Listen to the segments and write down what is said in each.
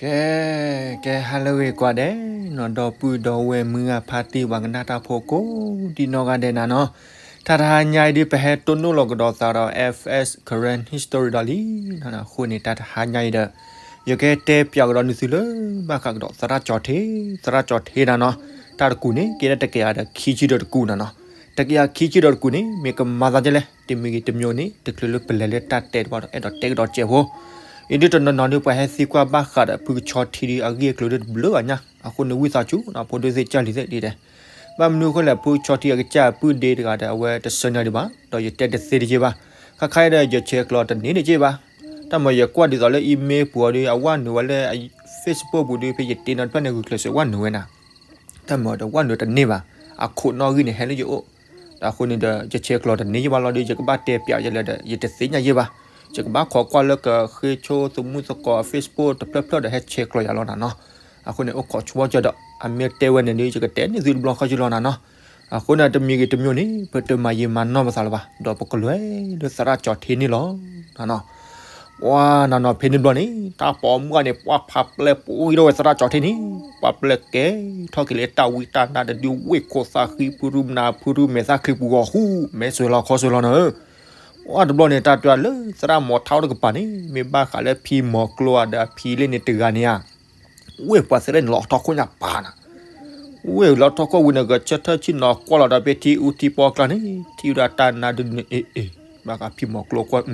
ကဲ, ကဲ ဟါလၢအဂ့ၤကိးဂၤဒဲးနီၤ, ဒီပုၢ်ဒီဝဲၢ်မုၢ်ဂၤဖါတံၢ်ပှၤကနၣ်တၢ်ဖိကိးဒံနီၢ်ဂၤဒဲးနၤနီၤ, တၢ်တဟါညါအံၤဒုး ပဟဲတိၢ်နီၣ်လီၤကဒီးသးဒီး F S Karen History ဒီးလံနီၤ, အဃိန့ၣ် တၢ်တဟါညါအံၤဒီး ယကတဲပၠးကဒီးနသုလၢ ဘၣ်ဃးကဒီးသရၣ်ကၠီၤထ့, သရၣ်ကၠီၤထ့နၤနီၤ, တၢ်တကူၣ်န့ၣ် ကဲဒၣ်တကယၤဒီးခံဆံဒီးတကူၣ်နၤနီၤ, တကယၤခံဆံဒီးတကူၣ်န့ၣ် မ့ၢ်ကမၤသးဒ်လဲၣ် တမံၤဂ့ၤတမံၤန့ၣ် တချုးလၢပလဲၤလၢတၢ်တဲတဘျီဒီး အဲၣ်ဒိးတဲကဒီးစဲးဖိ, အံၤဒုးတနီၤနီၤဒုး ပှၤဟဲသံကွၢ်ဘၣ်ဃးဒီး ဖုကဆီထံဒုး အဂ့ၢ်အကျိၤဒုးတဘျုးဘၣ်ညါ, အဃိန့ၣ်ဝံသးစူၤနီၤ ဖိဒုးသ့ၣ်ကၢ်လံၤသ့ၣ်ဒ်တဲ, ဘၣ်မနုၤအဃိလဲၣ် ဖုကဆီထံအကစၢ်အပုၢ်ဒ့တဂၤဒီး အဝဲတဆၢညါဒံးဘၣ်, ဒီးယတဲတသ့တယ့ၢ်ဘၣ်, ခါခါအံၤဒီး ယဆဲးကျိးတန့ၢ်တယ့ၢ်ဘၣ်, တၢ်မၤယကွၢ်ဒ်သိးလၢ email ပူၤအီၤဒုး အဝဲနုာ်ဝဲလၢ Facebook ပူၤဒုး ဖဲယတ့နီၤတဖျၢၣ်န့ၣ် ဂုာ်ကျဲးစၢးဝဲနုာ်ဝဲနၤ တၢ်မၤဒီးဝဲနုာ်တန့ၢ်ဘၣ်, အခိၣ်နီၣ်ဂံၢ်န့ၣ်ဟဲလၢယအိၣ်, ဒီးအဃိန့ၣ်ဒီး ယဆဲးကျိးတန့ၢ်ယ့ၢ်ဘၣ်လီၤဒီး ယကဘၣ်တဲပၠးယလဲၣ်ဒီး ယတသ့ၣ်ညါယ့ၢ်ဘၣ်, ယကဘၣ်ခိးကွၢ်လၢကဃ့ဆိသမူသကိး Facebook တဖျၢၣ်ဖျၢၣ်ဒီး ဟဲဆဲးကျိးယၤလီၤနၤနီၤ, အဃိန့ၣ် အိၣ်ခိးဆိကၠီဒီး အမ့ၢ်တဲဝဲန့ၣ်ဒီး ယကတဲန့ၢ်သုတဘျီဃီကလီၤနၤနီၤ, အဃိန့ၣ် တမံၤဂ့ၤတမံၤန့ၣ် ပတမၤယံာ်မၤနီၢ်ပသးလၢၤဘၣ်, ဒီးပကလဲၤလၢသရၣ်ကၠီၤထ့န့ၣ်လီၤနၤနီၤ ပှၤနၤနီၤ ဖဲန့ၣ်ဘျီန့ၣ် တၢ်ပိာ်မုၣ်ဂၤန့ၣ် ပှၤဖးပျဲၢ်ပူၤထီၣ်ဝဲသရၣ်ကၠီၤထ့န့ၣ်, ပှၤပျဲၢ်ကဲထီၣ်က့ၤလၢတၢ်ဝံတၢ်နါတဒု ဝ့ၢ်ခိၣ်သးဃံ ဖုရူမနၤ ဖုရူမဲာ်သၣ်ချံပူၤဂီၤဃူ မဲာ်စွဲးလီၤခီစွဲးလီၤနၤဧၢ, ပှၤတဘျီန့ၣ် တၢ်တဲလၢသရၣ်မီၤထါအိၣ်တကပၤန့ၣ် မ့ၢ်ဘၣ်ဃးလၢဖံမီၤကျိၤဒီးအဖံလ့ၣ်န့ၣ်တဂၤန့ၣ်ဧါ ဝ့ၢ်ပှၤသရၣ်န့ၣ် လီၤထီၣ်ခိၣ်ညါပာ်နၤ, ဝ့ၢ်လီၤထီၣ်ခိၣ်ဝံၤန့ၣ် ဂဲၤဆၢထၢၣ်ဆ့ၣ်နီၤကွၢ်လီၤဒီးဖဲထံအူထံပီကျါန့ၣ် ထံၣ်ဝဲဒၣ်တၢ်နါဒုန့ၣ် အ့ၣ်အ့ၣ် ဘၣ်ဃးဖံမီၤကျိၤကွၢ်,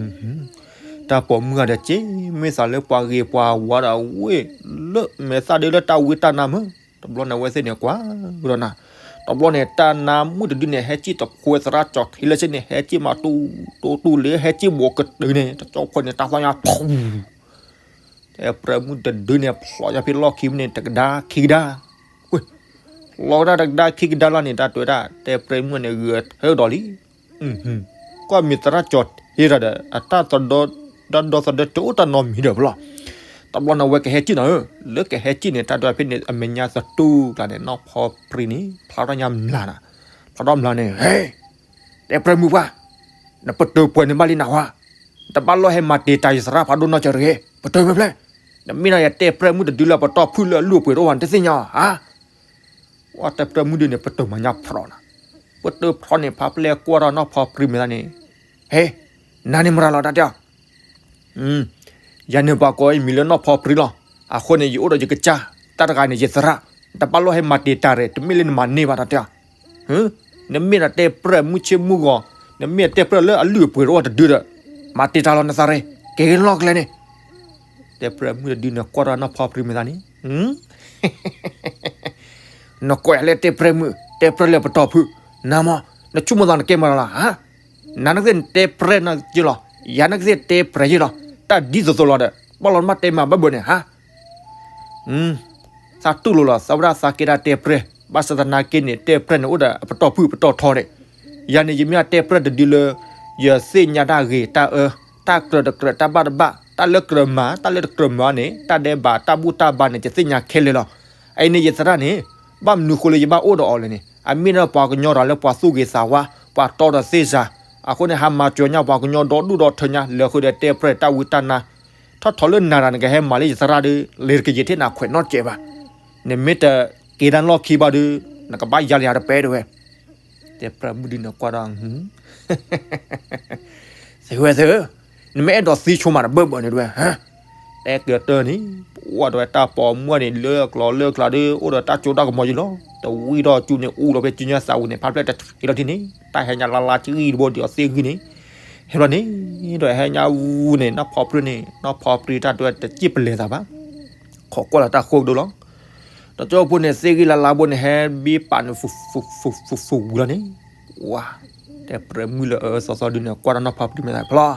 တၢ်ပိာ်မုၣ်ဂၤဒီးက့ၤ မ့ၢ်သးလၢပှၤဂ့ၤပှၤဝါဒီးဝ့ၢ်လၢမဲာ်သၣ်ဒုလၢတၢ်ဝံတၢ်နါမ့ၢ်, တဘျီန့ၣ်အဝဲသ့ၣ်န့ၣ်ကွၢ်ကဒီးနၤ, တဘျီန့ၣ် တၢ်နါမုၣ်တဒုန့ၣ် ဟဲစံၣ်တခွဲသရၣ်ကၠီၤထ့လၢစ့ၢ်န့ၣ် ဟဲစံၣ်မးတူတူလ့ ဟဲစံၣ်ဘိးကတၢၢ်န့ၣ် တကၠီဖီန့ၣ် တၢ်သီၣ်ညါ တဲပြဲမုၣ်တဒုန့ၣ် ဖျိညါဖဲလီၢ်ခံမုၢ်န့ၣ် တကဒါခံကဒါ, ဝ့ၢ်, လီၤကဒါတကဒါခံကဒါလီၤန့ၣ် တၢ်တဲဝဲဒၣ် တဲပြဲမုၣ်န့ၣ် ဂုာ်ထၢဒီးလံ, ကွၢ်မ့ၢ်သရၣ်ကၠီၤထ့ဒီး အတၢ်သဒီ တၢ်ဒီသဒၢတအိၣ်တၢ်နီတမံၤဒီးဖဲလီၤ, တဘျီန့ၣ် အဝဲကဟဲစံၣ်နၤဧၢ, လၢကဟဲစံၣ်န့ၣ် တၢ်တဲဝဲဖဲန့ၣ် အမဲာ်ညါသတူၢ်ကျါန့ၣ် နီၢ်ဖီပြံန့ၣ် ဖျါထီၣ်ညါမျးနၤ, ဖျါထီၣ်မျးန့ၣ် ဟဲ တဲပြဲမုၣ်ပှၢ်, နပတုာ်ပှဲၤန့ၣ်ဘၣ်လံနၤဝါ, တဘၣ်လီၢ်ဟဲမၤတံာ်တာ်ယသရၣ်ဖးဒိၣ်နီၢ်ကၠီၤတဂ့ၤ, ပတုာ်ဖဲဖျဲၣ်, နမ့ၢ်နီၤယတဲပြဲမုၣ်တဒုလၢပတီၢ်ဖုၣ်လၢအလုၢ်အပှ့ၤတအိၣ်ဘၣ် နတသ့ၣ်ညါဧါ, ဝဲတဲပြဲမုၣ်ဒုန့ၣ် ပတုာ်မၤညါဖျိးနၤ, ပတုာ်ဖျိးန့ၣ် ဖါပျဲၢ်ကွၢ်ထီၣ်နီၢ်ဖီပြံမဲာ်သၣ်န့ၣ်, ဟဲ, နၤန့ၣ်မတၤလီၤတၢ်တဲအီၤ ယၤန့ၣ်ပှၤကိးယမံၤလၢနီၢ်ဖီပြံလီၤ. အဃိန့ၣ် ယအိၣ်ဒီးယကစၢ်, တၢ်တဂၤန့ၣ် ယသရၣ်, တဘၣ်လီၢ်ဟဲမၤတံာ်တာ်ရဲၣ်, တမ့ၢ်လၢနမၤန့ၢ်ဘၣ်တၢ်တဲအီၤ. နမ့ၢ်ဒီးတဲပြဲၢ်မုၢ်ဆ့မုၢ်ဂီၤ, နမ့ၢ်တဲပြဲၢ်လၢအလုၢ်အပှ့ၤတအိၣ်တဒုဒီး, မၤတံာ်တာ်လီၤနသးရဲၣ်, ကဲဂ့ၤလီၢ်ကျဲန့ၣ် တဲပြဲၢ်မုၣ်တဒုန့ၣ် ကွၢ်ထီၣ်နီၢ်ဖီပြံမဲာ်သၣ်န့ၣ်, နကိးယၤလၢတဲပြဲၢ်မုၣ်, တဲပြဲၢ်လၢပတီၢ်ဖုၣ်, နၤမ့ၢ်, နဆိကမိၣ်သးနကဲမတၤလီၤဧါ. နၤနကသ့ၣ်နတဲပြဲၢ်နီၢ်က့လီၤ, ယၤနကသ့ၣ်တဲပြဲၢ်ယ့ၢ်လီၤ. တၢ်ဒ်သိးသိးလီၤဒီး ဘၣ်လီၤနဘၣ်တဲမၤဘၢဘၢန့ၣ်ဧါ. သးတူၢ်လိာ်လီၤ သးဝဲဒၣ်သးကဲဒၣ်တဲပြဲၢ်, ဘၣ်ဆၣ်သနာ်က့န့ၣ် တဲပြဲၢ်န့ၣ်အိၣ်ဒီးအပတီၢ်ဖုၣ်ပတီၢ်ထီန့ၣ်, ယၤန့ၣ် ယမ့ၢ်တဲပြဲၢ်တဒုလၢ ယသ့ၣ်ညါတၢ်ဂ့ၤတၢ်အၢ, တၢ်ကြၢးတကြၢး တၢ်ဘၣ်တဘၣ်, တၢ်လၢကြၢးမၤ တၢ်လၢတကြၢးမၤန့ၣ် တၢ်ဒဲးဘးတၢ်ဘူၣ်တၢ်ဘါန့ၣ် ယသ့ၣ်ညါခဲလၢာ်လီၤ. အအံၤန့ၣ် ယသရၣ်န့ၣ် ဘၣ်မနုၤဃိလၢယဘၣ်အိၣ်ဒီးအီၤလဲၣ်န့ၣ် အမ့ၢ်ဒၣ်ပှၤကညီဒီးလၢပှၤသူၣ်ဂ့ၤသးဝါ, ပှၤတီဒီးသ့ၣ်စၤ, အဃိန့ၣ် ဟးမၤစၢၤညါပှၤကညီဒီဒူၣ်ဒီထၢညါ လဲၤဃုာ်ဒီးတဲပြဲၢ်တၢ်ဝံတၢ်နါ, ထီၣ်ထီၣ်လၢနၤတၢ်နကဟဲမၤလၢယသရၣ်ဒီး လဲၤတကယံာ်ထဲနၤခွဲးနီတစဲးဘၣ်. နမ့ၢ်တက့ၤတၢ်လီၢ်ခံဘၣ်ဒီး နကဘၣ်ယါလီၤယၤတပဲတဝဲ တဲပြဲၢ်မုၣ်ဒုန့ၣ်ကွၢ်ဒီး, သ့ဝဲသ့, နမ့ၢ်အဲၣ်ဒိးသံဆိမးတဘၢဘၢန့ၣ်တဝဲ, တဲကတၢၢ်န့ၣ်, ပှၤတဝဲတၢ်ပိာ်မုၣ်န့ၣ် လၢကျိၤလၢကျါဒီး အိၣ်ဒီးတၢ်စိတၢ်ကမီၤယ့ၢ်လီၤ. တဝံထီၣ်ကၠူန့ၣ် အူလီၤဖဲစုညါသးဝံၤန့ၣ် ဖါဖျဲၣ်တထံၣ်လီၤထံၣ်န့ၣ် တၢ်ဟဲညါလါလါကံၣ်တဘိဒီးအီၤသ့ၣ်ဂံၢ်န့ၣ်, ဟဲဘျီန့ၣ်, ဒီးဟဲညါဝူန့ၣ် နီၢ်ဖီပြံန့ၣ် နီၢ်ဖီပြံတၢ်တဝဲတစံၣ်ပလဲၤသးဘၣ်, ခိးကွၢ်လီၤတၢ်ဃိကဒိလီၤ. တကၠိဖိန့ၣ် သ့ၣ်ဂံၢ်လါလါဘိန့ၣ် ဟဲဘံပာ်န့ၣ် ဖူဖူဖူဖူဝံၤလီၤန့ၣ်, ဝါ, တဲပြဲၢ်မုၣ်လၢအအၢသီသီဒုန့ၣ် ကွၢ်ဒီးနီၢ်ဖီပြံမဲာ်သၣ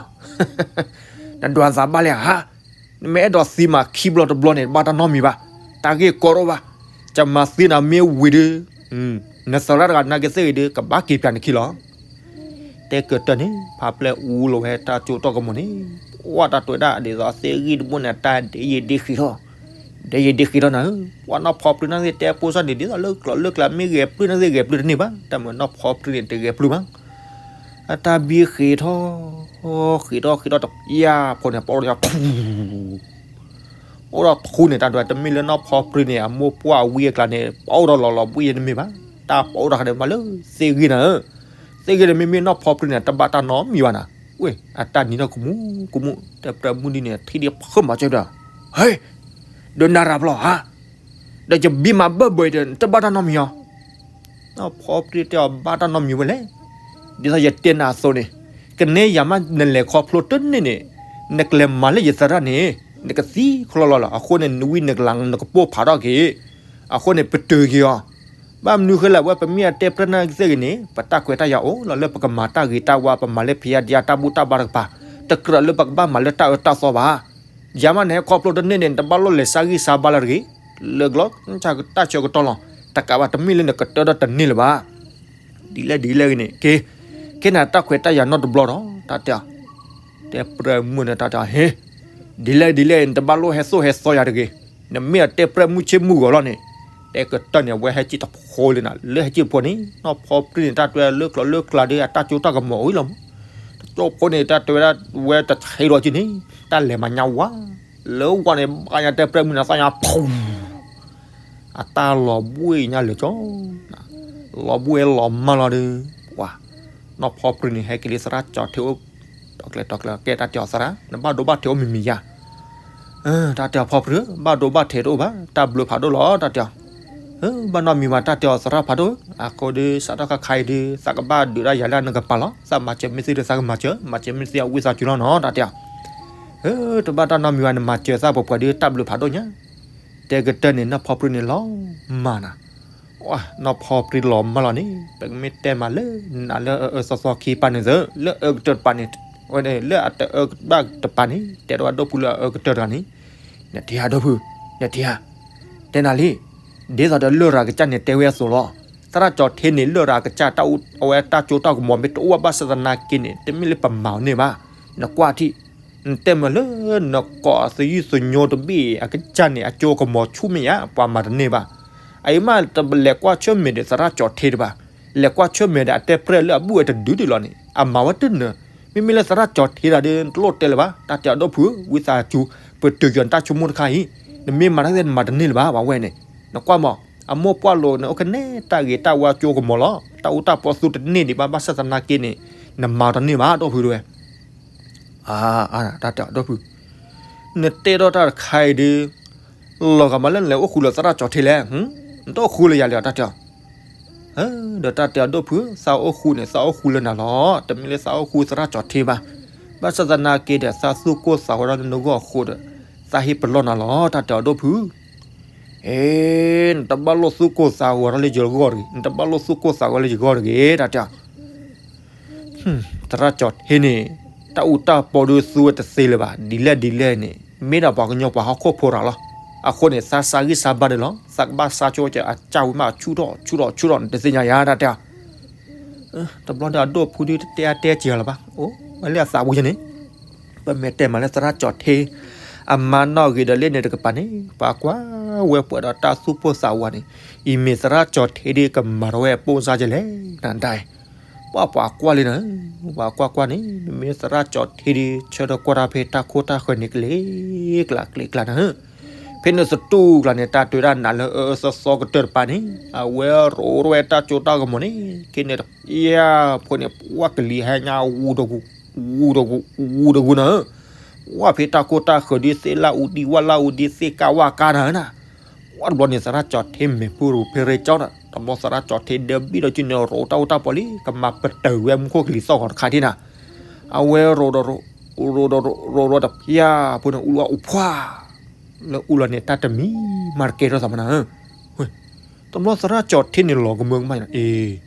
်ဖျီ, နဒွးသးဘၣ်လဲၣ်ဧါ, နမ့ၢ်အဲၣ်ဒိးသံမးခံဘျီတဘျီန့ၣ် ဘၣ်တၢ်နီတမံၤဘၣ်, တၢ်ဂ့ၢ်ကီထီၣ်ဘၣ်, ယမၤသံနၤမ့ၢ်ဝံၤဒီး, နသရၣ်တဂၤနာ်က့သ့ၣ်ဂ့ၤဒီး ကဘၣ်က့ၤပၠးနခံလီၤ. တဲကတၢၢ်န့ၣ် ဖါဖျဲၣ်အူလီၤဝဲတၢ်စိတၢ်ကမီၤန့ၣ်, ပှၤတၢ်တဝဲဒၣ်ဒ်သိးသ့ၣ်ဂံၢ်တဘိန့ၣ် တၢ်ဒဲးယံာ်ဒ့ဃ့ထီၣ်, ဒဲးယံာ်ဒ့ဃ့ထီၣ်နၤဧၢ, ပှၤနီၢ်ဖီပြံနာ်က့သ့ၣ်တဲဖိစၢ်န့ၣ် ဒ်သိးလၢကျိၤလၢကျါ မ့ၢ်ဂဲၤပျုၢ်နာ်က့သ့ၣ်ဂဲၤပျုၢ်တန့ၢ်ဘၣ်, တၢ်မၤနီၢ်ဖီပြံန့ၣ် တဂဲၤပျုၢ်ဘၣ်. အတၢ်ဘံဃ့ထီၣ်, ဃ့ထီၣ်ဃ့ထီၣ်တယၢ်ဖိန့ၣ် ပီၣ်လီၤညါ, အိၣ်ဒီးထူန့ၣ် တၢ်တဲဝဲ တမ့ၢ်လၢနီၢ်ဖီပြံန့ၣ် အမိၢ်ပှၢ်အဝံအကျါန့ၣ် ပအိၣ်ဒီးလီၤလီၤဘှံးယဲတမ့ၢ်ဘၣ်, တၢ်ပအိၣ်ဒီးဃဒဲးမးလၢ သ့ၣ်ဂ့ၢ်နၤဧၢ, သ့ၣ်ဂ့ၢ်န့ၣ် မ့မ့ၢ်နီၢ်ဖီပြံန့ၣ် တဘၣ်တၢ်နီတမံၤဘၣ်နၤ, ဝဲ အတၢ်နံၤထီၣ်ကမူကမူ တဲပြၢမုၢ်ဒ်န့ၣ် ထံၣ်ဒံးဖုမၤစၢၤဒီး, ဟဲ, ဒီးနၤရၤပျီဧါ, ဒီးယဘံမၤဘၢၣ်ဘၢအံၤဒီး နတဘၣ်တၢ်နီတမံၤဧါ နီၢ်ဖီပြံတဲအီၤ ဘၣ်တၢ်နီတမံၤဝဲလဲၣ်, ဒ်သိးယတဲနၤအသိးန့ၣ်, ကနဲယၤမးနလဲၤခီဖျိတန့ၢ်န့ၣ်, နကလဲၤမၤလၢယသရၣ်န့ၣ်, နကသံချီလီၤလီၤလီၤ, အဃိန့ၣ် နဝံနကလၤနကပိၢ်ဖးထီၣ်က့ၤ, အဃိန့ၣ် ပတုာ်က့ၤအီၤ, ဘၣ်မနုၤဃိလဲၣ် ဝဲပမ့ၢ်အတဲပြၢနၤကသ့ၣ်ဂ့ၤန့ၣ် ပတၢ်ခွဲးတၢ်ယာ်အိၣ်လီၤလၢပကမၤတၢ်ဂ့ၤတၢ်ဝါ ပမၤလၢဖံးယါဒံးယါတၢ်ဘူၣ်တၢ်ဘါတကပၤ, တကြၢးလၢပကဘၣ်မၤလၢတၢ်အၢတၢ်သီဘၣ် ယၤမးနဟဲခီဖျိတန့ၢ်န့ၣ် နတဘၣ်လိၣ်လဲၤဆါဂံၢ်ဆါဘါလၢတဂ့ၤ, လၢကျီ တၢ်ဆၢကတီၢ်လီၤ, တကးဘၣ် တမ့ၢ်လၢနကတၢၢ်ဒီးတန့ၢ်လၢၤဘၣ်, ဒ်လဲၣ်ဒ်လဲၣ်ဂ့ၤန့ၣ် က့ၤ, က့ၤနၤတၢ်ခွဲးတၢ်ယာ်နီတဘျီဒီး တၢ်တဲအီၤ, တဲပြၢမုၢ်န့ၣ် တၢ်တဲအီၤ ဟ့, ဒ်လဲၣ်ဒ်လဲၣ် နတဘၣ်လိၣ်ဟဲသိၣ်ဟဲသီယၤတဂ့ၤ, နမ့ၢ်အတဲပြၢမုၢ်ဆ့ၣ်မုၢ်ဂီၤလီၤန့ၣ်, တဲကတၢၢ်န့ၣ် အဝဲဟဲက့ၤတဖိလံနၤ, လၢဟဲက့ၤတဖိန့ၣ် နီၢ်ဖီပြံန့ၣ် တၢ်တဲလၢကျီလၢကျါဒီး အတၢ်ကၠိတၢ်ကမီၤအိၣ်လီၤမး, တကၠိဖိန့ၣ် တၢ်တဲဝဲဒၣ်ဝဲတဆံးဒီးက့ၤန့ၣ်, တၢ်လဲၤမၤညါဝါ, လၢဝါန့ၣ် ဘၣ်ညါတဲပြၢမုၢ်နၤသၣ်ညါဖူ အတၢ်လီၤဘှံးညါလၢာ်ကၠီ, လီၤဘှံးလီၤမၢ်လီၤဒီး, ပှၤ, နီၢ်ဖီပြံန့ၣ် ဟဲက့ၤလံသရၣ်ကၠီၤထ့အိၣ်, တီကျဲတီကျဲ ကဲတၢ်တဲအီၤသရၣ် နဘၣ်ဒိဘၣ်ထံးအိၣ်မံၤမံၤယါ, တၢ်တဲအီၤဖီပြံ ဘၣ်ဒိဘၣ်ထံးတအိၣ်ဘၣ် တၢ်ဘျုးဖးဒိၣ်လီၤ တၢ်တဲအီၤ, ဘၣ်နီတမံၤဘၣ် တၢ်တဲအီၤသရၣ်ဖးဒိၣ်, အဃိဒီး စးထီၣ်ခါခါအံၤဒီး သးကဘၣ်ဒုးဒၣ်ယၤလၢနကပၤလီၤ, သးမၤစၢၤမ့ၢ်သ့ဒီးသးကမၤစၢၤ, မၤစၢၤမ့ၢ်သ့အဝံသးစူၤလီၤနီၤ တၢ်တဲအီၤ, တဘၣ်တၢ်နီတမံၤဘၣ် နမၤစၢၤသးပှဲၤပှဲၤဒီး တၢ်ဘျုးဖးဒိၣ်ညါ, တဲကတၢၢ်န့ၣ် နီၢ်ဖီပြံန့ၣ်လီၤမၢ်နၤ, နီၢ်ဖီပြံလီၤမၢ်လီၤန့ၣ် ပကမ့ၢ်တဲမးလၢ နၤလၢအအၢအၢသီသီခံပာ်န့ၣ်သၢ လၢအအၢကတၢၢ်တပၤန့ၣ်, လၢအတအၢဘၣ်တပၤန့ၣ် တဲဒိၣ်အဒိၣ်ဖုလၢအအၢကတၢၢ်တဂၤန့ၣ်, နထံၣ်ဧါဒိၣ်ဖု, နထံၣ်ဧါ, တဲနၤလံ, ဒ်သိးဒီးလရာ်ကစၢ်န့ၣ်တဲဝဲအသိးလီၤ, သရၣ်ကၠီၤထ့န့ၣ် လရာ်ကစၢ်တၢ်အဝဲတၢ်ကၠိတၢ်ကမီၤမ့ၢ်တအိၣ်ဘၣ်ဘၣ်ဆၣ်သနာ်က့န့ၣ် တမ့ၢ်လၢပမၤအီၤန့ၢ်ဘၣ်, နကွၢ်ထံၣ် နတဲမးလၢ နကိးသယုၢ်သညိတဘ့ၣ်အကစၢ်န့ၣ် အကၠိကမီၤဆူၣ်မ့ၢ်ဧါ ပှၤမၤတန့ၢ်ဘၣ်, အအံၤမးတလဲၤကွၢ်ဆၢၣ်မဲာ်ဒီးသရၣ်ကၠီၤထ့တဘၣ်, လဲၤကွၢ်ဆၢၣ်မဲာ်ဒီးအတဲပြဲၢ်လၢအဘူၣ်ဝဲတဒုဒုလီၤန့ၣ် အမၤဝဲတနၢၤ, မ့မ့ၢ်လၢသရၣ်ကၠီၤထ့တဂၤဒီး နတလိၣ်တဲလၢၤဘၣ်, တၢ်တဲအဒိၣ်ဖုဧၢ ဝံသးစူၤ ပတုာ်ကီၤနတၢ်ဆိကမိၣ်တခါအံၤ, နမ့ၢ်မၤတၢ်သ့ၣ်နမၤတန့ၢ်လၢၤဘၣ် ပှၤဝဲန့ၣ်, နကွၢ်မး, အမိၢ်ပှၢ်လိၤန့ၣ် အိၣ်ကနဲတၢ်ဂ့ၤတၢ်ဝါကၠိကမီၤလီၤ, တၢ်အူတၢ်ပီသူတန့ၢ်ဒံးဘၣ် ဘၣ်ဆၣ်သနာ်က့န့ၣ်, နမၤတန့ၢ်ဘၣ် ဒိၣ်ဖုတဲဝဲ တၢ်တဲအဒိၣ်ဖု, နတဲထီၣ်တၢ်တခါအံၤဒီး, လီၤဂာ်မးလၢနလဲၤအိၣ်ဃူလၢသရၣ်ကၠီၤထ့လဲၣ်, နတအိၣ်ဃူလၢယၤလၢၤ တၢ်တဲအီၤ, ဒီးတၢ်တဲအဒိၣ်ဖု သးအိၣ်ဃူန့ၣ် သးအိၣ်ဃူလၢနၤလီၤ, တမ့ၢ်လၢသးအိၣ်ဃူသရၣ်ကၠီၤထ့ဘၣ်, ဘၣ်ဆၣ်သနာ်က့ဒီး သးသူၣ်ကိၢ်သးဂီၤဒီးနဂီၢ်အဃိဒီး, သးဟ့ၣ်ပလီၢ်နၤလီၤ တၢ်တဲအဒိၣ်ဖု အ့ နတဘၣ်လိၣ်သူၣ်ကိၢ်သးဂီၤထီၣ်လၢယဂီၢ်တဂ့ၤ, နတဘၣ်လိၣ်သူၣ်ကိၢ်သးဂီၤလၢယဂီၢ်တဂ့ၤ တၢ်တဲအီၤ, သရၣ်ကၠီၤထ့န့ၣ်, တၢ်အူတၢ်ပီဒီးသူဝဲတသ့လၢၤဘၣ်, ဒ်လဲၣ်ဒ်လဲၣ်န့ၣ် မ့ၢ်ဒၣ်ပှၤကညီပှၤဟီၣ်ခိၣ်ဖိတဂၤလီၤ, အဃိန့ၣ် သးစၢ်ဂံၢ်စၢ်ဘါဒီးလီၤ, သးကဘၣ်စၢ်ကၠိကၢအစၢ်ဝံၤမး ဆူၣ်ထီၣ်ဆူၣ်ထီၣ်ဆူၣ်ထီၣ်န့ၣ် တသ့ၣ်ညါယၤ တၢ်တဲအီၤ တဘျီဒီးအဒိၣ်ဖုဒုတတဲအါတဲစှၤလၢၤဘၣ်, အိၣ်ဝဲလၢအသးပူၤယဲန့ၣ်, ပမ့ၢ်တဲမးလၢသရၣ်ကၠီၤထ့, အမါနီၣ်ဂ့ၤဒီးလၢန့ၣ်တကပၤန့ၣ် ပှၤကွၢ်ဝဲပှဲၤဒီးတၢ်သူၣ်ပိၢ်သးဝးန့ၣ်, အံၤမ့ၢ်သရၣ်ကၠီၤထ့ဒ်ကမၤထီၣ်ဝဲအပိၢ်စါယဲလဲၣ်, နဒၣ်, ပှၤပှၤကွၢ်လံနၤ, ပှၤကွၢ်ကွၢ်န့ၣ် မ့မ့ၢ်သရၣ်ကၠီၤထ့ဒ် ဆၢထၢၣ်ကွၢ်တၢ်ဖဲတၢ်ခိတၢ်ဃၢၤန့ၣ် ကလ့ကလးကျ့ကလးနၤ ဖဲန့ၣ်သတူၢ်ကျါန့ၣ် တၢ်တဲဝဲဒၣ်နၤလၢအအၢသီသီကတၢၢ်တပၤန့ၣ် အဝဲရိးထီၣ်ဝဲတၢ်ကၠိတၢ်ကမီၤန့ၣ် က့န့ၣ်တပျၢ်ဖိန့ၣ် ပှၤကလံၤဟဲညါဝူတဂူ, ဝူတဂူ, ဝူတဂူနၤ, ဝဲဖဲတၢ်ခိတၢ်ဃၢၤဒ်သ့ၣ်လၢအူဒံဝၣ်လၢအူဒံသ့ၣ်ကၢ်ဝၣ်ကၢ်နၤနၤ, ဝဲတဘျီန့ၣ် သရၣ်ကၠီၤထ့မဲာ်ပူၤရူၤဖဲရ့ကၠီနၤ, တဘျီသရၣ်ကၠီၤထ့ဒၢဘံၣ်ဒီးက့န့ၣ် ရိးတၢ်အူတၢ်ပီလံ ကမၤပတၢၢ်ဝဲမူခိၣ်ကလံၤသီၣ်ဂီၤတခါဒ်နၤ အဝဲရိးဒီး, ရိးဒီး, ရိးဒီးတပျၢ်ဖိန့ၣ် အူလီၤအူဖှါ, လၢအူလီၤန့ၣ် တၢ်တမံၤမၤတကဲထီၣ်သးမနၤဧၢ, တဘျီသရၣ်ကၠီၤထ့န့ၣ်လီၤကမၢကမၣ်အံၤ,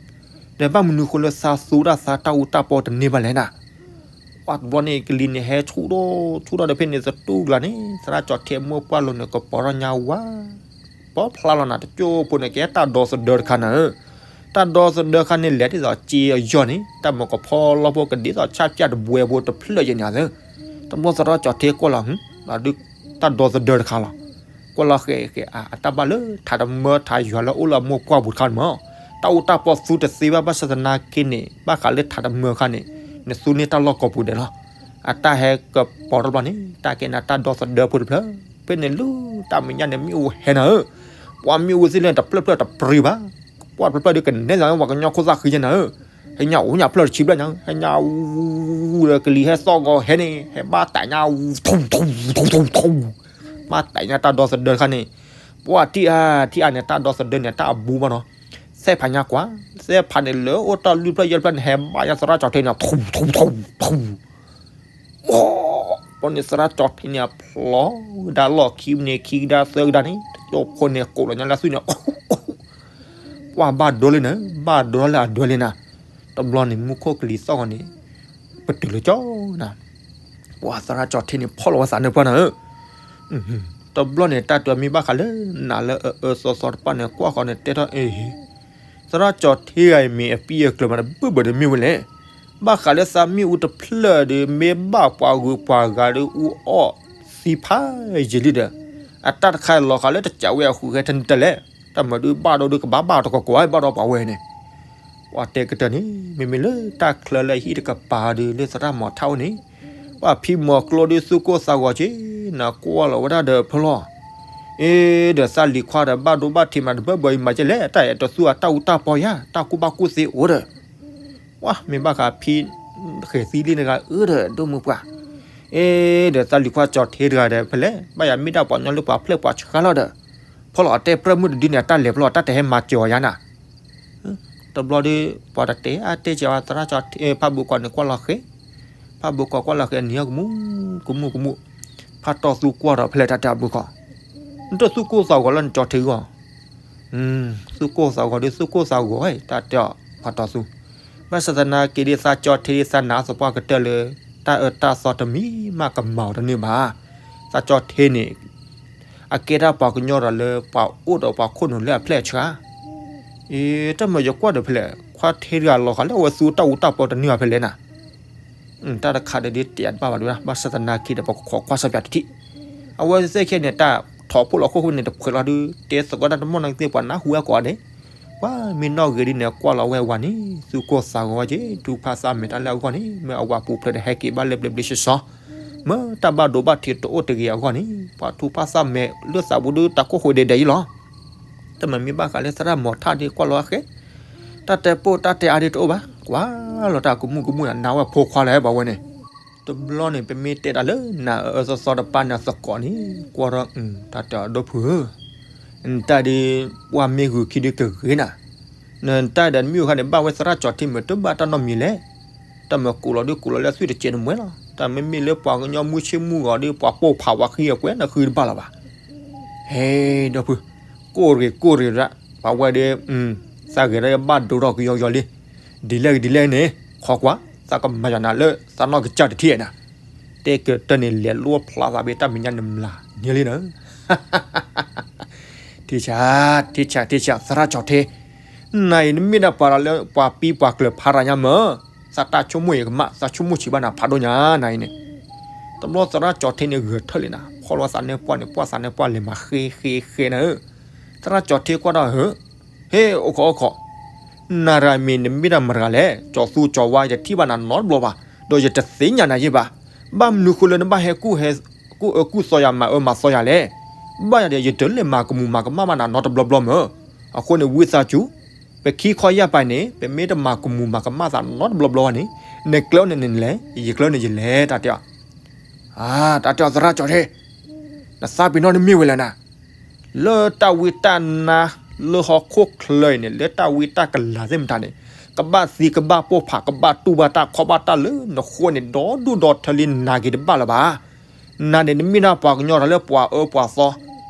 ဒီးဘၣ်မနုၤဃိလၢသးသူတၢ်သးတၢ်အူတၢ်ပီတန့ၢ်ဘၣ်လဲၣ်နၤ, ပှၤတဘျီန့ၣ်ကလံၤန့ၣ်ဟဲဆူၣ်ထီၣ်, ဆူၣ်ထီၣ်ဒီးဖဲန့ၣ်သတူၢ်ကျါန့ၣ် သရၣ်ကၠီၤထ့အမိၢ်ပှၢ်လိၤန့ၣ် ကပီၤထီၣ်ညါဝါ ပီဖျါလီၤနၤ တကၠိဖိန့ၣ် ကဲတၢ်ဒီသဒၢတခါနၤဧၢ, တၢ်ဒီသဒၢတခါန့ၣ် လဲၤဒ်သိးစ့အယီၢ်န့ၣ် တၢ်မၤကဖီလီဖိကဒ်သိးဆၣ်ပၠၣ်တဘှဲဖိတဖျၢၣ်ယဲၢ်န့ၣ်ဧါ, တဘျီသရၣ်ကၠီၤထ့ကွၢ်လီၤ, တၢ်ဒီသဒၢတခါလီၤ, ကွၢ်လီၤဃဲးဃဲးအတၢ်ဘၣ်လၢထးတမၢထးယွၤလၢအိၣ်လၢအမိၢ်ပှၢ်ပူၤတခါန့ၣ်မး, တၢ်အူတၢ်ပီသူတသ့ဘၣ် ဘၣ်ဆၣ်သနာ်က့န့ၣ် ဘၣ်ဃးလၢထးတမၢအခါန့ၣ် နသူန့ၢ်တၢ်လီၢ်ကိးပူၤဒဲးလီၤ, အတၢ်ဟဲကပီၤထီၣ်တဘျီန့ၣ် တၢ်ကဲန့ၣ်တၢ်ဒီသဒၢဖိတဖျၢၣ် ဖဲန့ၣ်လၢတၢ်မဲာ်ညါန့ၣ် မ့ၣ်အူဟဲနၤဧၢ, ပှၤမ့ၣ်အူသ့ၣ်လၢတဖျၢၣ်ဖျၢၣ်တပြံဘၣ်, ပှၤတဖျၢၣ်ဖျၢၣ်ဒီးကနဲလီၤ ပှၤကညီခိၣ်သၣ်ဃံယဲနၤဧၢ, ဟဲညါအိၣ်ညါဖျၢၣ်တဆံဘျဲၣ်ညါ ဟဲညါအူဒီးကလံၤဟဲသီၣ်ဂီၤဟဲန့ၣ် ဟဲဘၣ်တဲာ်ညါအူ ထူ ထူ ထူ ထူ ထူ, ဘၣ်တဲာ်ညါတၢ်ဒီသဒၢတခါန့ၣ်, ပှၤထံၣ်အါ ထံၣ်အါန့ၣ် တၢ်ဒီသဒၢန့ၣ် တၢ်အဘူးဘၣ်နီၤ, သဲဖးညါကွၢ်, သဲဖးန့ၣ်လၢအိၣ်တၢ်လွံၢ်ဖျၢၣ်ယဲၢ်ဖျၢၣ်န့ၣ် ဟဲဘၣ်ညါသရၣ်ကၠီၤထ့န့ၣ် ထူ ထူ ထူ ထူ အိၣ်, ပှၤန့ၣ်သရၣ်ကၠီၤထ့န့ၣ် အဖျိကဒါလီၢ်ခံန့ၣ် ခံကဒါသၢကဒါန့ၣ် တကၠိဖိန့ၣ် ကိးလီၤညါလၢသွံၣ်န့ၣ်, ပှၤဘၣ်ဒိလံနၤ, ဘၣ်ဒိလၢအဒွဲလံနၤ, တဘျီန့ၣ် မူခိၣ်ကလံၤသီၣ်ဂီၤန့ၣ် ပတုၤလၢကၠီနၤ, ပှၤသရၣ်ကၠီၤထ့န့ၣ် ဖီၣ်လီၤဝဲသးနၢပှၢ်နၤဧၢ တဘျီန့ၣ် တၢ်တမ့ၢ်ဘၣ်ဃးလၢ နၤလၢအအၢသီသီတဖၣ်န့ၣ် ကွၢ်ဃီန့ၣ် တဲထီၣ်အ့ၣ်, သရၣ်ကၠီၤထ့ဂၤအံၤမ့ၢ်အပံၢ်အကျၢၤမး တဘၣ်ဘၣ်ဒီးမ့ၢ်ဝဲလဲၣ်, ဘၣ်ဃးလၢသးမ့ၣ်အူတဖျၢၣ်ဒီး မ့ၢ်ဘၣ်ပှၤဂုၤပှၤဂၤဒီးအူအီၣ်သံဖးယံာ်လံဒီး, အတၢ်တခါလီၤဃာ်လၢတစးဝဲအဃုာ်ဃဲထဲန့ၣ်တလဲၣ်, တၢ်မၤဒုးဘၣ်ဒိဒုးကဘၣ်ဘၣ်တကီၢ်ကီၢ် ဘၣ်ဒီးပှၤဝဲန့ၣ် ပှၤတဲကတၢၢ်န့ၣ် မ့မ့ၢ်လၢတၢ်ချၢလၢဟံၣ်တကပၤဒီး လၢသရၣ်မီၤထၣ်အိၣ်န့ၣ်, ပှၤဖံမီၤကျိဒီးသူၣ်ကိၢ်သးဂီၤက့ၤ, နကွၢ်လီၤဝဲဒၣ်ဒီးဖဲလီၤ, အ့ ဒီးသးလံၤခွါဒီးဘၣ်ဒိဘၣ်ထံးမးတဘၣ်ဘၣ်အံၤမးကဲလဲၣ်, တၢ်အဲၣ်တသူအတၢ်အူတၢ်ပီယါ, တၢ်ကူၣ်ဘၣ်ကူၣ်သ့အိၣ်ဒီး ပှၤမ့ၢ်ဘၣ်ဃးဖံ ဃဲၤသံလံတဂၤအၢဒီးဒိၣ်မုၢ်ပှၢ်, အ့ ဒီးသးလံၤခွါကၠီၤထ့တဂၤဒီးဖဲလဲၣ်, ဘၣ်ယၤမ့ၢ်ဒၣ်ပှၤကညီလၢပှၤဖျဲၣ်ပှၤဆှါလီၤဒီး, ဖဲလီၤအတဲပြၢမုၢ်တဒုန့ၣ် အတၢ်လဲၤဖဲလီၤ တၢ်တဟဲမၤစၢၤအီၤယါနၤ တဘျီဒီး ပှၤတတဲအါတဲကဲဝဲသရၣ်ကၠီၤထ့ ဖးဘိးကီးန့ၣ် ကွၢ်လီၤဃဲၤ, ဖးဘိးကီးကွၢ်လီၤဃဲၤ နံၤအီၣ်ကမူၣ်ကမူၣ်ကမူၣ်, ဖးတီၢ်သူကွၢ်ဒီးဖဲလဲၣ်တၢ်တဲအဘုခီ, နတသူၣ်ကိၢ်သးဂီၤလၢနကၠီၤထ့ဂီၢ်, သူၣ်ကိၢ်သးဂီၤဒီးသူၣ်ကိၢ်သးဂီၤဝဲ တၢ်တဲအီၤဖးတီၢ်သူ, ဘၣ်ဆၣ်သနာ်က့ဒီးသးကၠီၤထ့သးနာ်အသပှၢ်ကတၢၢ်လၢ တၢ်အၢတၢ်သီတမံၤမးကမၤအီၤတန့ၢ်ဘၣ်, သးကၠီၤထ့န့ၣ် အကဲဒၣ်ပှၤကညီဒီးလၢပှၤအိၣ်ဒီးပှၤခိၣ်နူာ်လၢအဖျဲၣ်အဆှါ, အ့ တၢ်မၤယကွၢ်ဒီးဖဲလဲၣ် ခွါထ့တဂၤလီၤဃာ်လၢအဝဲသူတၢ်အူတၢ်ပီတန့ၢ်ဘၣ်ဖဲလဲၣ်နၤ, တၢ်တခါဒီးဒ်တဲအတဘၣ်ဘၣ်ဒုး ဘၣ်ဆၣ်သနာ်က့ဒီးပကခိးကွၢ်စၢ်ပၠးတထံၣ်, အဝဲသ့ၣ်ခဲန့ၣ် တၢ်ထီၣ်ဖိလီၤခိၣ်ဃိန့ၣ် တဖှဲးလီၤဒုး တဲသကိးတၢ်တမီၢ်နီၢ်ကသ့ၣ်ပှၤနၢ်ဟူအကိးန့ၣ်, ပှၤမ့ၢ်နီၢ်ဂ့ၤဒ်န့ၣ် ကွၢ်လီၤဝဲဝၤန့ၣ် သူၣ်ကိၢ်သးဂီၤက့ၤ ထူဖးသးမဲာ်တၢ်လၢအဂီၢ်န့ၣ် မ့ၢ်အဝၤပူၤဖျဲးဒီးဟဲက့ၤဘၣ်လၢဘျ့ဘျ့ဆှီဆှီ မ့ၢ်တၢ်ဘၣ်ဒိဘၣ်ထံးတအိၣ်တဂ့ၤအဂီၢ်န့ၣ် ပှၤထူဖးသးမဲာ်လၢသးပူၤဒုးတၢ်ကိၢ်ဃိဒဲးဒဲးအံၤလီၤ. တမ့ၢ်မ့ၢ်ဘၣ်ဃးလၢသရၣ်မီၤထၣ်ဒ်ကွၢ်လီၤအဃဲ, တၢ်တဲပိာ်တၢ်တဲအါဒ်တအိၣ်ဘၣ်, ကွၢ်လီၤတၢ်ကမူၣ်ကမူၣ် နဝဲဖိခွါလၢဘၣ်ဝဲန့ၣ်, တဘျီန့ၣ် ပမ့ၢ်တဲတၢ်လၢနၤအၢသီသီတပၤန့ၣ်သကိးန့ၣ် ကွၢ်ထီၣ် တၢ်တဲအီၤဒီပုၢ်ဧၢ, နတၢ်ဒ် ပှၤမ့ၢ်ဂုာ်ခံဒုးကဂ့ၤနၤ, နတၢ်ဒီးနမ့ၢ်အိၣ်ခါန့ၣ် ဘၣ်ဝဲသရၣ်ကၠီၤထ့မ့ၢ်တဘၣ်တၢ်နီတမံၤလဲၣ်, တၢ်မ့ၢ်ကူးလီၤဒုးကူးလီၤလၢအသွံၣ်တစဲးနမှဲလီၤ, တၢ်မ့မ့ၢ်လၢပှၤကညီမုၢ်ဆ့ၣ်မုၢ်ဂီၤဒီး ပှၤပိာ်ဖးဝဲဃံအကွဲနဃုတဘၣ်လီၤဘၣ်. ဟဲ ဒီပုၢ်, ကိၢ်ရ့ၣ်ကိၢ်ရ့ၣ်ဒၣ်, ပှၤဝဲဒီး သးဂဲၤဒီးဘၣ်ဒိထီၣ်ကယီကယီလံ, ဒ်လဲၣ်ဂ့ၤဒ်လဲၣ်န့ၣ် ခိးကွၢ်, သးကမၤယၤနၤလၢသးနီၢ်ကစၢ်တထံၣ်နၤ, တဲကတၢၢ်န့ၣ် လဲၤလိၣ်ဖျါသးဘၣ်တၢ်မဲာ်ညါန့ၣ်မျးန့ၢ်လံနၤ ထံဆး, ထံဆး, ထံဆး, သရၣ်ကၠီၤထ့, နၤအံၤနမ့ၢ်ဒၣ်ပှၤလၢပှၤပံပှၤကျၢၤဖးရၤညါမၢ်, သးတၢ်ဆိကမိၣ်အံၤကမၣ်, သးဆိကမိၣ်ဆံးဘၣ်နၤဖးဒိၣ်ညါနၤအံၤန့ၣ်, တဘျီသရၣ်ကၠီၤထ့န့ၣ်ဂဲၤထၢၣ်လံနၤ, ဖီၣ်လီၤသးန့ၢ်ပှၢ်န့ၣ် ပှၢ်သးန့ၢ်ပှၢ်လဲၤမၤဃ့ဃ့ဃ့နၤဧၢ, သရၣ်ကၠီၤထ့ကွၢ်ထီၣ်ဧၢ ဟ့ၣ် အိၣ်ခိးအိၣ်ခိး, နၤတဂၤမ့ၢ်နမ့ၢ်ဒၣ်မတၤတဂၤလဲၣ်, ကၠီၤသူကၠီၤဝါယတထံၣ်ဘၣ်နၤနီတဘျီဘၣ်, ဒီးယတသ့ၣ်ညါနၤယဲၢ်ဘၣ်, ဘၣ်မနုၤဃိလၢနဘၣ်ဟဲကူၣ်ဟဲ ကူၣ်အၢကူၣ်သီယၤမၤအၢမၤသီယၤလဲၣ်, ဘၣ်ယၤဒီးယတလဲၤမၤကမူၤမၤကမၣ်ဘၣ်နၤနီတဘျီဘျီမၢ်, အဃိန့ၣ်ဝံသးစူၤ, ပခံခီယၢ်ပၤန့ၣ် ပမ့ၢ်တမၤကမူၤမၤကမၣ်သးနီတဘျီဘျီဘၣ်န့ၣ်, နကျဲအိၣ်န့ၣ်နလဲၤ, ယကျဲအိၣ်န့ၣ်ယလဲၤ တၢ်တဲအီၤ အါ တၢ်တဲအီၤသရၣ်ကၠီၤထ့, နသးပ့ၤနီၣ်နမ့ၢ်ဝဲလဲၣ်နၤ, လၢတၢ်ဝံတၢ်နါ လၢဟီၣ်ခိၣ်ချၢအံၤန့ၣ် လၢတၢ်ဝံတၢ်ကလၤသ့ၣ်မတၤန့ၣ်, ကဘၣ်သံကဘၣ်ပိာ်ဖး ကဘၣ်တူၢ်ဘၣ်တၢ်ခီၣ်ဘၣ်တၢ်လၢနဃိန့ၣ် ဒီဒူၣ်ဒီထၢလံနၤက့ၤတဘၣ်လၢၤဘၣ်. နၤန့ၣ် နမ့ၢ်ဒၣ်ပှၤကညီတၢ်လၢပှၤအၢပှၤသီ,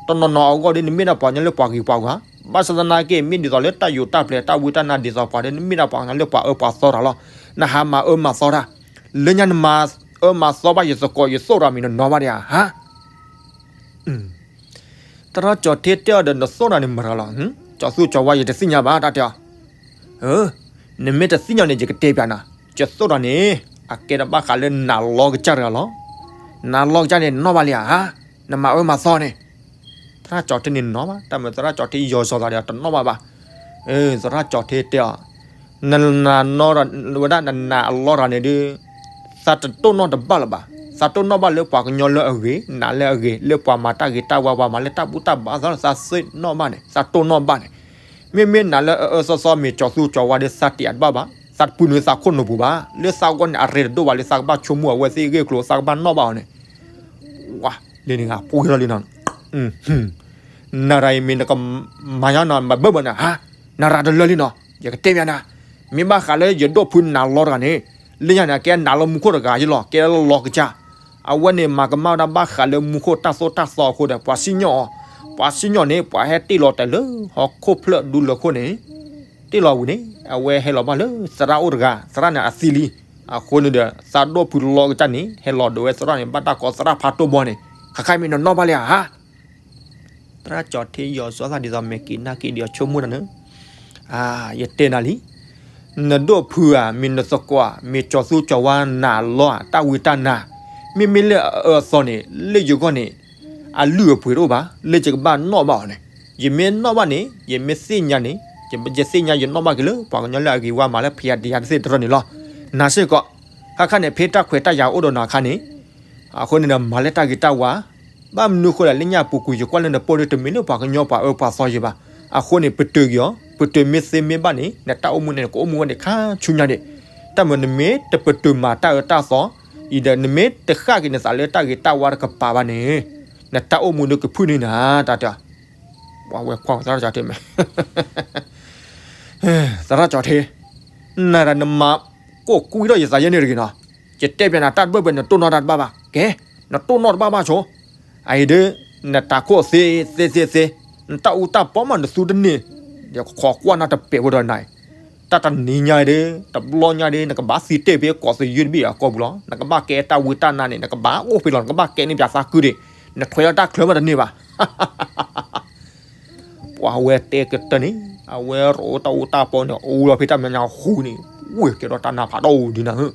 တနီၤနီၤအဂီၢ်ဒီး နမ့ၢ်ဒၣ်ပှၤကညီလၢပှၤဂ့ၤပှၤဝါ, ဘၣ်ဆၣ်သနာ်က့ မ့ၢ်ဒ်သိးလၢတၢ်ယိးတၢ်ပျဲၤတၢ်ဝံတၢ်နါဒ်သိးပှၤဒီး နမ့ၢ်ဒၣ်ပှၤကညီလၢပှၤအၢပှၤသီတၢ်လီၤ. နဟးမၤအၢမၤသီတၢ်, လၢညါနမၤအၢမၤသီဘၣ်ယသကိးယသိၣ်တၢ်မံၤနီၤနီၤဘၣ်ဒံးဧါ ဟါ သရၣ်ကၠီၤထ့တဲအီၤဒီး နသိၣ်တၢ်န့ၣ်မတၤလီၤ, ကၠီၤသူကၠီၤဝါယတသ့ၣ်ညါဘၣ် တၢ်တဲအီၤ, နမ့ၢ်တသ့ၣ်ညါန့ၣ် ယကတဲပျးနၤ, ယသိၣ်တၢ်န့ၣ် အကဲတဘၣ်ဃးလၢနၤလီကစၢ်တဂၤလီၤ. နၤလီကစၢ်န့ၣ် နီၣ်ဘၣ်လံဧါ, နမၤအၢမၤသီန့ၣ် သရၣ်ကၠီၤထ့န့ၣ်နီၣ်ဘၣ်, တၢ်မ့ၢ်သရၣ်ကၠီၤထ့ယီၤစီၤသးဒီးတနီၣ်ဘၣ်ဘၣ်. သရၣ်ကၠီၤထ့တဲအီၤ, နနာ်နီၣ်ဝဲဒၣ်နနာ်အလီတၢ်န့ၣ်ဒုး, သးတတိၢ်နီၣ်တဘၣ်လၢၤဘၣ်. သးတိၢ်နီၣ်ဘၣ်လၢပှၤကညီလၢအဂ့ၤ, နာ်လၢအဂ့ၤ, လၢပှၤမၤတၢ်ဂ့ၤတၢ်ဝါ, ပှၤမၤလၢတၢ်ဘူၣ်တၢ်ဘါသးလီၤ, သးစ့ၣ်နီၣ်ဘၣ်န့ၣ်, သးတိၢ်နီၣ်ဘၣ်န့ၣ်. မ့မ့ၢ်နာ်လၢအအၢအၢသီသီ မ့ၢ်ကၠီၤသူကၠီၤဝါဒီး သးတယးတဘၣ်ဘၣ်, သးတပုၢ်နုာ်သးခိၣ်နူာ်ပူၤဘၣ်, လၢသးဂီၢ်န့ၣ် အရ့တဒိၣ်ဘၣ်, လၢသးကဘၣ်ဆိကမိၣ်အဝဲသ့ၣ်ဂ့ၢ်ကျိၤ, သးကဘၣ်နီၣ်ဘၣ်အီၤန့ၣ်. ဝါ, လၢန့ၣ်ဂ့ၤ ပှ့ၤထီၣ်လံနီၤ. နၤရၤအံၤမ့ၢ်နကမၤညါနီၤ မၤဘၢၣ်ဘၢၣ်န့ၣ် ဟါ, နၤရၤတလၢလံနီၤ, ယကတဲပျးနၤ, မ့ၢ်ဘၣ်ဃးလၢယဒိၣ်ဖုနၤလီတဂၤန့ၣ်, လၢညါန့ၣ် အကဲနၤလၢမူခိၣ်တဂၤယလီၤ, ကဲလၢလီကစၢ်. အဝဲန့ၣ်မၤကမၣ်ဝဲဒၣ်ဘၣ်ဃးလၢမူခိၣ်တၢ်သိၣ်တၢ်သီအဃိဒီး ပှၤစံၣ်ညီၣ်အီၤ, ပှၤစံၣ်ညီၣ်န့ၣ် ပှၤဟဲတ့ၢ်လီၤတဲာ်လၢဟီၣ်ခိၣ်ဖျၢၣ်ဒူလၢခိၣ်န့ၣ်, တ့ၢ်လီၤဝံၤန့ၣ် အဝဲဟဲလီၤဘၣ်လၢသရၣ်အိၣ်တဂၤ, သရၣ်န့ၣ်အသံလံ. အဃိန့ၣ်ဒီး သးဒိၣ်ဖုလီကစၢ်န့ၣ် ဟဲလီၤဒိးဝဲသရၣ်န့ၣ် ဘၣ်တၢ်ကိးသရၣ်ဖးတိၢ်ဘီန့ၣ်, ခါခါမ့ၢ်နနီၣ်ဘၣ်လံဧါ. သရၣ်ကၠီၤထ့ယီၤစီသးဒ်သိး မဲာ်က့ၤနၢ်က့ၤဒီးဆိကမိၣ်တၢ်န့ၣ်, ယတဲနၤလံ. နဒိၣ်ဖုဧါ, မ့ၢ်နသကိးဧါ, မ့ၢ်ကၠီၤသူကၠီၤဝါနၤလီဧါ, တၢ်ဝံတၢ်နါ, မ့မ့ၢ်လၢအအၢအသီန့ၣ် လၢယဂီၢ်န့ၣ် အလုၢ်အပှ့ၤတအိၣ်ဘၣ်, လၢယကဘၣ်နီၣ်ဘၣ်အီၤန့ၣ်, ယမ့ၢ်နီၣ်ဘၣ်န့ၣ် ယမ့ၢ်သ့ၣ်ညါန့ၣ်, ယသ့ၣ်ညါ ယနီၣ်ဘၣ်က့ၤလၢပှၤကညီလၢအဂ့ၤဝါ မၤလၢဖံးယၤဒံးယၤတသ့ၣ်တဖၣ်န့ၣ်လီၤ. နၤစ့ၢ်ကီး, ခါခါန့ၣ် ဖဲတၢ်ခွဲးတၢ်ယာ်အိၣ်ဒီးနၤအခါန့ၣ်, အဃိန့ၣ်ဒီး မၤလၢတၢ်ဂ့ၤတၢ်ဝါ, ဘၣ်မနုၤအဃိလဲၣ်, လၢညါပူၤကွံာ် ယကွၢ်လၢနပိၢ်ဒီး တမ့ၢ်လၢပှၤကညီပှၤအၢပှၤသီယံၤဘၣ်. အဃိန့ၣ် ပတုာ်က့ၤအီၤ, ပတုာ်မ့ၢ်သ့မ့ၢ်ဘၣ်န့ၣ် နတၢ်အိၣ်မူန့ၣ် နကအိၣ်မူဝဲန့ၣ် ခါဆူညါဒံး. တၢ်မၤနမ့ၢ်တပတုာ်မၤတၢ်အၢတၢ်သီအံၤဒီး နမ့ၢ်တဃၣ်က့ၤနသးလၢတၢ်ဂ့ၤတၢ်ဝါတကပၤဘၣ်န့ၣ်, နတၢ်အိၣ်မူဒီးကဖုၣ်န့ၢ်နၤ, တၢ်တဲ, ပှၤဝဲကွၢ်သရၣ်ကၠီၤထ့မဲာ် သရၣ်ကၠီၤထ့, နၤဒီးနမၤကိၢ်ကွံထီၣ်ယသးယဲၢ်န့ၣ်တဂ့ၤနီၤ. ယတဲပျးနၤတၢ်တဘၣ်ဘၣ် နတိၢ်နီၣ်တၢ်တဘၣ်ဘၣ်, ကဲ, နတိၢ်နီၣ်တဘၣ်ဘၣ်ဆိ, အအံၤဒီး နတၢ်ခိၣ်သ့သ့သ့သ့, နတၢ်အူတၢ်ပီမးနသူတန့ၢ်, ယခိးကွၢ်နၤတပဲာ်ဖိဒီးနၤအံၤ, တၢ်တနံၤညါဒီး တဘျီညါဒီး နကဘၣ်သံတ့ၢ်ဖဲကိးသယုၢ်တဘ့ၣ်အကီၢ်ပူၤလီၤ. နကဘၣ်ကဲတၢ်ဝံတၢ်နါန့ၣ် နကဘၣ်အိၣ်ဖဲလီၤ, နကဘၣ်ကဲန့ၢ်ပၠးသးကုဒံး, နထွဲလီၤတၢ်ချၢမးတန့ၢ်ဘၣ်. ပှၤဝဲတဲကတၢၢ်န့ၣ် အဝဲရိးတၢ်အူတၢ်ပီန့ၣ် အူလီၤဖဲတၢ်မဲာ်ညါဃူန့ၣ်, ဝ့ၢ်ကဲထီၣ်တၢ်နါဖးဒိၣ်ဒုးနၤဧၢ,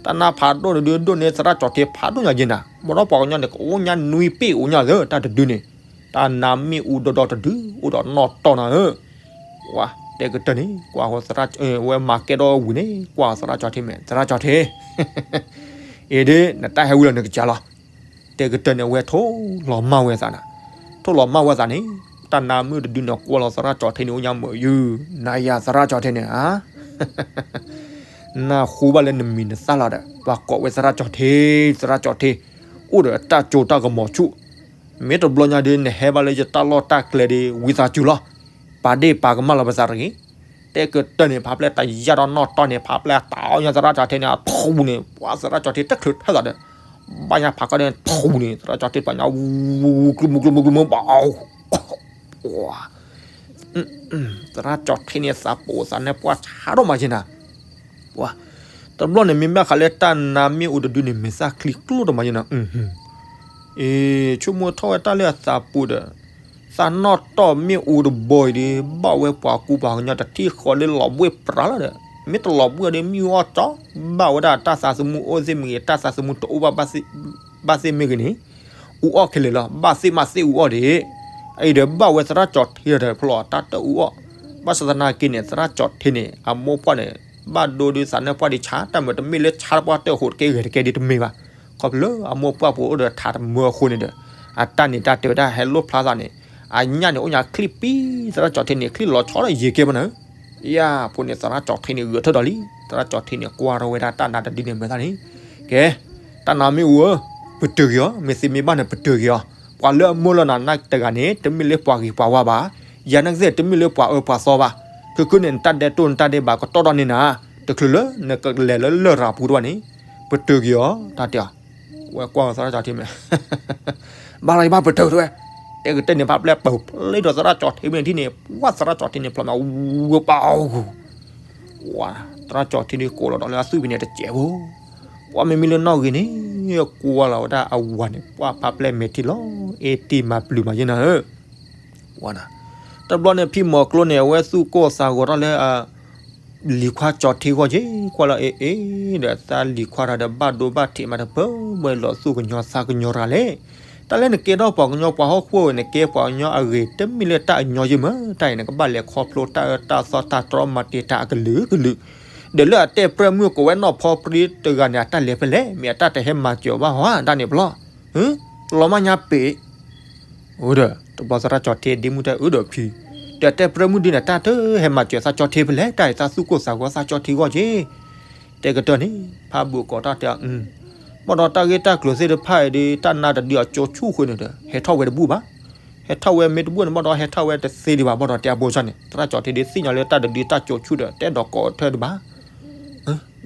တၢ်နါဖးဒိၣ်န့ၣ်ဒုးဒိၣ်န့ၢ်သရၣ်ကၠီၤထ့ဖးဒိၣ်ညါယဲၢ်နၤ, ဘၣ်ဒီးပှၤကညီန့ၣ် ကအိၣ်ညါနွံပ့ၢ်အိၣ်ညါလၢတၢ်တဒုန့ၣ်, တၢ်နါမ့ၣ်အူဒီဒီတဒု အိၣ်ဒီးနီၣ်တီၢ်နၤဧၢ. ပှၤတဲကတၢၢ်န့ၣ် ကွၢ်ဃီသရၣ်, ဝဲမၤကဲထီၣ်ဝံၤန့ၣ် ကွၢ်သရၣ်ကၠီၤထ့မဲာ်, သရၣ်ကၠီၤထ့ အံၤဒီး နတၢ်ဟဲဝံၤလီၤနကစၢ်လီၤ. တဲကတၢၢ်န့ၣ် အဝဲထိၣ်လီၤမၢ်ဝဲသးနၤ, ထိၣ်လီၤမၢ်ဝဲသးန့ၣ်, တၢ်နါမ့ၣ်အူတဒုန့ၣ် ကွၢ်လီၤသရၣ်ကၠီၤထ့န့ၣ် အိၣ်ညါမုာ်ယုၢ်, နၤယၤသရၣ်ကၠီၤထ့န့ၣ်ဧါ, နၢ်ဟူဘၣ်လၢနမံၤနသၣ်လီၤဒီး ပှၤကိးဝဲသရၣ်ကၠီၤထ့, သရၣ်ကၠီၤထ့, အိၣ်ဒီးတၢ်စိတၢ်ကမီၤဆူၣ်, မ့ၢ်တဘျီညါဒီး နဟဲဘၣ်လၢယတၢ်လီၢ်တၢ်ကျဲဒီး ဝံသးစူၤလီၤ, ပာ်ဒ့ၣ်ပာ်ကမၣ်လီၤပသးတဂ့ၤ. တဲကတၢၢ်န့ၣ် ဖးဖျဲၣ်တယာ်ဒီးနီၣ်တီၢ်န့ၣ် ဖးဖျဲၣ်တၢ်အီၣ်ညါသရၣ်ကၠီၤထ့န့ၣ် အထူန့ၣ် ပှၤသရၣ်ကၠီၤထ့တချုးထၢသးဒီး ဘၣ်ညါဖးကီၢ်ဒီးထူန့ၣ် သရၣ်ကၠီၤထ့ပှၤညါ ဝူကျူမူကျူမူကျူမူ ဘၣ် သရၣ်ကၠီၤထ့န့ၣ် သးပူၤသးနၢ်ပှၢ်ဆါဒိၣ်မးယဲၢ်နၤ, ပှၤ တဘျီန့ၣ် မ့ၢ်ဘၣ်ဃးလၢတၢ်နါမ့ၣ်အူတဒုန့ၣ် မဲာ်သၣ်ချံကျိၣ်တမးယဲၢ်နၤ, အ့ ဆိကမိၣ်ထီၣ်ဝဲတၢ်လၢအသးပူၤဒီး သးနီၣ်တီၢ်မ့ၣ်အူတဘီအံၤဒီး ဘၣ်ဝဲပှၤကူပှၤကညီတထံၣ်ဃီလၢလီၤဘှ့ၣ်ပြးလီၤဒီး မ့ၢ်တလီၤဘှ့ၣ်ဒီး မ့ၣ်အူအီၣ်ကၠီ ဘၣ်ဝဲဒၣ်တၢ်သးသမူအိၣ်သ့ၣ်မ့ၢ်ဂ့ၤ တၢ်သးသမူတအိၣ်ဘၣ်သ့ၣ်မ့ၢ်ဂ့ၤန့ၣ် အူအီၣ်ခဲလၢာ်လီၤ. ဘၣ်သ့ၣ်မးသ့ၣ်အူအီၣ်ဒံး, အအံၤဒီးဘၣ်ဝဲသရၣ်ကၠီၤထ့ဒီးဖျီၣ်တၢ်တအူအီၣ်, ဘၣ်ဆၣ်သနာ်က့န့ၣ် သရၣ်ကၠီၤထ့န့ၣ် အမိၢ်ပှၢ်န့ၣ် ဘၣ်ဒိဒုးသးနၢ်ပှၢ်ဒံးဆါ တၢ်မၤတမ့ၢ်လၢဆါတပှၢ်တၢၢ်အဃိတကဲဂဲၤတကဲဒံးတမ့ၢ်ဘၣ်. ခီဖျိလၢအမိၢ်ပှၢ်ဖိအိၣ်ဒီးထးတမၢအဃိန့ၣ်ဒီး အတၢ်န့ၣ်တၢ်တဲဝဲဒၣ်ဟဲလိၣ်ဖျါသးန့ၣ် အညၣ်န့ၣ်အိၣ်ညါချံၣ်ပံ သရၣ်ကၠီၤထ့န့ၣ် ချံၣ်လီၤဆီဒီးယံၤကဲဘၣ်နၤ ယၤဖိန့ၣ် သရၣ်ကၠီၤထ့န့ၣ် ဂဲၤထၢၣ်ဒီးလံ. သရၣ်ကၠီၤထ့န့ၣ် ကွၢ်ထီၣ်ဝဲဒၣ်တၢ်နါတဒုန့ၣ်မၤသးန့ၣ်, ကဲ, တၢ်နါမ့ၣ်အူဧၢ, ပတုာ်က့ၤအီၤ, မ့ၢ်သ့မ့ၢ်ဘၣ်န့ၣ် ပတုာ်က့ၤအီၤ. ပှၤလၢအမၢလီၤနၤနတဂၤန့ၣ် တမ့ၢ်လၢပှၤဂ့ၤပှၤဝါဘၣ်. ယၤနာ်က့သ့ၣ် တမ့ၢ်လၢပှၤအၢပှၤသီဘၣ်. ခဲကနံၣ်န့ၣ် နတၢ်ဒဲးတိၢ်နတၢ်ဒဲးဘး ကတီၢ်ထီၣ်န့ၢ်နၤ, တချုးလၢနကလဲၤလၢလရာ်ပူၤတဘၣ်န့ၣ်, ပတုာ်က့ၤအီၤ တၢ်တဲအီၤ. ဝဲကွၢ်သရၣ်ကၠီၤထ့မဲာ် ဘၣ်လီၤ ယဘၣ်ပတုာ်တဝဲ, တဲကတၢၢ်န့ၣ် ဖးဖျဲၣ်ပၢၤဖျ့ဒီးသရၣ်ကၠီၤထ့မ့ၢ်ထံၣ်န့ၣ် ပှၤသရၣ်ကၠီၤထ့န့ၣ် ဖျီၣ်မး ဝူပၢ် ဝါ, သရၣ်ကၠီၤထ့န့ၣ် ကိးလီၤဒီးလၢအသွံၣ်ဖဲန့ၣ်တစဲးဖိ, ပှၤမ့မ့ၢ်လၢနီၣ်ဂ့ၤန့ၣ် ကွၢ်လီၤဝဲဒၣ်အဝၤန့ၣ် ပှၤဖးဖျဲၣ်မဲာ်ထံလီၤ အ့တံၢ်မၤပျုၤမးယဲၢ်နၤဧၢ ဝါနၤ, တဘျီန့ၣ် ဖံမီၤကျိန့ၣ် အဝဲသူၣ်ကိၢ်သးဂီၤထီၣ်လၢ လံၤခွါကၠီၤထ့ဂီၢ်က့ၤ ကွၢ်လီၤအ့ၣ်အ့ၣ်ဒီး သးလံၤခွါတဂၤဒီး ဘၣ်ဒိဘၣ်ထံးမးတပၢၢ်ဘၢလီၤသူၣ်ကညီၤသးကညီၤတဂၤလဲၣ်. တၢ်လၢနကဲထီၣ်ပှၤကညီပှၤဟီၣ်ခိၣ်ဝဲ နကဲပှၤကညီအဂ့ၤ တမ့ၢ်လၢတၢ်အညီယ့ၢ်မး တၢ်အံၤ နကဘၣ်လဲၤခီဖျိတၢ်အၢတၢ်သီတၢ်တြီမၤတံာ်တာ်အကလုာ်ကလုာ်, ဒီးလၢအတဲပြၢမုၢ်ကိးဝဲနီၢ်ဖီပြံတဂၤန့ၣ် အတၢ်လဲၤဖဲလဲၣ်, မ့ၢ်အတၢ်တဟဲမၤစၢၤဘၣ်ဟီဧါ ဒၣ်န့ၣ်ဘျီ, လီၤမၢ်ညါပ့ၤ, အိဒီး တဘျီသရၣ်ကၠီၤထ့ဒ့မုၢ်တဲအၢဒီးဖံ, ဒီးတဲပြၢမုၢ်ဒ်န့ၣ် တၢ်တဟဲမၤစၢၤသးကၠီၤထ့ဖဲလဲၣ်, တၢ်အံၤသးသူၣ်ကိၢ်သးဂီၤသးကၠီၤထ့ဂီၢ်က့, တဲကတၢၢ်န့ၣ် ဖးဘုးကိးတၢ်တဲအီၤ, ဘၣ်ဒီးတၢ်ဂ့ၢ်တၢ်ကျိၤသ့ၣ်တဖၣ်အံၤဒီး တၢ်နါတဒုအကၠိဆူၣ်ဃိန့ၣ်ဒီး ဟဲထီၣ်ဝဲတဘူၣ်ဘၣ်, ဟဲထီၣ်ဝဲမ့ၢ်တဘူၣ်န့ၣ် ဘၣ်ဒီးဟဲထီၣ်ဝဲတသ့ဒံးဘၣ်, ဘၣ်ဒီးတဲအဘိစၢ်န့ၣ် သရၣ်ကၠီၤထ့ဒ့သ့ၣ်ညါလၢတၢ်တဒုတၢ်ကၠိဆူၣ်ဒီး တဲဒီးကိးအထၢတဘၣ်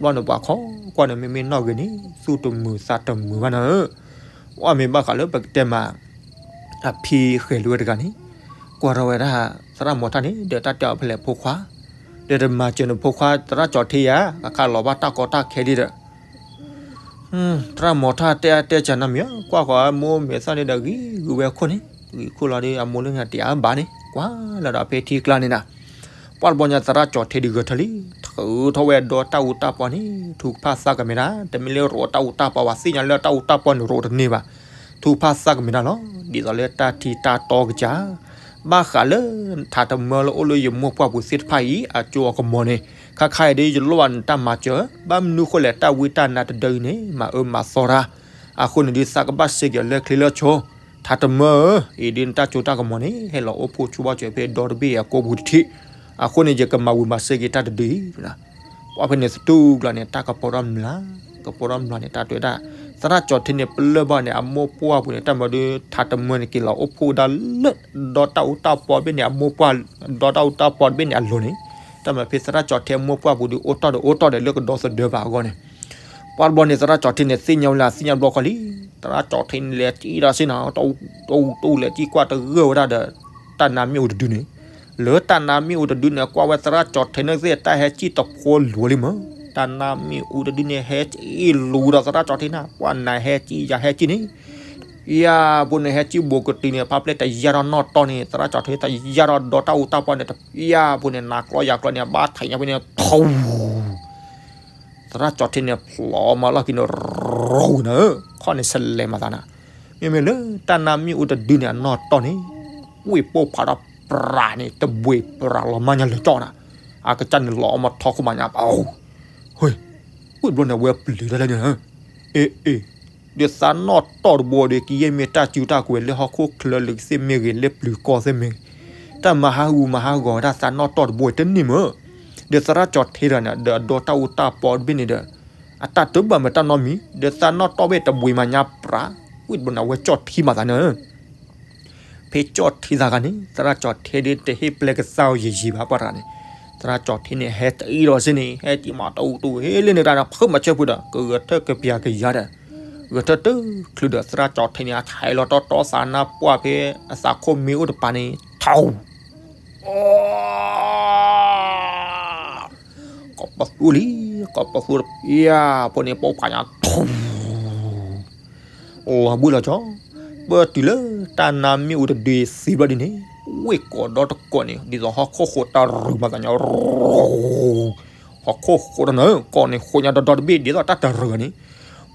ဘျီန့ၣ်ပှၤခီကွၢ်န့ၣ် မ့မ့ၢ်နီၢ်ဂ့ၤန့ၣ် သူၣ်တမုာ်သးတမုာ်ဘၣ်နၤဧၢ, အီၣ်မ့ၢ်ဘၣ်ဃးလၢပကတဲမး အဖံဃဲၤလၢဝဲတဂၤန့ၣ်, ကွၢ်ထီၣ်ဝဲဒၣ် သရၣ်မီၤထၣ်န့ၣ် ဒီးတၢ်တဲအီၤဖဲလဲၣ်ဖိခွါ, ဒီးတမၤစၢၤနဖိခွါ သရၣ်ကၠီၤထ့ယၤ ကခါလီၤဘၣ်တၢ်ကီတၢ်ခဲဒံးဒီး သရၣ်မီၤထၣ်တဲအါတဲကၢ်နီတမံၤ, ကွၢ်ဃီအမိၢ်မဲာ်သၣ်န့ၣ်ဒီးဂံၤဂုာ်ဝဲခိၣ်န့ၣ်, ဂံၤခိၣ်လီၤဒီး အမိၢ်လၢညါတယၤဘၣ်န့ၣ် ကွၢ်လၢဒီးဖဲထံကျါန့ၣ်နၤ, ပှၢ်တဘျီညါသရၣ်ကၠီၤထ့ဒုးဂဲၤထၢၣ်လံ, ထုးထီၣ်ဝဲဒီးတၢ်အူတၢ်ပီန့ၣ် ထုကဖၣ်သးကမဲာ်ဒၣ်, တမ့ၢ်လၢရိးတၢ်အူတၢ်ပီဘၣ်, သ့ၣ်ညါလၢတၢ်အူတၢ်ပီန့ၣ်ရိးတန့ၢ်ဘၣ်, ထုကဖၣ်သးကမဲာ်ဒၣ်လီၤ, ဒ်သိးလၢတၢ်ထံတၢ်တီကစၢ် ဘၣ်ဃးလၢ ထးတမၢလၢအိၣ်လၢယမိၢ်ပှၢ်ပူၤသ့ၣ်တဖၣ်အံၤ အကၠိအကမီၤန့ၣ် ခါခါအံၤဒ်ယလိၣ်ဘၣ်နတၢ်မၤစၢၤ, ဘၣ်မနုၤဃိလဲၣ် တၢ်ဝံတၢ်နါတဒၢအံၤန့ၣ် မၤအၢမၤသီတၢ်, အဃိန့ၣ်ဒ်သးကဘၣ်စ့က့ၤလၢချ့လၢဆိ, ထးတမၢဧၢ, အံၤဒ်နတၢ်ကၠိတၢ်ကမီၤန့ၣ် ဟဲလီၤအိၣ်ဖှိၣ်ဆိဘၣ်စၢၤဖဲဒီတဘ့ၣ်အကိာ်ပူၤတထံး, အဃိန့ၣ် ယကမၤဝံၤမၤစ့က့ၤတၢ်တဒုအံၤ ပှၢ်ဖဲန့ၣ်သတူၢ်ကျါန့ၣ် တၢ်ကပီၤထီၣ်မျး, ကပီၤထီၣ်မျးန့ၣ် တၢ်တဲဝဲဒၣ်, သရၣ်ကၠီၤထ့န့ၣ် ပလၢၢ်ဘၣ်န့ၣ် အမိၢ်ပှၢ်ပူၤန့ၣ် တၢ်မၤဒုး ထးတမၢန့ၣ် က့ၤလီၤအိၣ်ဖှိၣ်ဒၣ်လၢ ဒီတၢ်အူတၢ်ပီတဘ့ၣ်န့ၣ် အမိၢ်ပှၢ်, ဒီတၢ်အူတၢ်ပီတဘ့ၣ်န့ၣ်အလိၤန့ၣ်, တၢ်မၤဖဲသရၣ်ကၠီၤထ့အမိၢ်ပှၢ်ပူၤဒုး အိၣ်တီၢ်ဒီးအိၣ်တီၢ်ဒီးလၢကဒီသဒၢဘၣ်အဂီၢ်န့ၣ်, ပှၢ်တဘျီန့ၣ် သရၣ်ကၠီၤထ့န့ၣ် သ့ၣ်ညါဝဲလၢ သ့ၣ်ညါဘျီဃီလံ, သရၣ်ကၠီၤထ့န့ၣ် လဲၤစံၣ်ဒီးစ့ၢ်နီၤ, တအူတအူလဲၤစံၣ်ကွၢ်တဂၢၢ်ဝဲဒၣ်ဒီး တၢ်နါမ့ၣ်အူတဒုန့ၣ်, လၢတၢ်နါမ့ၣ်အူတဒုန့ၣ် ကွၢ်ဝဲသရၣ်ကၠီၤထ့န့ၣ်သ့ၣ် တၢ်ဟဲစံၣ်တဖိလိၤလံမ့ၢ်, တၢ်နါမ့ၣ်အူတဒုန့ၣ် ဟဲစံၣ်လူၤဒီးသရၣ်ကၠီၤထ့န့ၣ် ပှၢ်နၤဟဲစံၣ်ယၤဟဲစံၣ်န့ၣ်, ယၤဖိန့ၣ် ဟဲစံၣ်ဘူးကတုၤန့ၣ် ဖါပျဲၢ်တယၢ်ထီၣ်နီၢ်တီၢ်န့ၣ် သရၣ်ကၠီၤထ့တယၢ်ထီၣ်ဒီတၢ်အူတၢ်ပီန့ၣ် တယၤဖိန့ၣ် နၤကျီယၤကျီန့ၣ် ဘၣ်ထဲးညါဖဲန့ၣ် ထူ သရၣ်ကၠီၤထ့န့ၣ် ဖျိးမၤလီၢ်ခံန့ၣ် ရိနၤဧၢ, ခီၣ်န့ၣ်ဆဲးလဲးမၤသးနၤ, မ့မ့ၢ်လၢတၢ်နါမ့ၣ်အူတဒုန့ၣ် အနီၢ်တီၢ်န့ၣ် ဝ့ၢ်ပိၢ်ဖးထီၣ်ပြးန့ၣ် တဘှံးပြးလီၤမၢ်ညါလၢာ်ကၠီနၤ, အကစၢ်န့ၣ်လီၤအီမထီခိၣ်မးညါ, ဟ့, ဝ့ၢ်ဘျီန့ၣ် အဝဲပျုၤတၢ်လဲၣ်န့ၣ်, အ့ အ့ ဒီးသးနီၢ်တီၢ်တဘိဒီး ကယဲၢ်မ့ၢ်တၢ်စုတၢ်ကဝဲၤလၢဟီၣ်ခိၣ်ချၢလၢကသ့ၣ်မ့ၢ်ဂ့ၤ လၢပျုၤကီၢ်သ့ၣ်မ့ၢ်ဂ့ၤ, တၢ်မၤဟးဂူာ်မၤဟးဂီၤဝဲဒၣ်သးနီၢ်တီၢ်တဘိတန့ၢ်မ့ၢ်, ဒီးသရၣ်ကၠီၤထ့တဂၤန့ၣ် ဒီးအဒီတၢ်အူတၢ်ပီတဘ့ၣ်န့ၣ်ဒီး အတၢ်တဘၣ်မၤတၢ်နီတမံၤ, ဒီးသးနီၢ်တီၢ်ဘ့ၣ်တဘှံးမၤညါပြး, ဝ့ၢ်တဘျီန့ၣ် အဝဲကၠီၣ်ထံမၤသးန့ၣ် ဖဲကၠီၣ်ထံသးဂၤန့ၣ် သရၣ်ကၠီၤထ့ဒ်တဟ့ၣ်ပျဲကစၢ်အီၤယံာ်ယံာ်ဘၣ်ပှၢ်တဂၤန့ၣ်, သရၣ်ကၠီၤထ့န့ၣ် ဟဲတအံၤဒီးစ့ၢ်န့ၣ် ဟဲတအံၤမးတအူတအူဟ့လၢန့ၣ်တၢ်ဒီး ဖုးမၤဆၢပူၤဒီး ကဂဲၤထၢၣ်ကပျၢ်ကယၤဒီး ဂဲၤထၢၣ်တချုးဒီး သရၣ်ကၠီၤထ့န့ၣ် အဆဲးလီၤတီတီသးနါပှၢ်ဖဲအသးခိၣ်မ့ၢ်အိၣ်တပၤန့ၣ် ထီၣ် ကိးပသူလံ, ကိးပသူတပျၢ်ဖိန့ၣ် ပိၢ်ဖးညါထူ လီၤဘှံးလီၤကၠီ, ပၢၢ်တုၤလၢတၢ်နါမ့ၣ်အူတဒုသံဘျီဒ်န့ၣ်, ဝ့ၢ်ကိးဒီတကိးန့ၣ် ဒ်သိးဟီၣ်ခိၣ်ဃိးတၢ်ရူးမၤသးညီ, ဟီၣ်ခိၣ်ဃိးတၢ်နၢၤ ကိးန့ၣ်ဃိးညါဒီဒီတဘ့ၣ် ဒ်သိးတၢ်တရူးန့ၣ်,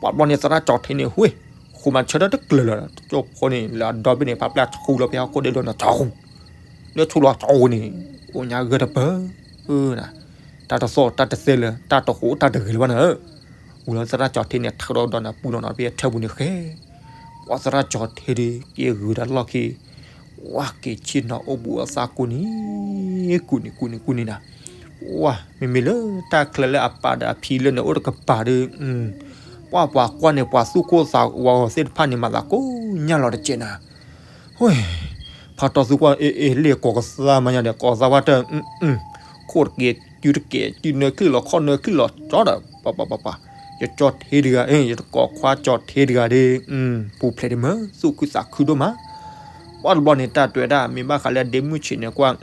ပှၤဘျီန့ၣ်သရၣ်ကၠီၤထ့န့ၣ် ဝ့ၢ် ဃိးမၤဆၢထၢၣ်တကျၢၤလၢၤ, ကၠိဖိန့ၣ် လၢအဒီဘ့ၣ်န့ၣ် ဖးပျၢ်ဆူလီၤဖဲဟီၣ်ခိၣ်ဒ့လွံၢ်န့ၣ် ထူ လၢဆူလီၤထူန့ၣ် အိၣ်ညါဂၢၢ်တပၢၢ် တၢ်တသီၣ်တၢ်တသဲလၢၤ တၢ်တဃိးတၢ်တဂဲၤလၢၤဘၣ်နၤ, ဝံၤလီၤသရၣ်ကၠီၤထ့န့ၣ် ထၢဒီဒီန့ၣ် ပူၤလီၤနီၤ ဖဲထၢပူၤန့ၣ်ဃဲ, ပှၤသရၣ်ကၠီၤထ့ဒီး က့ၤဂုၤတၢ်လီၢ်ခံ, ဝါက့ၤဆ့ၣ်နီၤအိၣ်ဘူးအသးကူန့ၣ် ကူန့ၣ်ကူန့ၣ်ကူန့ၣ်နၤ, ဝါမ့မ့ၢ်လၢတၢ်ချၢလၢအပၢ်ဒီးအဖံလၢန့ၣ် အိၣ်တကပၤဒီး ပှၤပှၤကွၢ်န့ၣ် ပှၤသူၣ်ကိၢ်သးဂီၤသ့ၣ်တဖၣ်န့ၣ် မၤသးကိးညါလီၤတကဲးနၤ, ဝဲ ဖးတီသူကွၢ် အ့ၣ်အ့ၣ် လ့ၣ်ကိးကသါမးညါဒီး ကိးသါဝဲတၢ် ခိၣ်တကဲး စုတကဲး စုနၢချံၣ်လီၤ ခီၣ်နၢချံၣ်လီၤ ကၠီဒီး ပပပပ ယကၠီထ့တဂၤ ယတကိးခွါကၠီထ့တဂၤဒီး ပူၤဖျဲးဒံးမ့ၢ် သူၣ်ခုသးခုဒိၣ်မး, ပှၤတဘျီန့ၣ် တၢ်တဲဝဲဒၣ် မ့ၢ်ဘၣ်ဃးလၢဒ့မုၣ်ဆံးန့ၣ်ကွၢ်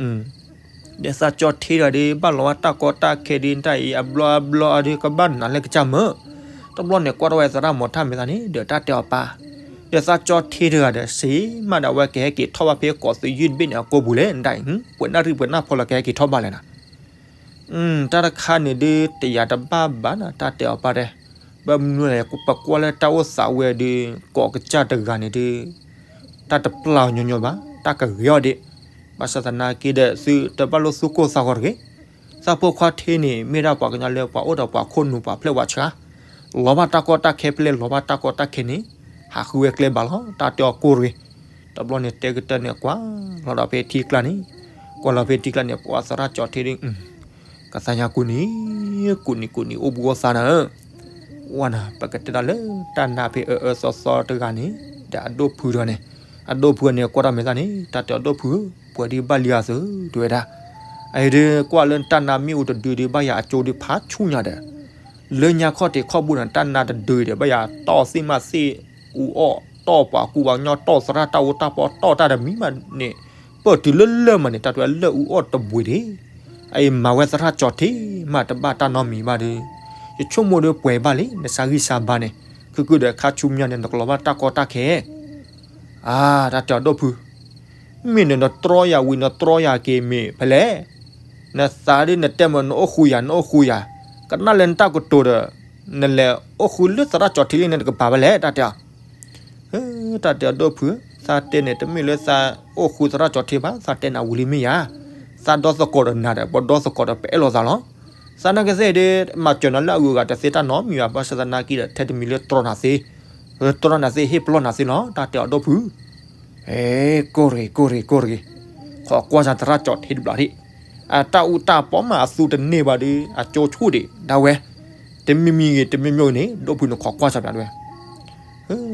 ဒီးသးကၠီထ့တဂၤဒီး ဘၣ်လီၤဝဲတၢ်ကီတၢ်ခဲဒီး တၢ်အံၤ အဘျီအဘျီအဒီး ကဘၣ်နၤလၢကစၢ်မၢ်, တဘျီန့ၣ် ကွၢ်ထီၣ်ဝဲသရၣ်မီၤထၣ်မဲာ်သးန့ၣ် ဒီးတၢ်တဲအီၤပၢ်, ဒီးသးကၠီထ့တဂၤဒီး စ့မးဒီး အဝဲကဟဲက့ၤထီၣ်ဘၣ်ဖဲကိးသုးယုၢ်တဘ့ၣ်န့ၣ် အကိာ်ပူၤလဲၣ် နတၢ်အံၤ ပှဲၤနၣ်ရံၣ်ပှဲၤနၣ်ဖိလီၤ ကဟဲက့ၤထီၣ်ဘၣ်လဲၣ်နၤ တၢ်တခါန့ၣ်ဒုး တယာ်တဘၣ်ဘၣ်နၤ တၢ်တဲအီၤပၢ်တဲ, ဘၣ်မနုၤလဲၣ် ပကွၢ်လၢတၢ်အိၣ်သးဝဲဒီး ကိးကစၢ်တဂၤန့ၣ်ဒုး တၢ်တပျၢ်အီၤညီညီဘၣ် တၢ်ကဂ့ၤအီၤဒံး, ဘၣ်ဆၣ်သနာ်က့ဒီး သုတဘၣ်လိၣ်သူၣ်ကိၢ်သးဂီၤတဂ့ၤ, သးဖိခွါထ့န့ၣ် မ့ၢ်ဒၣ်ပှၤကညီလၢပှၤအိၣ်ဒီးပှၤခိၣ်နူာ်ပှၤဖျဲၣ်ဝးဆှါ, လီၤဘၣ်တၢ်ကီတၢ်ခဲဖဲလဲၣ် လီၤဘၣ်တၢ်ကီတၢ်ခဲန့ၣ် ဟးဃုဝဲကျဲဘၣ်လီၤ. တၢ်တဲအီၤကိၢ်ရ့ၣ်, တဘျီန့ၣ်တဲကတၢၢ်န့ၣ်ကွၢ်လီၤဒီးဖဲထံကျါန့ၣ်, ကွၢ်လီၤဖဲထံကျါန့ၣ် ပှၤသရၣ်ကၠီၤထ့ဒ် ကသါညါကူၣ်နံၤ, ကူၣ်နံၤကူၣ်နံၤအိၣ်ဘှံးအိၣ်သါနၤဧၢ, ဝဲနၤ ပကတဲဒၣ်လၢတၢ်နါဖဲအအၢသီသီတဂၤန့ၣ်, ဒီးအဒိၣ်ဖုတဂၤန့ၣ်, အဒိၣ်ဖုန့ၣ်ကွၢ်တၢ်မဲာ်သၣ်န့ၣ် တၢ်တဲအီၤဒိၣ်ဖုဧၢ, ပှဲၤဒ်ဘၣ်လံဧါသု, တဲဝဲဒၣ်, အအံၤဒ်ကွၢ်လၢတၢ်နါမ့ၣ်အူတဒုဒ်ဘၣ်ယၤအကၠိဒ်ဖးဆူၣ်ညါဒီး လၢညါခီၣ်ထံးခီၣ်ဘိန့ၣ် တၢ်နါတဒုအံၤဒီး ဘၣ်ယၤတီၢ်သ့ၣ်မးသ့ၣ်အူအီၣ်, တီၢ်ပှၤကူပှၤကညီ, တီၢ်သရၣ်တၢ်အိၣ်တၢ်ပီတီၢ်တၢ်တမံၤမးန့ၣ်, ပၢၢ်တုၤလၢလၢၢ်မးန့ၣ် တၢ်တဲလၢၢ်အူအီၣ်တဘှံးဒံး, အအံၤမၤဝဲသရၣ်ကၠီၤထ့မးတဘၣ်တၢ်နီတမံၤဘၣ်ဒီး, ယဆိကမိၣ်ဒီးပှဲၤဘၣ်လံ နဆါဂံၢ်ဆါဘါန့ၣ်, ခုကုဒီးခါဆူညါန့ၣ် နကလီၤဘၣ်တၢ်ကီတၢ်ခဲ အါ တၢ်တဲအီၤဒိၣ်ဖု, မ့ၢ်န့ၣ်နတြီယၤဝံၤနတြီယၤက့ၤမ့ၢ်ဖဲလဲၣ်, နသးဒ်နတဲမ့ၢ်နအိၣ်ဃူယၤ နအိၣ်ဃူယၤ, ကနၣ်လၢနတၢ်ကတိၤဒီး, နလဲၤအိၣ်ဃူလၢသရၣ်ကၠီၤထ့လံန့ၣ် တကပၤဖဲလဲၣ် တၢ်တဲအီၤ, တၢ်တဲအီၤဒိၣ်ဖု, သးတဲန့ၣ်တမ့ၢ်လၢသးအိၣ်ဃူသရၣ်ကၠီၤထ့ဘၣ်, သးတဲနၤဝံၤလံမ့ၢ်ယၤ, သးဒီသကိးဒီးနၤဒီး ပဒီသကိးဒီးပအဲၣ်လိာ်သးလီၤ. သးနာ်က့သ့ၣ်ဒ် မၤစၢၤနၤလၢအဂုၤအဂၤတသ့တၢ်နီတမံၤဘၣ်, ဘၣ်ဆၣ်သနာ်က့ဒီး ထဲတမံၤလၢတြီနၤသ့, တြီနၤသ့ ဟ့ၣ်ပလီၢ်နၤသ့လီၤ တၢ်တဲအီၤဒိၣ်ဖု, ကိၢ်ရ့ၣ် ကိၢ်ရ့ၣ် ကိၢ်ရ့ၣ်, ခိးကွၢ်စၢ်သရၣ်ကၠီၤထ့တဘျီဒံး, အတၢ်အူတၢ်ပီမးအသူတန့ၢ်ဘၣ်ဒီး အကၠိဆူၣ်ဒံးဒၣ်ဝဲ, တမံၤမံၤဂ့ၤ တမံၤမံၤဂ့ၤန့ၣ် ဒိၣ်ဖုန့ၣ်ခိးကွၢ်စၢ်ပျးဒၣ်ဝဲ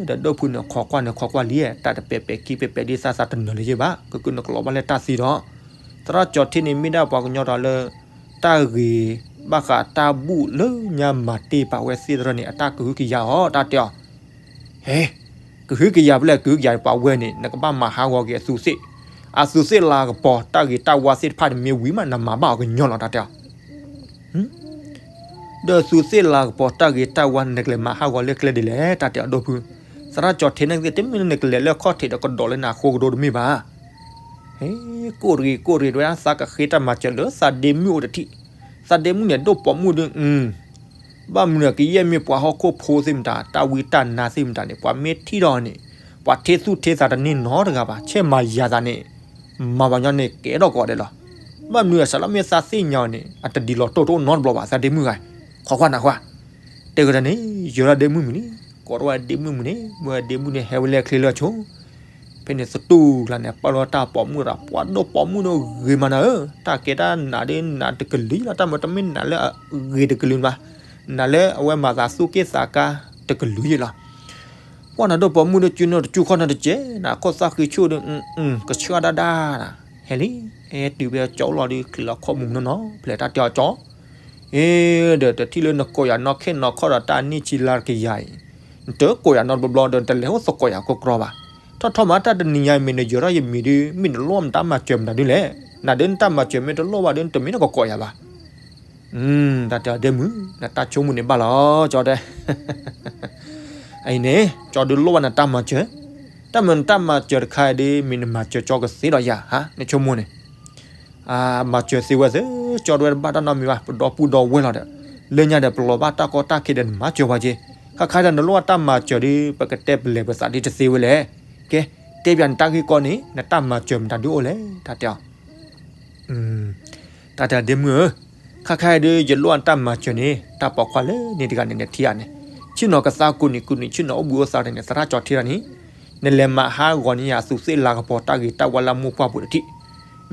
ဒီးဒိၣ်ဖုန့ၣ်ခိးကွၢ်န့ၣ်ခိးကွၢ်လံ, တၢ်တပဲာ်ပဲာ်ကံပဲာ်ပဲာ်ဒ်သးသးတနၢၤလၢၤဘၣ်, ကကုာ်န့ၣ်ကလီၤဘၣ်လၢတၢ်သံဒီး, သရၣ်ကၠီၤထ့န့ၣ်မ့ၢ်ဒၣ်ပှၤကညီတဂၤလၢ တၢ်ဂ့ၤဘၣ်ဃးတၢ်ဘူၣ်လၢညါမၤတ့ၢ်ပာ်ဝဲသ့ၣ်တဖၣ်န့ၣ် အတၢ်ကဟုကယာ်အီၤ တၢ်တဲအီၤ, ဟဲ, ကဟုကယာ်ဖဲလဲၣ် ကဟုကယာ်ပှၤဝဲန့ၣ် နကဘၣ်မၤဟးဂီၤက့ၤအသူးသ့ၣ်, အသူးသ့ၣ်လၤကပီၤ တၢ်ဂ့ၤတၢ်ဝါသ့ၣ်တဖၣ်န့ၣ်မ့ၢ်ဝံၤမး နမၤဘၣ်အီၤကညီလီၤ တၢ်တဲအီၤ ဒီးသူးသ့ၣ်လၤကပီၤတၢ်ဂ့ၤတၢ်ဝါန့ၣ် နကလဲၤမၤဟးဂီၤလၢကျဲဒ်လဲၣ် တၢ်တဲအီၤဒိၣ်ဖု, သရၣ်ကၠီၤထ့န့ၣ်သ့ၣ် တမ့ၢ်လၢနကလဲၤလၢခီၣ်ထံးဒီးကဒိးလၢနၤအဃိကဒိးတမ့ၢ်ဘၣ်, ဟဲ, ကိၢ်ရ့ၣ် ကိၢ်ရ့ၣ် တဲဝဲဒၣ် သးကဃ့တၢ်မၤစၢၤလၢသးဒ့မုၣ်အိၣ်တထံၣ်, သးဒ့မုၣ်န့ၣ် ဒိၣ်ပိာ်မုၣ်ဒီး ဘၣ်မနုၤ ကယဲၢ်မ့ၢ်ပှၤဟီၣ်ခိၣ်ဖိသ့ၣ်မတၤ တၢ်ဝံတၢ်နါသ့ၣ်မတၤန့ၣ် ပှၤမ့ၢ်ထံၣ်ဒီးန့ၣ် ပှၤထ့သူၣ်ထ့သးတန့ၢ်နီတဂၤဘၣ် ဆဲးမၤယၤသးန့ၣ်, မၤပှၤညီန့ၣ်ကဲထီၣ်ကိးဂၤဒဲးလီၤ, ဘၣ်မနုၤအစးလၢမ့ၢ်သးသ့ၣ်ညါအီၤန့ၣ် အတဒ်လီၤတိၢ်တအိၣ်နီတဘျီဘၣ် သးဒ့မုၣ်ဂၤ, ခိးကွၢ်နၤကွၢ်, တဲကဒီးန့ၣ် ယဲၤဒၣ်ဒ့မုၣ်မုၢ်န့ၣ် ကိးထီၣ်ဝဲဒ့မုၣ်မုၢ်န့ၣ် မ့ၢ်ဝဲဒ့မုၣ်န့ၣ် ဟဲဝဲလဲၤချ့လၢဆိ ဖဲန့ၣ်သတူၢ်ကျါန့ၣ် ပာ်လီၤတၢ်ပိာ်မုၣ်ဒီး ပှၤဒိၣ်ပိာ်မုၣ်ဒီးဂ့ၤမးနၤဧၢ, တၢ်ကဲတၢ်နးဒ်နးတကလုာ်လီၤ, တၢ်မ့ၢ်တမ့ၢ်နးလၢအဂ့ၤတကလုာ်ဘၣ်, နးလၢအဝဲမၤသးသူၣ်က့ၣ်သးကါတကလုာ်ယဲလီၤ. ပှၤနၤဒိၣ်ပိာ်မုၣ်ဒီး စုနီၢ်တစုခီၣ်နီၢ်တကဲး နခိၣ်သၣ်ဃံဆူၣ်ဒီး ကဆှၢဒၣ်ဒၣ်နၤ, ဟဲလံ, ဟဲတုၤဖဲကၠီလီၤဒီး ချံးလီၤခီၣ်မူၤမနီၢ်နီၢ် ဖဲလဲၣ်တၢ်တဲအီၤကၠီ အ့ ဒီးတထံၣ်လၢနကိးယၤနီၢ်ခဲနီၢ်ခီၣ်ဒီးတၢ်နံၣ်ဆံလါတကယၤအံၤ, နတကိးယၤနီတဘျီဘျီဒီး နတလဲၤအိၣ်သကိးယၤကီကီဘၣ်, ထီၣ်ထီၣ်မးတၢ်တနံၤညါအံၤမ့ၢ်နယဲၤထီၣ်ယမံၤဒီး မ့ၢ်နလိၣ်နတၢ်မၤစၢၤမတၤဒ်လဲၣ်, နၤဒ်နတၢ်မၤစၢၤမ့ၢ်တလိၣ်ဘၣ်ဒီး နတမ့ၢ်နကကိးယၤဘၣ်. တၢ်တဲအီၤဒ့မုၣ် နတၢ်ဆိကမိၣ်န့ၣ်ဘၣ်လီၤကၠီတဲ အံၤန့ၣ် ကၠီဒုးလိၣ်ဘၣ်နတၢ်မၤစၢၤ, တၢ်မ့ၢ်နတၢ်မၤစၢၤတခါအံၤဒ် မ့ၢ်နမၤစၢၤကၠီကသ့ဒီးယၤဧါ နဆိကမိၣ်န့ၣ် မၤစၢၤသ့ဝဲသ့ ကၠီဒဝဲတဘၣ်တၢ်နီတမံၤဘၣ် ပဒီပုၢ်ဒီဝဲၢ်လီၤဒီး လၢညါဒီးပလီၤဘၣ်တၢ်ကီတၢ်ခဲဒီးနမၤစၢၤပှၤက့ၤ, ခါခါဒီးနလိၣ်ဘၣ်တၢ်မၤစၢၤဒီး ပကတဲပလဲၤပသးဒ်တသ့ဝဲလဲၣ်, ကဲ တဲပၠးနတၢ်ဂ့ၢ်ကီန့ၣ် နတၢ်မၤစၢၤမတၤဒုအိၣ်လဲၣ် တၢ်တဲအီၤ တၢ်တဲဒ့မုၣ်ဧၢ, ခါခါအံၤဒ်ယလိၣ်အတၢ်မၤစၢၤန့ၣ် တၢ်ပိာ်ခွါလၢန့ၣ်တဂၤန့ၣ် နထံၣ်ဧါန့ၣ်, ဆ့ၣ်နီၤကသါကူၣ်နံၤကူၣ်နံၤ ဆ့ၣ်နီၤအိၣ်ဘှံးအိၣ်သါတန့ၣ် သရၣ်ကၠီထံတၢ်န့ၣ်, နလဲၤမၤဟးဂီၤန့ၢ်ယၤအသူးသ့ၣ်လၤကပီၤတၢ်ဂ့ၤတၢ်ဝါလၢအမိၢ်ပှၢ်ပူၤတထံၣ်,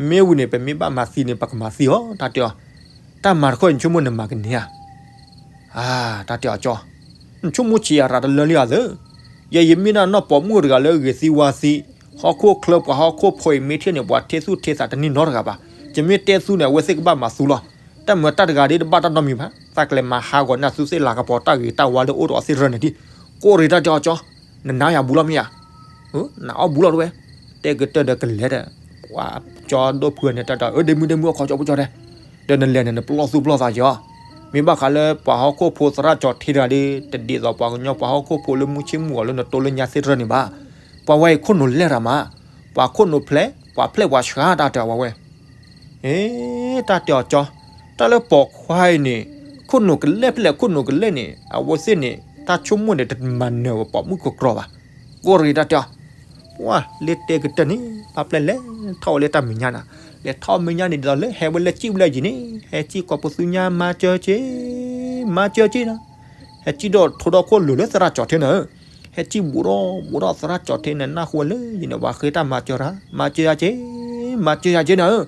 မ့ၢ်ဝံၤန့ၣ် ပမ့ၢ်ဘၣ်မၤသံန့ၣ် ပကမၤသံအီၤ တၢ်တဲအီၤ, တၢ်မၤတခီအံၤ နဆိကမိၣ်နမၤကန့ၢ်ဧါ တၢ်တဲအီၤကၠီ, နဆိကမိၣ်ဆံးအရၤတလၢလံဧါသၢ, ယဲယမ့ၢ်ဒၣ်နီၢ်ပိာ်မုၣ်တဂၤလၢအဂ့ၤသံဝါသံ, ဟီၣ်ခိၣ်ချၢပှၤဟီၣ်ခိၣ်ဖိအံၤမ့ၢ်ထံၣ်န့ၣ် ပှၤထ့သူၣ်ထ့သးတန့ၢ်နီတဂၤဘၣ်, ယမ့ၢ်တဲသူန့ၣ် အဝဲသ့ၣ်ကဘၣ်မၤသူလီၤ, တၢ်မၤတၢ်တဂၤဒ်တဘၣ်တၢ်နီတမံၤဘၣ်, သးကလဲၤမၤဟးဂီၤန့ၢ်အသူးသ့ၣ်လၤကပီၤတၢ်ဂ့ၤတၢ်ဝါလၢအိၣ်ဒီးအီၤသ့ၣ်ရၢန့ၣ်ဒံး, ကိးရ့ၣ်တၢ်တဲအီၤကၠီ, နနာ်ယၤဘူးလီၤမ့ၢ်ဧါ နအီၣ်ဘူးလီၤတဝဲ, တဲကတၢၢ်ဒီးကလဲၤဒီး, ပှၤကၠီဒိၣ်ဖုန့ၣ် တၢ်တဲအီၤ အၢ ဒ့မုၣ်ဒ့မုၣ် အခီကၠီဖိကၠီတဲ, ဒီးနလဲၤန့ၣ် နပလီၢ်သူၣ်ပလီၢ်သးကၠီ, မ့ၢ်ဘၣ်ဃးလၢပှၤဟီၣ်ခိၣ်ဖိသရၣ်ကၠီထံတဂၤဒီး တဒ်သိးပှၤကညီပှၤဟီၣ်ခိၣ်ဖိလၢမုၢ်ဆ့ၣ်မုၢ်ဂီၤလၢနတိလၢညါသ့ၣ်တဖၣ်န့ၣ်ဘၣ်, ပှၤဝဲအံၤခိၣ်နူာ်လဲၢ်တၢ်မး, ပှၤခိၣ်နူာ်ဖျဲး ပှၤဖျဲးပှၤဆှါတၢ်တဲအီၤဝဲဝဲ အ့ တၢ်တဲအီၤကၠီ, တၢ်လၢပိာ်ခွါအံၤန့ၣ် ခိၣ်နူာ်ကလဲၢ်ဖဲလဲၣ်ခိၣ်နူာ်ကလဲၢ်န့ၣ် အဝဲသ့ၣ်န့ၣ် တၢ်ဆိကမိၣ်န့ၣ် တမၤနၢၤဝဲပိာ်မုၣ်ကကြီဘၣ်, ကိးရ့ၣ်တၢ်တဲအီၤ, ပှၤလၢတဲကတၢၢ်န့ၣ် ဘၣ်ပျဲလဲၤထီၣ်ဝဲလၢတၢ်မဲာ်ညါနၤ, လဲၤထီၣ်မဲာ်ညါန့ၣ်ဒ်သိးလၢဟဲဝဲလၢစံၣ်ဝဲလၢယံၤန့ၣ် ဟဲစံၣ်ကိးပသူညါ မၤစၢၤက့ၤ, မၤစၢၤက့ၤနီၤ, ဟဲစံၣ်ဒီးထိဒီခိၣ်လိၤလၢသရၣ်ကၠီၤထ့နၤဧၢ, ဟဲစံၣ်ဘူးထီၣ်ဘူးထီၣ်သရၣ်ကၠီၤထ့န့ၣ် နၢ်ဟူဝဲလၢယံၤန့ၣ် ပှၤဃ့တၢ်မၤစၢၤတၢ်, မၤစၢၤယၤက့ၤ, မၤစၢၤယၤက့ၤနၤဧၢ,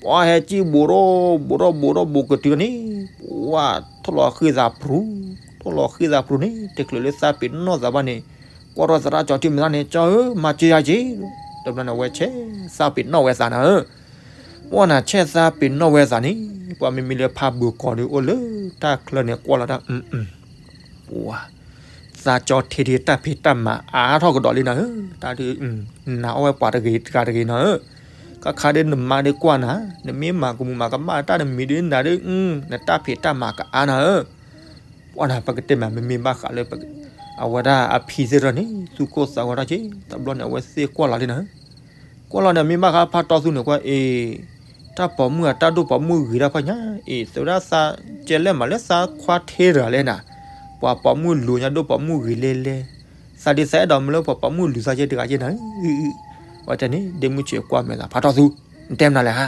ပှၤဟဲစံၣ်ဘူးထီၣ်ဘူးထီၣ်ဘူးထီၣ်ဘူးကတုၤန့ၣ် ပှၤထိၣ်လီၤဃ့ၢ်သးပြူၤ, ထိၣ်လီၤဃ့ၢ်သးပြူၤန့ၣ် တချုးလၢသးပ့ၤနီၣ်သးဘၣ်န့ၣ် ကွၢ်ထီၣ်သရၣ်ကၠီၤထ့မ့ၢ်သးန့ၣ် ကၠီၤဧၢ မၤစၢၤယၤက့ၤ, တဘျီန့ၣ် အဝဲဆဲးသးပ့ၤနီၣ်ဝဲသးနၤဧၢ, ပှၤနၤဆဲးသးပ့ၤနီၣ်ဝဲသးန့ၣ် ပှၤမ့မ့ၢ်လၢဖးဘုးကီၤဒီးအိၣ်လၢတၢ်ချၢန့ၣ် ကွၢ်လီၤတၢ် ပှၤ သးကၠီၤထ့ဒ်တၢ်ဖံးတၢ်မၤအါထီၣ်ကဒီးလံနၤဧၢ, တၢ်ဒုး နၤအီၣ်ဝဲပှၤတဂ့ၤတဂၤတဂ့ၤနၤဧၢ, ခါခါဒ်နမါဒ်ကွၢ်နၤ, နမ့ၢ်မၤကမူၤမၤကမၣ်တၢ်တမံၤဒ်နၤဒ် နတၢ်ဖံးတၢ်မၤကအါနၤဧၢ, ပှၤနၤပကတဲမး မ့မ့ၢ်ဘၣ်ဃးလၢ အဝဲဒၣ်အဖံသ့ၣ်တဖၣ်န့ၣ် သူၣ်ကိၢ်သးဂီၤထီၣ်က့ၤ, တဘျီန့ၣ် အဝဲသ့ၣ်ကွၢ်လီၤလံနၤဧၢ, ကွၢ်လီၤန့ၣ် မ့ၢ်ဘၣ်ဃးဖးတီသူန့ၣ် ကွၢ်အ့ၣ် တၢ်ပိာ်မုၣ်အတၢ်ဒိၣ်ပိာ်မုၣ်ဂ့ၤတၢ်ဖီညါ, အ့ၣ် သဝဲဒၣ်သးကဲလဲၣ်မးလၢသးခွါထဲတဂၤလဲၣ်နၤ, ပှၤပိာ်မုၣ်လူၤညါဒိၣ်ပိာ်မုၣ်ဂ့ၤလဲၣ်လဲၣ်, သးဒ်သးအဲၣ်ဒိးမ့ၢ်လၢပှၤပိာ်မုၣ်လူၤသးကဲတဂၤကဲနၤ, အဝဲတဲန့ၣ် ဒ့မုၢ်ဆံးကွၢ်မဲာ်သး ဖးတီသူ, နတဲမနုၤလဲၣ်ဧါ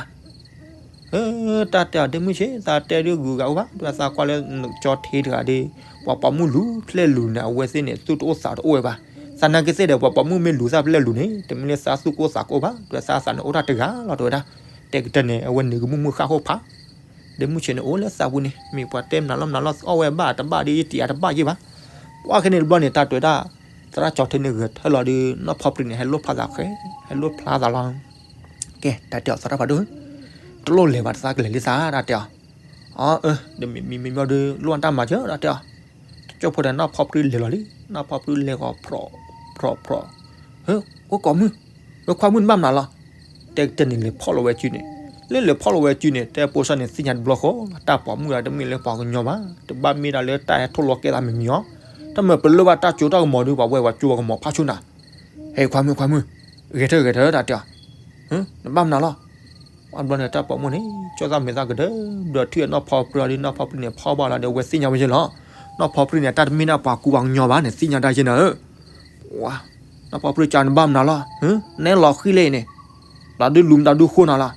တၢ်တဲအီၤ ဒ့မုၢ်ဆံး သးတဲဒ်ဂုၤဂၤအိၣ်ဘၣ် ဒီးသးကွၢ်လၢကၠီထ့တဂၤဒီး ပှၤပိာ်မုၣ်လူၤဖျဲၣ်လူၤန့ၣ် အဝဲသ့ၣ်န့ၣ် သူၣ်တအိၣ်သးတအိၣ်ဝဲဘၣ်. သးနာ်က့သ့ၣ်ဒီး ပှၤပိာ်မုၣ်မ့ၢ်လူၤသးဖျဲၣ်လူၤန့ၣ် တမ့ၢ်လၢသးသူၣ်ကအိၣ်သးကအိၣ်ဘၣ် ဒီးသးသးန့ၣ်အိၣ်တၢ်တဂၤလီၤတဲဝဲဒၣ်. တဲကတၢၢ်န့ၣ် အဝဲန့ၣ်ကမုၢ်မုၢ်ဃၣ်ဃိဖး ဒ့မုၢ်ဆံးန့ၣ်အိၣ်လၢသးပူၤန့ၣ် မ့ၢ်ပှၤတဲမနုၤလီၤမနုၤလီၤ အီၣ်ဝဲဘၣ်တဘၣ်ဒီး တံာ်အတဘၣ်ယ့ၢ်ဘၣ်. ပှၤခဲန့ၣ်တဘျီန့ၣ် တၢ်တဲဝဲဒၣ် သရၣ်ကၠီထ့န့ၣ်ဂဲၤထၢၣ်လီၤဒီး နီၢ်ဖီပရံန့ၣ် ဟဲလိၣ်ဖျါသးဃဲ ဟဲလိၣ်ဖျါသးလီၤ. ကဲ တၢ်တဲအီၤ သရၣ်ဖးဒိၣ် တလိၣ်လဲၤဘၣ်တသးကလဲၤလံသး တၢ်တဲအီၤ. အၢ ဒီးမံၤမံၤမံၤဒီး လိၣ်တၢ်မၤစၢၤ တၢ်တဲအီၤ. တကၠိဖိဒီးနီၢ်ဖီပရံလဲၤလီၤလံ နီၢ်ဖီပရံလဲၤဂီၤဖြီၣ်ဖြီၣ်ဖြီၣ်. ဟၢ အိၣ်ကိးမုၢ် ဝဲခွါမုၣ်နဘၣ်မနုၤလီၤ. တဲကတၢၢ်န့ၣ်လဲၤဖီၣ်လီၤဝဲစုန့ၣ် လၢလဲၤဖီၣ်လီၤဝဲစုန့ၣ် တဲပိစၢ်န့ၣ်သ့ၣ်ညါတဘျီဃီ တၢ်ပိာ်မုၣ်ဒီးတမ့ၢ်လၢပှၤကညီဘၣ် တဘၣ်မ့ၢ်ဒၣ်လၢတၢ်ဟဲထိၣ်လီၤကဲသးမံၤမံၤအီၤ တၢ်မၤပလၢၢ်ဘၣ်တၢ်ကၠိတၢ်ကမီၤဒီး ပှၤဝဲပှၤကၠိပှၤကမီၤဖးဆူနၤ. ဟဲခွါမုၣ်ခွါမုၣ် ဂဲၤထၢၣ်ဂဲၤထၢၣ် တၢ်တဲအီၤ. နဘၣ်မနုၤလီၤ. အဘျီန့ၣ် တၢ်ပိာ်မုၣ်န့ၣ် ကၠီၣ်သၣ်မဲာ်သၣ်ကဒၢ ဘျီထံၣ်နီၢ်ဖီပရံဒီး နီၢ်ဖီပရံန့ၣ် ဖီၣ်ဘၣ်လီၤဒီး အဝဲသ့ၣ်ညါဝဲယဲလီၤ. နီၢ်ဖီပရံန့ၣ် တၢ်တမ့ၢ်ဒၣ်ပှၤကူပှၤကညီဘၣ်န့ၣ် သ့ၣ်ညါတၢ်ယဲနၤဧၢ. နီၢ်ဖီပရံကနဘၣ်မနုၤလီၤ. နဲလီၤဃံလ့ၣ်အံၤန့ၣ် တၢ်ဒုးလူၤမတၤဒုးဃိနၤလီၤ.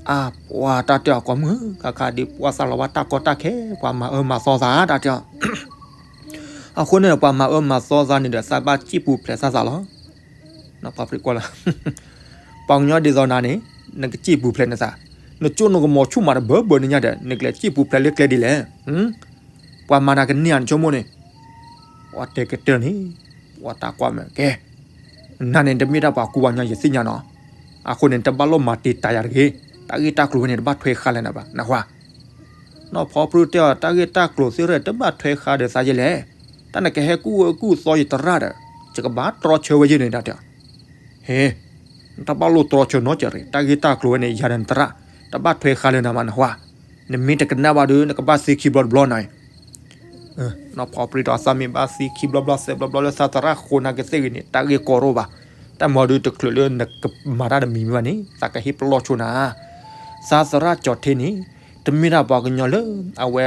အပှၤတၢ်တဲအီၤ ကိးမုၢ် ခါခါဒ်ပှၤသးလီၤဘၣ်တၢ်ကီတၢ်ခဲ ပှၤမၤအၢမၤသီသး တၢ်တဲအီၤ. အဃိန့ၣ် ပှၤမၤအၢမၤသီသးန့ၣ်ဒီး သးဘၣ်စံၣ်ပူၤဖျဲးသးသးလီၤ. နီၢ်ဖီပရံကွၢ်လီၤ ပှၤကညီဒ်သိးနၤန့ၣ် နကစံၣ်ပူၤဖျဲးနသး, နကၠိနကမီၤဆူၣ်မးတဘၢဘၢန့ၣ်ညါဒီး နကလဲၤစံၣ်ပူၤဖျဲးလၢကျဲဒ်လဲၣ်. ပှၤမၤနၤကန့ၢ်ဧါနဆိကမိၣ်န့ၣ်. ပှၤတဲကတၢၢ်န့ၣ် ပှၤတၢ်ကွၢ်မဲာ်ကဲ နၤန့ၣ် တမ့ၢ်ဒၣ်ပှၤကူပှၤကညီယသ့ၣ်ညါနီၤ. အဃိန့ၣ် တဘၣ်လိၣ်မၤတံာ်တာ်ယၤတဂ့ၤ. တၢ်ဂ့ၢ်တၢ်ကျိၤဝဲန့ၣ် တဘၣ်ထွဲဃါလၢၤနၤဘၣ် နၢ်ဟူဧါ. နီၢ်ဖီပရံတဲအီၤ တၢ်ဂ့ၢ်တၢ်ကျိၤသ့ၣ်တဖၣ် တဘၣ်ထွဲဃါဒီးသးယဲလဲၣ်. တၢ်နကဟဲကူၣ်အၢကူၣ်သီယသရၣ်ဒီး ယကဘၣ်တြီဆၢဝဲယဲန့ၣ် တၢ်တဲအီၤ. ဟ့ တဘၣ်လိၣ်တြီဆၢနီတစဲးရ့ၣ် တၢ်ဂ့ၢ်တၢ်ကျိၤဝဲန့ၣ် ယၤဒီးနသရၣ် တဘၣ်ထွဲဃါလၢၤနၤမး နၢ်ဟူဧါ. နမ့ၢ်တကနၣ်ဘၣ်ဒီး နကဘၣ်သံခံဘျီတဘျီနၤ. နီၢ်ဖီပရံဒီး သးမ့ၢ်ဘၣ်သံခံဘျီဘျီသဲဘျီဘျီလၢသးသရၣ်ဃိနၤကသ့ၣ်ဂ့ၤန့ၣ် တၢ်ဂ့ၢ်ကီတအိၣ်ဘၣ်. တၢ်မၤဒီး တချုးလၢနကမၤတၢ်တမံၤမံၤဘၣ်န့ၣ် သးကဟ့ၣ်ပလီၢ်ဆိနၤ. သးသရၣ်ကၠီၤထ့န့ၣ် တမ့ၢ်ဒၣ်ပှၤကညီလၢ အဝဲ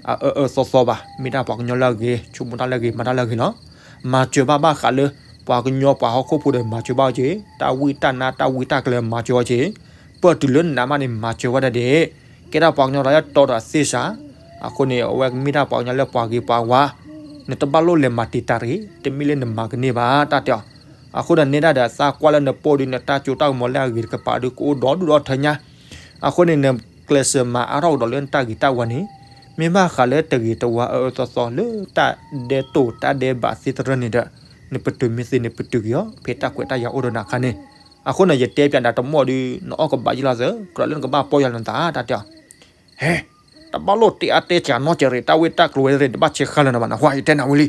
အအၢအၢသီသီဘၣ်. မ့ၢ်ဒၣ်ပှၤကညီလၢအဂ့ၤ ဆိကမိၣ်တၢ်လၢအဂ့ၤ မၤတၢ်လၢအဂ့ၤလီၤ. မၤစၢၤဘၣ်ဘၣ်ဃးလၢ ပှၤကညီပှၤဟီၣ်ခိၣ်ဖိဒီး မၤစၢၤဘၣ်ဝဲက့ၤ တၢ်ဝံတၢ်နါတၢ်ဝံတၢ်ကလၢၤ မၤစၢၤဝဲက့ၤ ပၢၢ်တုၤလၢနးမးန့ၣ် မၤစၢၤဝဲဒၣ်ဒဲး, ကဲဒၣ်ပှၤကညီလၢယတီဒီးသ့ၣ်စး. အဃိန့ၣ် အဝဲမ့ၢ်ဒၣ်ပှၤကညီလၢပှၤဂ့ၤပှၤဝါ, နတဘၣ်လိၣ်လဲၤမၤတံာ်တာ်တဂ့ၤ, တမ့ၢ်လၢနမၤကန့ၢ်ဘၣ် တၢ်တဲအီၤ. အဃိဒီးန့ၣ်ဒၣ်ဒီး သးကွၢ်လၢနပိာ်ဒီး နတၢ်ကၠိတၢ်ကမီၤလၢအဂ့ၤတကပၤဒီး ကအိၣ်ဒီဒူၣ်ဒီထၢညါ. အဃိန့ၣ် နကျဲးစၢးမၤအါထီၣ်ကဒီးလၢနတၢ်ဂ့ၤတၢ်ဝါန့ၣ်, မ့ၢ်ဘၣ်ဃးလၢတဂ့ၤတဝါအအၢအၢသီသီလၢတၢ်ဒဲးတိာ်တၢ်ဒဲးဘးသ့တဖၣ်န့ၣ်ဒီး, နပတုာ်မ့ၢ်သ့နပတုာ်က့ၤအီၤ ဖဲတၢ်ခွဲးတၢ်ယာ်အိၣ်ဒီးနၤအခါန့ၣ်. အဃိန့ၣ် ယတဲပျးနၤတမီၢ်ဒီး နအီၣ်ကဘၣ်ယဲလီၤသၢ, ကြၢးလၢနကဘၣ်ပီၢ်ယၤလီၤနသး တၢ်တဲအီၤ. ဟဲ, တဘၣ်လိၣ်တဲအါတဲစှၤနီတစဲးရ့ၣ်, တၢ်ဝံတၢ်ကလၢၤဝဲသ့ၣ် တဘၣ်ဆဲးဃါလၢၤနၤဘၣ် နၢ်ဟူဧါ, ယတဲနၤဝံၤလံ.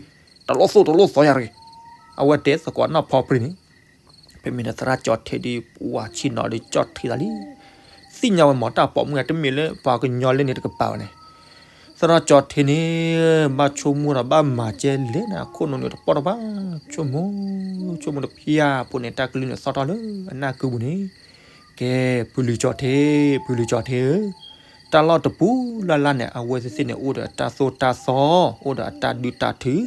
တလိၣ်သိၣ်တလိၣ်သီယၤတဂ့ၤ. အဝဲတဲသကိးနီၢ်ဖီပရံန့ၣ်, ဖဲမ့ၢ်ဒီးသရၣ်ကၠီၤထ့ဒီး ပှၤဆံးနီၤဒီးကၠီၣ်ထ့သးလံ. သ့ၣ်ညါဝဲမ့ၢ်တၢ်ပိာ်မုၣ်တမ့ၢ်လၢပှၤကညီလၢန့ၣ်တကပၤဘၣ်န့ၣ်, သရၣ်ကၠီၤထ့န့ၣ် ဘၣ်ဆိကမိၣ်ဒီးဘၣ်မၤကဲလဲၣ်န့ၣ် အခိၣ်နူာ်န့ၣ်တပီၢ်တပၢ်, ဆိကမိၣ်, ဆိကမိၣ်တဖျၢၣ်ဖိန့ၣ် တၢ်ကလုၢ်န့ၣ်သီၣ်ထီၣ်လၢအနၢ်ကုပူၤန့ၣ်, ကဲ, ဖုလုကၠီၤထ့, ဖုလုကၠီၤထ့ဧၢ, တၢ်လီၢ်တပူၤလၢ်လၢ်န့ၣ် အဝဲသ့ၣ်သ့ၣ်န့ၣ် အိၣ်ဒီးအတၢ်သိၣ်တၢ်သီ, အိၣ်ဒီးအတၢ်ဒုးတၢ်ထုး,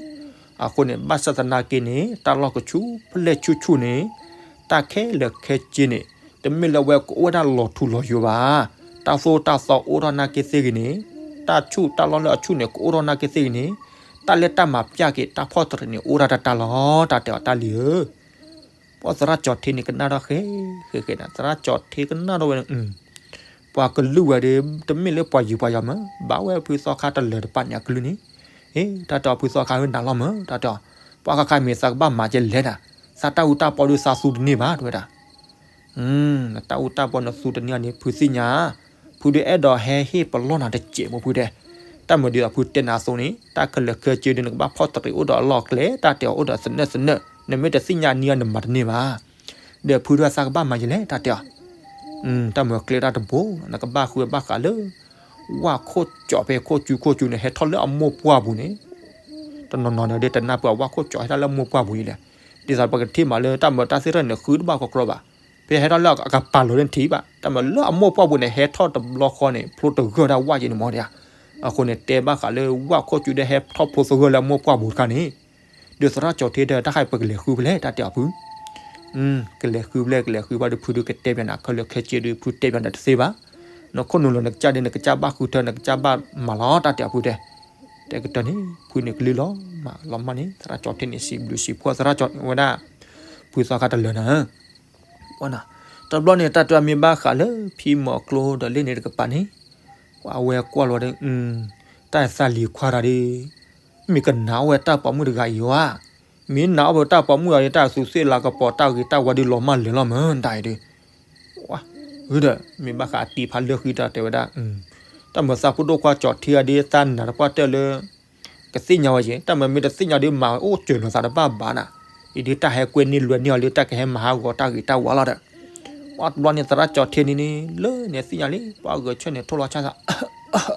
အဃိန့ၣ် ဘၣ်ဆၣ်သနာ်က့န့ၣ် တၢ်လီၢ်ကဆူၣ်ဖျဲၣ်ဆူၣ်ဆူၣ်န့ၣ်, တၢ်ခဲလၢာ်ခဲဆ့န့ၣ် တမ့ၢ်လၢအဝဲကအိၣ်ဝဲဒၣ်လီၤထူလီၤယိာ်ဘၣ်. တၢ်သိၣ်တၢ်သီအိၣ်ထီၣ်နာ်က့သ့ၣ်ဂ့ၤန့ၣ်, တၢ်ဆူၣ်တၢ်လီၢ်လၢအဆူၣ်န့ၣ် ကအိၣ်ထီၣ်နာ်က့သ့ၣ်ဂ့ၤန့ၣ်, တၢ်လၢတၢ်မၤပျၢ်က့ၤ တၢ်ဖီၣ်တရံးန့ၣ် အိၣ်ဒၣ်တၢ်တၢ်လီၤ တၢ်တဲအီၤတၢ်လံၤဧၢ. ပှၤသရၣ်ကၠီၤထ့န့ၣ် ကနၣ်ထီၣ်ဃဲဃဲဃဲန့ၣ်, သရၣ်ကၠီၤထ့ကနၣ်ထီၣ်ဝဲန့ၣ်, ပှၤကလုၢ်ဝဲဒီး တမ့ၢ်လၢပှၤယံၤပှၤယီၤမၢ်, ဘၣ်ဝဲဖုသီခါတလၢၤတပာ်န့ၣ်အကလုၢ်န့ၣ်, အ့ တၢ်တဲအီၤဖုသီခါဧၢ နၤလီၤမၢ် တၢ်တဲအီၤ, ပှၤဃးခါမ့ၢ်သးကဘၣ်မၤကဲလဲၣ်နၤ, သးတၢ်အူတၢ်ပီဒုးသးသူတန့ၢ်ဘၣ် တဲဝဲဒၣ် နတၢ်အူတၢ်ပီနသူတန့ၢ်အီၤန့ၣ် ဖုသ့ၣ်ညါ, ဖုဒုးအဲၣ်ဒိးဟဲဟ့ၣ်ပလီၢ်နၤတစဲးမၢ်ဖုတဲ, တၢ်မၤဒ်သိးဖုတဲနၤအသိးန့ၣ် တၢ်ခဲလၢာ်ခဲဆ့ဒုး နကဘၣ်ဖီၣ်တရံးအိၣ်ဒီးအလီၢ်အကျဲ တၢ်တဲအီၤအိၣ်ဒီးသနၢၣ်သနၢၣ် နမ့ၢ်တသ့ၣ်ညါန့ၢ်အီၤ နမၤတန့ၢ်ဘၣ်. ဒီးဖုဒုးသးကဘၣ်မၤယလဲၣ် တၢ်တဲအီၤ, တၢ်မၤကျဲတၢ်တဘိ နကဘၣ်ဃုဘၣ်ဃးလၢ ဝၣ်ခိၣ်ကၠီဖဲခိၣ်ကူခိၣ်ကူန့ၣ် ဟဲထီၣ်လၢအမိၢ်ပှၢ်ပူၤန့ၣ်, တနီၤနီၤဒီးတနၢ်ပၢၢ်ဝၣ်ခိၣ်ကၠီဟဲထီၣ်လၢအမိၢ်ပှၢ်ပူၤအံၤလဲၣ်, ဒ်သိးပကထံၣ်မးလၢတၢ်မၤတၢ်သ့ၣ်တဖၣ်န့ၣ် ဃုတဘၣ်ကီကီဘၣ်, ဖဲဟဲထီၣ်လၢအကပၤလီၤန့ၣ်ထံၣ်ဘၣ်, တၢ်မၤလၢအမိၢ်ပှၢ်ပူၤန့ၣ် ဟဲထီၣ်တဘျီဃီန့ၣ် ဖျိတဂၢၢ်ဒၣ်ဝၣ်ယဲန့ၣ်မၢ်ဒၣ်, အဃိန့ၣ် တဲဘၣ်ဃးလၢဝၣ်ခိၣ်ကူဒီးဟဲထီၣ်ဖျိသဂၢၢ်လၢအမိၢ်ပှၢ်ပူၤတခါန့ၣ်, ဒီးသရၣ်ကၠီၤထ့ဒီး တၢ်ခါအံၤပကလဲၤဃုဖဲလဲၣ် တၢ်တဲအီၤဖု ကလဲၤဃုဖဲလဲၣ် ကလဲၤဃုဘၣ်ဒီး ဖုဒုးကတဲပၠးနၤခဲလၢာ်ခဲဆ့ဒီး ဖုတဲပၠးနၤတသ့ဘၣ်, နခိၣ်နူာ်လီၤနကစၢ်ဒီး နကစၢ်ဘၣ်ဃုထၢ နကစၢ်ဘၣ်မၤလီၤ တၢ်တဲအီၤဖုတဲ, တဲကတၢၢ်န့ၣ် ဖုန့ၣ်ကလုၢ်လီၤမၢ်လီၤမၢ်န့ၣ် သရၣ်ကၠီၤထ့န့ၣ် စံးဘျုးစံးဖှိၣ်သရၣ်ကၠီၤဝဲဒၣ်, ဖုသီခါတလၢာ်နၤ တဘျီန့ၣ် တၢ်တဲအီၤမ့ၢ်ဘၣ်ဃးလၢဖံမီၤကျိဒီးလ့ၣ်န့ၣ်တကပၤန့ၣ်, ပှၤအဝဲကွၢ်လီၤဒီး, တၢ်သးလံၤခွါတၢ်ဒီး, မ့ၢ်ကနၣ်ဝဲတၢ်ပိာ်မုၣ်တဂၤအံၤဧါ, မ့ၢ်နၢ်အီၣ်ပတၢ်ပိာ်မုၣ်အံၤ တၢ်သူးသ့ၣ်လၤကပီၤတၢ်ဂ့ၤတၢ်ဝါဒုးလီၤမၢ်လဲၤလီၤမၢ်တၢ်အံၤဒီး, ဝဲဒီး မ့ၢ်ဘၣ်ဃးအတံၤဖးလၢဃံတၢ်တဲဝဲဒၣ်, တၢ်မၤသးဖိဒိၣ်ခွါကၠီၤထ့အံၤဒီး သးနၢ်တပှၢ်တၢၢ်လၢ ကသ့ၣ်ညါဝဲက့ၤ တၢ်မၤမ့ၢ်တသ့ၣ်ညါဒီး မၤအိၣ်စၢၤလီၤသးတဘၣ်ဘၣ်နၤ, အံၤဒုးတၢ်ဟဲကွဲန့ၢ်လွဲန့ၢ်အီၤလၢတၢ်ကဟဲမၤဟးဂီၤတၢ်ဂ့ၤတၢ်ဝါလီၤဒီး, ပှၤတဘျီန့ၣ်သရၣ်ကၠီၤထ့န့ၣ်န့ၣ် လၢန့ၣ်သ့ၣ်ညါလံ ပှၤဂဲၤဆၢၣ်န့ၣ်ထိၣ်လီၤဆါသး အံၤ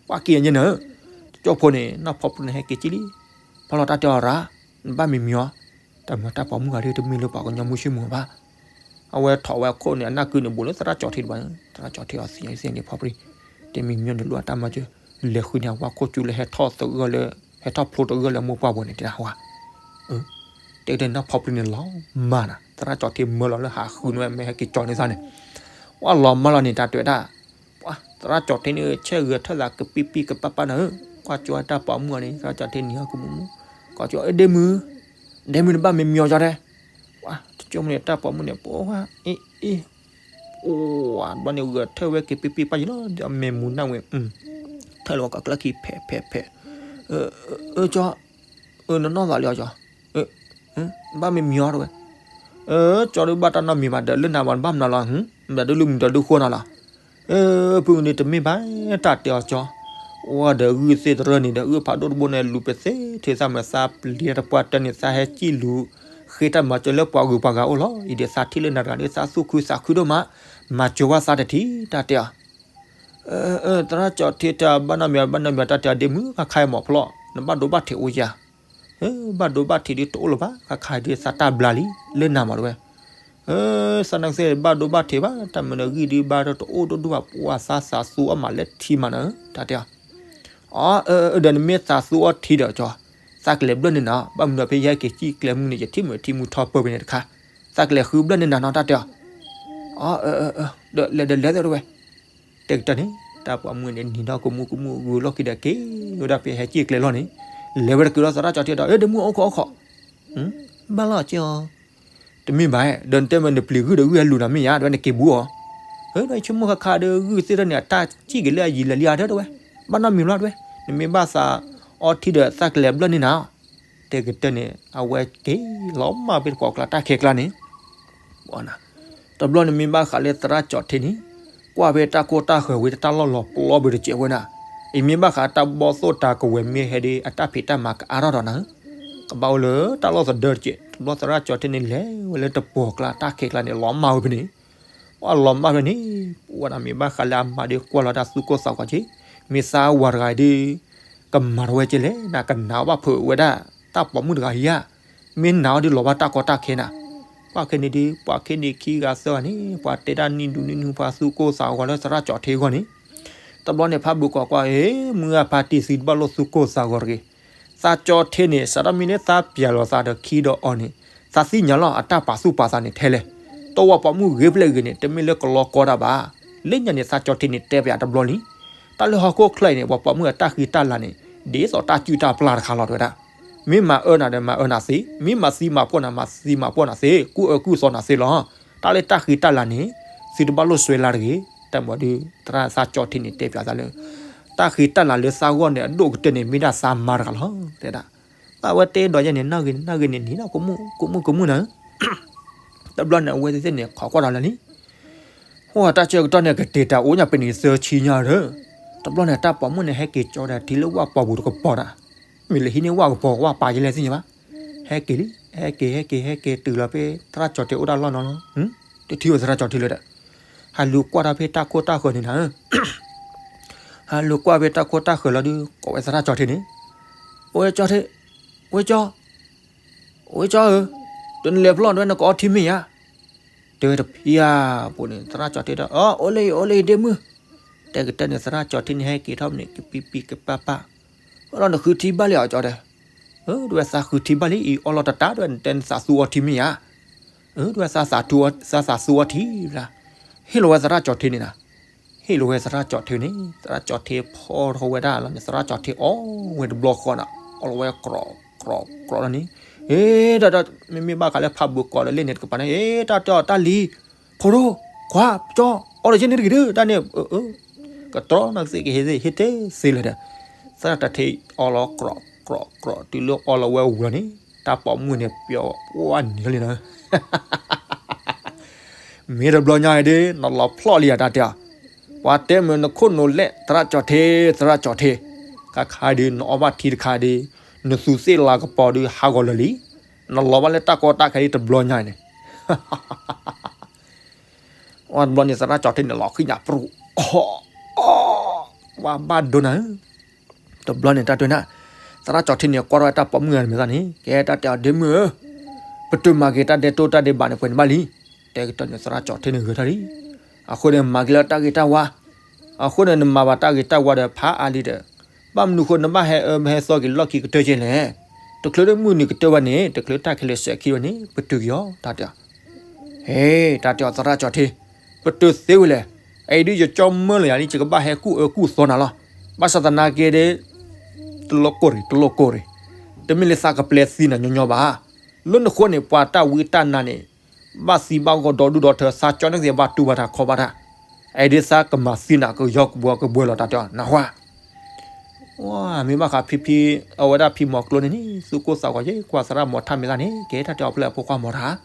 ပှၤက့ၤအညါနၤ, တကၠိဖိန့ၣ် နီၢ်ဖီပူၤန့ၣ်ဟဲက့ၤကံလံ, ဖီလီၤတၢ်တဲအီၤရၣ်, နဘၣ်မံမံအီၤ, တၢ်မၤတၢ်ပိာ်မုၣ်ဂၤဒီးတမ့ၢ်လၢပှၤကညီမုၢ်ဆ့ၣ်မုၢ်ဘၣ်, အဝဲထိးဝဲခိၣ်န့ၣ် အနၢ်ကုန့ၣ်ဘူးလၢသရၣ်ကၠီၤထ့တဘၣ်, သရၣ်ကၠီၤထ့အီၤသ့ၣ်ညါသ့ၣ်ညါန့ၣ်ဖီပူၤ, တမံမံအီၤန့ၣ်လိၣ်အတၢ်မၤစၢၤ, လဲၤဃုန့ၢ်ဝၣ်ခိၣ်ကူလၢဟဲထီၣ်သဂၢၢ်လၢ, ဟဲထီၣ်ဖျိတဂၢၢ်လၢမိၢ်ပှၢ်ပူၤန့ၣ်တဲဒၣ်ဝဲ တဲကတၢၢ်နီၢ်ဖီပူၤန့ၣ်လီၤမၢ်နၤ, သရၣ်ကၠီၤထ့မၢလီၤလၢဟးဃုန့ၢ်ဝဲမ့ၢ်ဟဲက့ၤကၠီၤန့ၢ်သးန့ၣ်, ဝဲလီၤမၢ်လီၤန့ၣ် တၢ်တဲဝဲဒၣ်, ပှၤသရၣ်ကၠီၤထ့န့ၣ် ဆဲၣ်ဂဲၤထၢၣ်သးကပံၢ်ပံၢ်ကပၢ်ပၢ်နၤဧၢ, ကွၢ်ကၠီၤတၢ်ပိာ်မုၣ်အီၤန့ၣ် သရၣ်ကၠီၤထ့နံၤဟီၣ်ကမူးမူး, ကွၢ်ကၠီၤ အ့ ဒ့မုၣ်, ဒ့မုၣ်နဘၣ်မံမံအီၤကၠီၤတဲ, ပှၤတကၠိမ့ၢ်န့ၣ် တၢ်ပိာ်မုၣ်န့ၣ် ပှၤ အ့ အ့ အိၣ်ဝဲဘျီန့ၣ် ဂဲၤထၢၣ်ဝဲက့ၤပံၢ်ပံၢ်ပၢ်ယံၤလီၤ, ဒီးမဲာ်မူနၢ်ဝဲ, ထၢၣ်လီၤဝဲကကျၢၢ်ခံဖဲးဖဲးဖဲး, အၢ ကၠီၤ, နနီၢ်သးလံအီၤကၠီၤ, ဘၣ်မံမံအီၤတဝဲ, ကၠီၤဒုးဘၣ်တၢ်နီတမံၤဘၣ် ဒီးလၢနၤဘၣ်နဘၣ်မနုၤလီၤ, ဒီးဒုးလူမုၢ်ဒီးဒုးဃိနၤလီၤ, ဖုန့ၣ်တမ့ၢ်ဘၣ်, တၢ်တဲအီၤကၠီၤ, အိၣ်ဒီးဂုၢ်သ့ၣ်တရၢန့ၣ်ဒီး ဂုၢ်ဖးဒိၣ်တဘိန့ၣ် လူၤပသ့ထဲသးမၤသးပျံၤတပှၢ်တၢၢ်န့ၣ် သးဟဲစံၣ်လူၤ ဃ့တၢ်မၤစၢၤလၢပှၤဂုၤပှၤဂၤအိၣ်လီၤ, အံၤဒီးသးထံၣ်လၢနၤတဂၤဒီး သးသူၣ်ခုသးခုဒိၣ်မး, မၤစၢၤဝဲသးတထံၣ် တၢ်တဲအီၤ သရၣ်ကၠီၤထ့တၢ်ဘၣ်နီတမံၤဘၣ်နီတမံၤ တၢ်တဲအီၤဒ့မုၣ် ခါခါအံၤမ့ၢ်ဖျီၣ် နဘၣ်ဒိဘၣ်ထံးအိၣ်ဧါ, ဘၣ်ဒိဘၣ်ထံးဒ်တအိၣ်လၢၤဘၣ် ခါခါအံၤဒ်သးတၢ်ဘျါလံ လၢနၤမးတဝဲ, သနာ်က့ဘၣ်ဒိဘၣ်ထံးဘၣ် တၢ်မနုၤဂံၢ်ဒုးဘၣ်ဒီးတအိၣ်ဒိၣ်ဒိၣ်ဘၣ် ပှၤသးသးသူအီၣ်မးလၢထံမးနၤ တၢ်တဲအီၤ, အၢ ဒီးနမ့ၢ်သးသူအီၣ်ထံဒီးကၠီၤ, သးကလဲၤဘျၢၣ်န့ၢ်နၤ, ဘၣ်မနုၤဖဲယဟဲက့ၤစံၣ်ကျဲမုၢ်န့ၣ် ယထံၣ်မုၢ်ထံမုၢ်ထီပၢၢ်ဖဲန့ၣ်တခါ, သးကလဲၤဃုဘျၢၣ်န့ၢ်နၤနီၤ တၢ်တဲအီၤ, အၢ ဒီးလဲၤဒီးလဲၤသ့တဝဲ တဲကတၢၢ်န့ၣ် တၢ်ပိာ်မုၣ်န့ၣ် နံၤဒီးကမူကမူဂုာ်လီၢ်ခံဒီးက့ၤဝဲဒၣ်ဖဲဟဲစံၣ်ကျဲလီၢ်န့ၣ်, လဲၤဝဲတကုာ်လီၤသရၣ်ကၠီၤထ့ဒီး အၢ ဒ့မုၣ်အိၣ်ခိးအိၣ်ခိး, ဘၣ်လီၤက့ၤအီၤ, တမ့ၢ်ဘၣ်, ဒီးနတဲမ့ၢ်နပျံၤဂုၢ်ဒီးဂုၢ်ဟဲလူၤနၤမ့ၢ်ယါ တဝဲနက့ၤဘူးအီၤ, ဒီးဆိကမိၣ်ခါခါဒီးဂုၢ်သ့ၣ်တဖၣ်န့ၣ် အတၢ်စံၣ်က့ၤလၢအယံၤလၢာ်လံဧါ တဝဲ, ဘၣ်နီတမံၤဘၣ်တဝဲ, နမ့ၢ်ဘၣ်သးအီထံဒီးသးကလဲၤဘျၢၣ်န့ၢ်နၤ, တဲကတၢၢ်န့ၣ် အဝဲက့ၤလီၤမၢ်ဖဲတကိးကျါတၢ်ခဲကျါန့ၣ် တဘျီန့ၣ်မ့ၢ်ဘၣ်ဃးလၢသရၣ်ကၠီၤထ့န့ၣ်, ကွၢ်ဖဲတၢ်ကိၢ်တၢ်ဃၢၤဝံၤတၢ်လီၢ်လီၤပျီဘၣ်တစဲးဝဲဒၣ်, အံၤမ့ၢ်ဘၣ်ဃးတၢ်ဘီၣ်သိၣ်တၢ်ကဝဲၤမ့ၢ်ဟဲဒီး အတၢ်ဖံးတၢ်မၤကအါထီၣ်ဒီးနၤ, ကဘၣ်အိၣ်လၢတၢ်လီၢ်သဒၢတစဲး, တဘျီသရၣ်ကၠီၤထ့န့ၣ် လဲၤဝဲလၢတပိာ်ကျါတၢ်ခဲကျါန့ၣ် လီၤမၢ်ဝဲဖဲန့ၣ်, ပှၤလီၤမၢ်ဖဲန့ၣ်, ပဝဲဒၣ်မ့ၢ်ဘၣ်ဃးလၢအမါဒီးကွၢ်လီၤတၢ်သူၣ်ကိၢ်သးဂီၤက့ၤ, မ့ၢ်သးဝၤတဂၤအံၤဒီး ကမၤတဝဲက့ၤလဲၣ် နကနာ်ဘၣ်ဖုးဝဲဒၣ် တၢ်ပိာ်မုၣ်တဂၤအံၤဧါ, မ့ၢ်နာ်အီၤဒီးလီၤဘၣ်တၢ်ကီတၢ်ခဲနၤ, ပှၤခဲန့ၣ်ဒီး ပှၤခဲန့ၣ်ခံဂၤသၢဂၤန့ၣ် ပှၤတဲဒၣ်နံၣ်ဒူနံၣ်နူ ပှၤသူၣ်ကိၢ်သးဂီၤလၢသရၣ်ကၠီၤထ့အဂီၢ်န့ၣ်, တဘျီန့ၣ်ဖးဘျုးကိးကွၢ် အ့ မုၢ်ဂၤဖါတံၢ်သံတဘၣ်လိာ်သူၣ်ကိၢ်သးဂီၤတဂ့ၤ, သးကၠီၤထ့န့ၣ် စးထီၣ်မ့ၢ်လၢသးပျၢ်လီၤသးဒီးခံဒီးအီၤန့ၣ်, သးသ့ၣ်ညါလီၤအတၢ်ပာ်သူၣ်ပာ်သးန့ၣ်ထဲလဲၣ်, တဝီပိာ်မုၣ်ဂ့ၤဖျဲၣ်ဂ့ၤန့ၣ် တမ့ၢ်လၢကလီကီတၢ်ဘၣ်. လၢညါန့ၣ် သးကၠီၤထံန့ၣ် တဲပယီၤတဘျီလံ. တၢ်လၢဟီၣ်ခိၣ်ချၢအံၤန့ၣ် ပှၤပိာ်မုၣ်အတၢ်ဃံတၢ်လၤန့ၣ် ဒ်သိးတၢ်စုၣ်တၢ်ပျၢ်တခါလီၤ တဲဝဲဒၣ်. မ့ၢ်မၤအၢနၤဒီးမၤအၢနၤသ့, မ့ၢ်မၤသံမၤပှီၢ်နၤ မၤသံမၤပှီၢ်နၤသ့, ကူၣ်အၢကူၣ်သီနၤသ့လီၤ. တၢ်လၢတၢ်ဃံတၢ်လၤန့ၣ် သုတဘၣ်လိၣ်စွဲလၢ်တဂ့ၤ. တၢ်မၤဒုး သရၣ်သးကၠီၤထံန့ၣ် တဲပယီၤသးလၢ တၢ်ဃံတၢ်လၤလၢသးဂီၢ်န့ၣ် အဒိၣ်ကတၢၢ်န့ၣ် မ့ၢ်ဒၣ်သးမါတဂၤလီၤ တဲဒၣ်. ဘၣ်ဝဲတဲဒီးယဲန့ၣ် နၢ်ဂ့ၤန့ၣ် နၢ်ဂ့ၤန့ၣ် နံၤဒီး ကမူၣ်ကမူၣ်နၤဧၢ. တဘျီန့ၣ် အဝဲသ့ၣ်န့ၣ် ခိးကွၢ်ဒီးလၢလံ ဟိၣ် တၢ်ဆၢကတီၢ်န့ၣ် ကတဲာ်တၢ်အိၣ်ညါပနံးသၢဆံညါဒီး တဘျီန့ၣ် တၢ်ပိာ်မုၣ်န့ၣ် ဟဲက့ၤကၠီဒီးထံလၢဝၣ်ပီၤပူၤတကပီၤဒီး မ့ၢ်လၢဟံးန့ၢ်ဝၣ်ကပီၤ ဝၣ်ပာ်ယလဲၣ်သ့ၣ်ညါဘၣ်. ဟဲက့ၤလံ ဟဲက့ၤ ဟဲက့ၤ ဟဲက့ၤတုၤလီၤဖဲသရၣ်ကၠီၤထံအိၣ်တၢ်လီၢ်နီၤလီၤ. တထံၣ်ဝဲသရၣ်ကၠီၤထံလၢၤဒီး ဟးလူၤကွၢ်တၢ်ဖဲတၢ်ခိၣ်တၢ်ဃၢၤန့ၣ်နၤဧၢ ဟးလူၤကွၢ်ဖဲတၢ်ခိၣ်တၢ်ဃၢၤလီၤဒုး ကိးဝဲသရၣ်ကၠီၤထံန့ၣ်, အိၣ်ဝဲကၠီထံ, အိၣ်ကၠီ, အိၣ်ကၠီဧၢ, တနလဲၤဖျီၣ်ဒဝဲနကအီထံမ့ၢ်ဧါ. တဲဝဲတဖံဧါ, ပူၤန့ၣ် သရၣ်ကၠီၤထံဒီး အိၣ်လၢအံၤ အိၣ်လၢအံၤဒ့မုၣ်, တဲကတၢၢ်န့ၣ် သရၣ်ကၠီၤထံန့ၣ် ဟဲက့ၤထီၣ်မနုၤ ကပံပံကပၢ်ပၢ်, အိၣ်လီၤနဃုထံဘၣ်လံအီၤကၠီဒီး, ဒဝဲသးဃုထံဘၣ်လံအံၤ အီလီၤတတၢ်ဒဝဲ နတဲနသးသူအီထံမ့ၢ်ဧါ. ဒဝဲသးသူအီထံလၢ, ဟ့ၣ်လီၤဝဲသရၣ်ကၠီၤထံန့ၣ်နၤ, ဟ့ၣ်လီၤဝဲသရၣ်ကၠီၤထံန့ၣ် သရၣ်ကၠီၤထံဖီထီၣ်ဝဲဒၣ်လီၤန့ၣ် သရၣ်ကၠီၤထံအီဝဲတဘျီဃီနီၤ အီလီၤဝဲကြီးကြီးကြီးလီၤန့ၣ်, အ့ ဒီး မ့မ့ၢ်ဘၣ်ဃးလၢဖးဘိးကိးဒီးလ့ၣ်န့ၣ်တကပၤန့ၣ် အ့ တၢ်တဲအီၤတၢ်လံၤ, ဖိဒိၣ်, ခွါ, ကၠီ, အီလီၤက့န့ၣ်တဂ့ၤဒီး တၢ်န့ၣ် ကတြီနီၢ်ကသ့ၣ်ကဟ့ၣ်သ့ၣ်ဟ့ၣ်တ့ၢ်သ့လၢၤဒီး, သရၣ်ကၠီၤထံအီလီၤကြီးကြီးကြီး တုၤလၢအီလီၤဝဲဝံၤလီၤန့ၣ် တၢ်ပိာ်မုၣ်န့ၣ်ပျီပှၢ်နံၤလံနီၤ မ့ၢ်တဘျီညါအံၤဒ် နလီၤဖျီၣ်လံယၤတၢ်တဲအီၤ, ပှၤတဲမုာ်နခိၣ်နူာ်လဲၣ် သရၣ်ကၠီၤထံ သရၣ်ကၠီၤထံ, ခါခါဒ်နအီဘၣ်ထံတခါဒ်, နသူးသ့ၣ်လၤကပီၤဒ်ဟးဂီၤလၢာ်လံ, နလီၤဘၣ်လၢတၢ်ကီတၢ်ခဲဒ်တဘျီညါအံၤန့ၣ် ဝဲတဘျီန့ၣ် သရၣ်ကၠီၤထံန့ၣ် လီၤဃံၣ်ညါပြူၤ, ဝဲဘၣ်ဒိနၤဧၢ, တဘျီန့ၣ် တၢ်တဲနၤ, သရၣ်ကၠီၤထံန့ၣ် ကွၢ်ထီၣ်ဝဲတၢ်ပိာ်မုၣ်ဂၤန့ၣ်မ့ၢ်သးန့ၣ် ကဲတၢ်တဲအီၤဒ့မုၣ်ဧၢ, ပတုာ်မၤက့ၤတၢ်ဒဲးတိၢ်တၢ်ဒဲးဘးန့ၣ် ပှဲၤန့ၣ်ဘၣ်လံ, တဲကတၢၢ်န့ၣ် သရၣ်ကၠီၤထံန့ၣ်ဂဲၤထီၣ်လံ, အဃိန့ၣ် မၤက့ၤလၢတၢ်ဂ့ၤတၢ်ဝါ, အဃိန့ၣ် နမၤဘၣ်တၢ်ဂ့ၤတၢ်ဝါဒီးဖးအါလံဒီး, ဘၣ်မနုၤဃိနဘၣ်ဟဲအၢမဟဲသီက့ၤလီၢ်ခံကတၢၢ်က့လဲၣ်, တချုးလၢမုၢ်နံၤကတၢၢ်ဝဲန့ၣ် တချုးတၢ်ခဲလၢာ်စဲးခံဝဲန့ၣ် ပတုာ်က့ၤအီၤ တၢ်တဲအီၤ ဟဲ တၢ်တဲအီၤသရၣ်ကၠီၤထံ, ပတုာ်သ့ဝဲလဲၣ်, အအံၤဒ်ယကၠီမၢလၢယၤလံ ယကဘၣ်ဟဲကူၣ်အၢကူၣ်သီနၤလီၤ, ဘၣ်ဆၣ်သနာ်က့ဒ်, တလိၣ်ကိၢ်ရံၣ် တလိၣ်ကိၢ်ရံၣ်, တမ့ၢ်လၢသးကပျဲသံနၤညီညီဘၣ်, လၢနဃိန့ၣ် ပှၤတၢ်ဝံတၢ်နါန့ၣ်, ဘၣ်သံဘၣ်ဂီၢ်ဒီဒူၣ်ဒီထၢ သးကၠီန့ၣ်သ့ၣ်ဘၣ်တူၢ်ဘၣ်တၢ်ခီဘၣ်တၢ်, အအံၤဒ်သးကမၤသံနၤ ကယီကဘှီကဘှီလီၤ တၢ်တဲအီၤ နၢ်ဟူဧါ မ့ၢ်ဘၣ်ဃးဖံဖံ, အဝဲဒၣ်ဖံမီၤကျိန့ၣ်န့ၣ် သူၣ်ကိၢ်သးဂီၤယဲၢ် ကွၢ်သရၣ်မီၤထၣ်မ့ၢ်သးန့ၣ် ကဲတၢ်တဲအီၤဖျဲၣ်အဖိခွါမီၤထၣ်,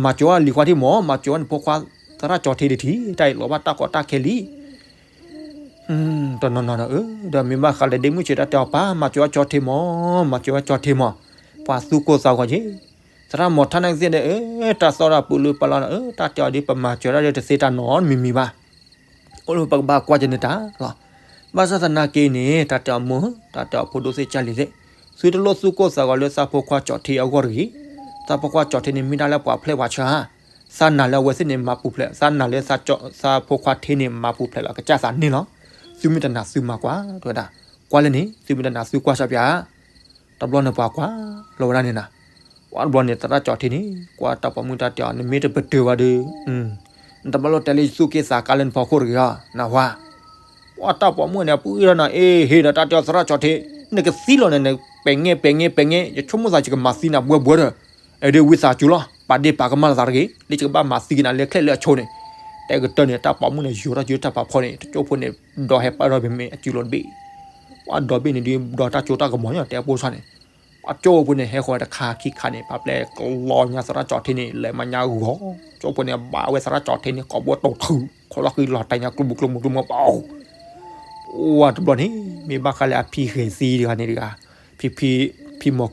မၤစၢၤဝဲလံၤခွါထံၣ်မီၤ မၤစၢၤဝဲနဖိခွါ, သရၣ်ကၠီၤထံဒံးထံၣ် တၢ်အံၤလီၤဘၣ်တၢ်ကီတၢ်ခဲလံ, တနီၤနီၤဒီး ဒီးမ့ၢ်ဘၣ်ဃးလၢဒ့မုၣ်ဆံးတၢ်တဲအီၤပၢ် မၤစၢၤဝဲကၠီၤထံမီၤ, မၤစၢၤဝဲကၠီၤထံမီၤ, ပှၤသူၣ်ကိၢ်သးဂီၤယဲၢ်, သရၣ်မီၤထၣ်န့ၣ်သ့ၣ်ဒီး တၢ်သီၣ်တၢ်ပူၤလၢပလီၢ်ဒီး တၢ်တဲအီၤဒ်ပမၤစၢၤတၢ်ဒီးတသ့တၢ်နီတမံၤမံၤဘၣ် အိၣ်လၢပကဘၣ်ကွၢ်က့ၤန့ၣ်တၢ်လီၤ. ဘၣ်ဆၣ်သနာ်က့န့ၣ် တၢ်တဲအီၤမိၢ်ဧၢ, တၢ်တဲအီၤဖိဒိၣ်သ့ၣ်ကၢ်လံၤသ့ၣ်, သုတလိၣ်သူၣ်ကိၢ်သးဂီၤလၢသးဖိခွါကၠီၤထံအဂီၢ်တဂ့ၤ. သးဖိခွါကၠီၤထံန့ၣ်မ့ၢ်ဒၣ်လၢပှၤဖျဲၣ်ပှၤဆါဧါ, သးနာ်လၢအဝဲသ့ၣ်န့ၣ်မၤပူၤဖျဲး, သးနာ်လၢသးဖိခွါထံန့ၣ်မၤပူၤဖျဲးလီၤကစၢ်သးန့ၣ်လီၤ. သုမ့ၢ်တနာ်သုမၤကွၢ်, တဲဝဲဒၣ်, ကွၢ်လၢန့ၣ် သုမ့ၢ်တနာ်သုကွၢ်ဆၢပၠး တဘျီန့ၣ်ပှၤကွၢ်လီၤဝဲဒၣ်န့ၣ်နၤ, ပှၤတဘျီန့ၣ်သရၣ်ကၠီၤထံန့ၣ် ကွၢ်တၢ်ပိာ်မုၣ်တၢ်တဲအီၤ နမ့ၢ်တပတုာ်ဘၣ်ဒီး, နတဘၣ်လိၣ်တဲလၢယသူၣ်က့ၣ်သးကါလၢနဖီခိၣ်တဂ့ၤဧါ, နၢ်ဟူဧါ. ပှၤတၢ်ပိာ်မုၣ်န့ၣ် ပှံၢ်ထီၣ်နၤ အ့ဟ့ၣ်ဒီးတၢ်တဲအီၤသရၣ်ကၠီၤထံ, နကသံလီၤန့ၣ် နပဲာ်ငဲပဲာ်ငဲပဲာ်ငဲ, ယဆိကမိၣ်သးယကမၤသံနၤဘှၢဘှၢဒီး, အဲဒ်ဝံသးစူၤလီၤ ပာ်ဒ့ၣ်ပာ်ကမၣ်လီၤသးတဂ့ၤ, လၢယကဘၣ်မၤသံက့ၤနၤလၢချဲၣ်လၢအဆိန့ၣ်, တဲကတၢၢ်န့ၣ် တၢ်ပိာ်မုၣ်န့ၣ် ယိၤထီၣ်စုတၢ်ဖးဖီန့ၣ် တကၠိဖိန့ၣ်, ဒီးဟဲပၢၢ်ထီၣ်ပမ့ၢ်အစုလီၤတဘ့ၣ် ပှၤဒီဘ့ၣ်န့ၣ်ဒ်ဒီးတၢ်ကၠိတၢ်ကမီၤညီတဲအပိၢ်ဆၣ်န့ၣ်, ပှၤကၠိဖိန့ၣ် ဟဲဃီၤတခါခံခါန့ၣ် ပှၤပျဲကလီညါသရၣ်ကၠီၤထံန့ၣ် လဲၤမၤညါဂီၤ, ကၠိဖိန့ၣ် ဘၣ်ဝဲသရၣ်ကၠီၤထံန့ၣ် ကိာ်ဘိတိၢ်ထုး ခီလီၤဃံလီၤတဲာ်ညါကျိမုၢ်ကျိမုၢ်ကျိမုၢ်ပှၤ အိၣ်ဝဲတဘျီန့ၣ် မ့ၢ်ဘၣ်ဃးလၢအဖံဂဲၤသံတဂၤန့ၣ်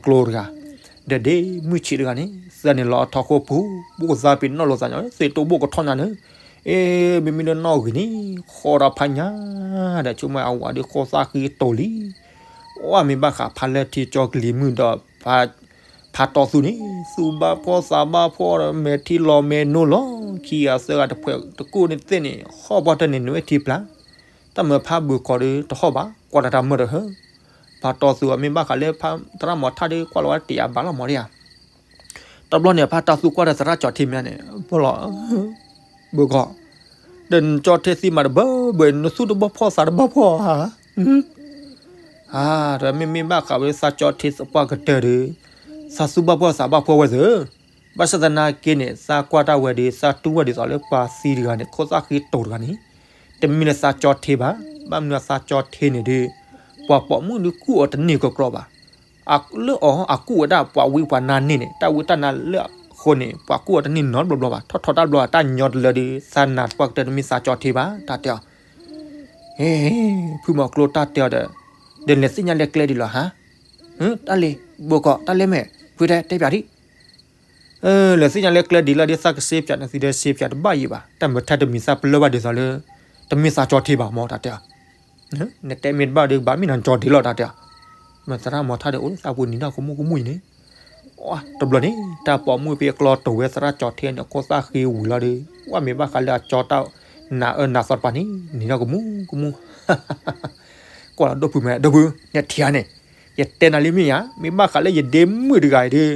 တဂၤ, ဖံဖံ, ဖံမီၤကျိတဂၤ, ဒီးဒ့မုၢ်ဆံးတဂၤန့ၣ် သၢန့ၣ်လီၤအထီခိၣ်ပူၤ, ဘိၣ်သးပ့ၤနီၣ်လိာ်သးညီ သ့ၣ်တိၢ်ဘိၣ်ကထီၣ်ညါန့ၣ်, အ့ မ့မ့ၢ်လၢနီၣ်ဂံၢ်န့ၣ် ဃီဒီးဖးညါ, ဒီးဆိကမိၣ်အဝၤဒုးဃီသၣ်ဃံတိၤလံ, အိၣ်မ့ၢ်ဘၣ်ဃးဖးလၢထံကၠီကလံၤမုၢ်ဒီး ဖးတီၢ်သူန့ၣ် သူဘၣ်ဖှီၣ်သးဘၣ်ဖှီၣ်ဒီး မဲာ်ထံလီၤမဲာ်နိလီၤ, ခံဂၤသၢဂၤတဖှဲးတကိၢ်န့ၣ်သ့ၣ်န့ၣ် ဃီၣ်ပှၢ်တၢၢ်န့ၣ် နွဲထံပျၢ်, တၢ်မၢဖးဘုးကီးဒီးတဟီၣ်ဘၣ် ကွၢ်တၢ်တၢ်မၢတဟၢ, ဖးတီၢ်သူအမ့ၢ်ဘၣ်ဃးလၢသရၣ်မီၤထၣ်ဒီး ကွၢ်လီၤဝဲတယၤဘၣ်လီၤမီၤဒ်ဧါ, တ တဘျီန့ၣ် ဖါတၢ်သူကွၢ်ဒီးသရၣ်ကၠီၤထံမ့ၢ်န့ၣ် ပလီၤ ဘၣ်ကီး, ဒီးနကၠီၤထံသံမးတဘၣ်ဘၣ် နသူၣ်တဘၣ်ဖှီၣ်သးတဘၣ်ဖှီၣ်ဧါ, အၢ မ့မ့ၢ်ဘၣ်ဃးဝဲသးကၠီၤထံသပှၢ်ကတၢၢ်ဒီး သးသူၣ်ဘၣ်ဖှီၣ်သးဘၣ်ဖှီၣ်ဝဲသ့ၣ်, ဘၣ်ဆၣ်သနာ်က့န့ၣ် သးကွၢ်တၢ်ဝဲဒီး သးတူၢ်ဝဲဒ်သိးလၢပှၤသံတဂၤန့ၣ် ခိၣ်သၣ်ဃ့တိၤတဂၤန့ၣ် တမ့ၢ်လၢသးကၠီၤထံဘၣ်, ဘၣ်မနုၤသးကၠီၤထံန့ၣ်ဒီး ပှၤပိာ်မုၣ်ဒုးကူၣ်အီၤတန့ၢ်ကီကီဘၣ်. လၢအီၤ အကူၣ်ဝဲဒၣ်ပှၤဝံပှၤနါန့ၢ်န့ၣ် တၢ်ဝံတၢ်နါလၢအဃိန့ၣ် ပှၤကူၣ်အီၤတန့ၢ်နီတဘျီဘျီဘၣ်. ထီၣ်ထီၣ်တၢ်ဘျီ တၢ်ညီတလၢဒီး သးနာ်သပှၢ်ကတၢၢ်တမ့ၢ်သးကၠီၤထံဘၣ် တၢ်တဲအီၤ. ဟ့ ဖုမီၤကျိတၢ်တဲအီၤဒီး ဒီးလဲၤသ့ၣ်ညါလၢကျဲဒ်လီၤဟါ, တၢ်လ့ ဘၣ်ကီး တၢ်လ့မ့ၢ် ဖုတဲတဲပၠးဒံး လဲၤသ့ၣ်ညါလၢကျဲဒ်လီၤဒီး သးကစ့ပၠးနသံဒီးစ့ပၠးတဘၣ်ယံၤဘၣ်. တၢ်မုာ်ထါတမံၤသးပလၢၢ်ဘၣ်ဒ်သိးလၢ တမ့ၢ်သးကၠီၤထံဘၣ်မ့ၢ်တၢ်တဲအီၤ. နတဲမ့ၢ်တဘၣ်ဒီး ဘၣ်မ့ၢ်နကၠီၤထံလီၤတၢ်တဲအီၤ. မ့ၢ်သရၣ်မီၤထါဒီးအိၣ်လၢသးပူၤနံၤနီၢ်ကမူၣ်ကမူၣ်အံၤန့ၣ် တဘျီန့ၣ် တၢ်ပိာ်မုၣ်ဖဲအကျီတိၤဝဲသရၣ်ကၠီၤထံန့ၣ် ခိၣ်သၣ်ဃ့ဝံၤလီၤဒီး ဝဲမ့ၢ်ဘၣ်ဃးလၢအကၠီတၢ်နၢ်အၢနၢ်သီတပၤန့ၣ် နံၤနီၢ်ကမူၣ်ကမူၣ် ကွၢ်လီၤဒိၣ်ဖုမ့ၢ် ဒိၣ်ဖု နထံၣ်ဧါန့ၣ် ယတဲနၤလံမ့ၢ်ဧါ, မ့ၢ်ဘၣ်ဃးလၢယဒ့မုၣ်တဂၤအံၤဒီး